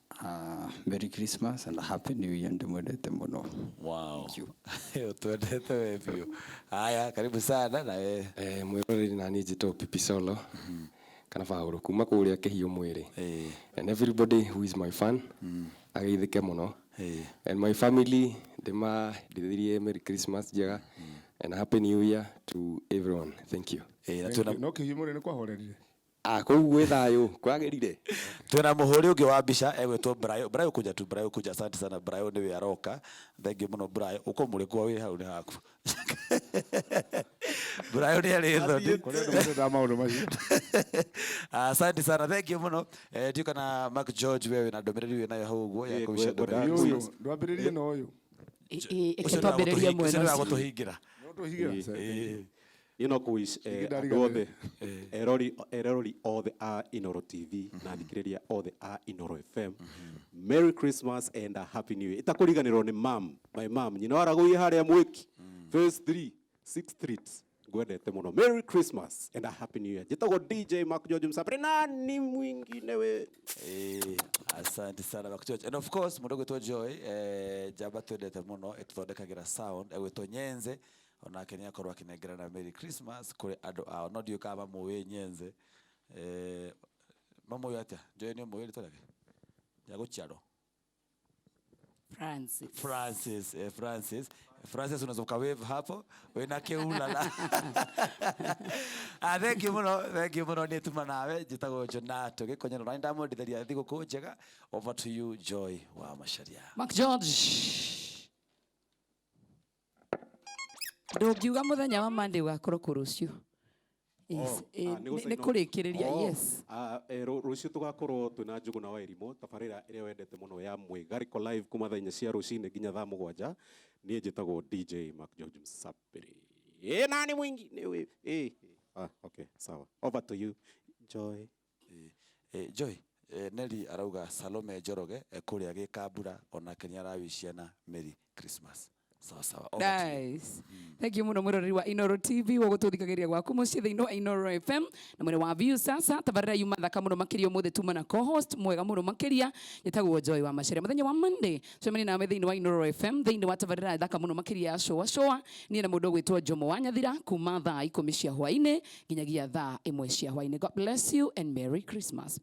Merry Christmas and a Happy New Year, ndĩmwendete mũno. Wow. Twendete we biũ. Haya, karibu sana na we. Mwĩroreri, na niĩ njĩtagwo Pipi Solo kana Paũlũ kuma kũrĩa Kĩhiũ mwĩrĩ, and everybody who is my fan ageithĩke mũno, and my family ndĩmadithĩrie Merry Christmas njega and Happy New Year to everyone. Thank you. Thank you. No Kĩhiũ mwĩrĩ nĩ kwahorerire. Ah, kũu gwĩ thayũ, kwagĩrire. Twina muhuri ungi wa mbica egwitwo Brayo. Brayo kuja tu, Brayo kuja. Asante sana Brayo, niwe aroka. Thank you muno Brayo. Uko murikwa wi hau ni haku. Brayo ni ari thoni. Kũrĩ andũ matendaga maũndũ macio. Asante sana, thank you muno. Ndiũ kana Mark George, wewe na ndũmĩrĩri wĩ nayo hau ũguo ya kũwish andũ Merry Christmas. Ndwambĩrĩrie na ũyũ. Ũcio nĩwe Twambĩrĩrie mwena ũcio nĩwe ũcio. agũtũhingĩra. No tũhingĩra. Niĩ no kũ wish andũ othe eroreri othe a Inoro TV na athikĩrĩria othe a Inoro FM Merry Christmas and a Happy New Year. Itakũriganĩrwo nĩ mam, my mam, nyina waragũiye harĩa Mwĩki Phase 3 6th Street, ngwendete mũno. Merry Christmas and a Happy New Year. Njĩtagwo DJ Mark George Msapri, nani mwingine we. Asante sana Mark George. And of course mũndũ ũgwĩtwo Joy, njamba twendete mũno ĩtũthondekagĩra sound egwĩtwo Nyenze, onake nĩ akorwo akĩnengerana Merry Christmas kũrĩ andũ ao. No ndiũĩ kana mamũĩ Nyenze. Mamũĩ atĩa? Joy, nĩ ũmũĩ rĩtwa rĩake? Rĩa gũciarwo? Francis. Francis, Francis. Francis, unaweza ukawave hapo wĩna kĩulala. Ah, thank you muno, thank you muno. Niĩ tuma nawe njĩtagwo Jonato Gĩkonyero na nĩndamwendithĩria thigũkũ njega. Over to you, Joy wa Macharia. Mark George. Ndũngiuga mũthenya wa Monday ũgakorwo kũ rũciũ? Yes, Oh, ah, nĩ nĩ kũrĩkĩrĩria, yes. Rũciũ tũgakorwo twĩna Njũgũna wa Irimũ, tabarĩra ĩrĩa wendete mũno ya Mwĩgarĩko Live kuma thaa 4 cia rũcinĩ nginya thaa 7. Niĩ njĩtagwo DJ Mark George Msapiri. Nani mwingi? Nĩ wĩ. Okay, sawa. Over to you, Joy. Joy, Nelly arauga Salome Njoroge, kũrĩa Gĩkambura, onake nĩ arawiciana Merry Christmas. Sawa sawa. Over to you. Nice. Thank you muno mwiroreri wa Inoro TV wa gututhikagiria gwaku mucii thiini wa Inoro FM na mwena wa View. Sasa tabarira yuma thaka muno makiria umuthi, tuma na co-host mwega muno makiria yetagwo Joy wa Macharia. Muthenya wa Monday cemani nawe thiini wa Inoro FM thiini wa tabarira thaka muno makiria ya Shoa Shoa, nie na mundu gwitwo Jomo wa Nyathira kuma thaa 10 cia hwaini nginyagia thaa 1 cia hwaini. God bless you and Merry Christmas.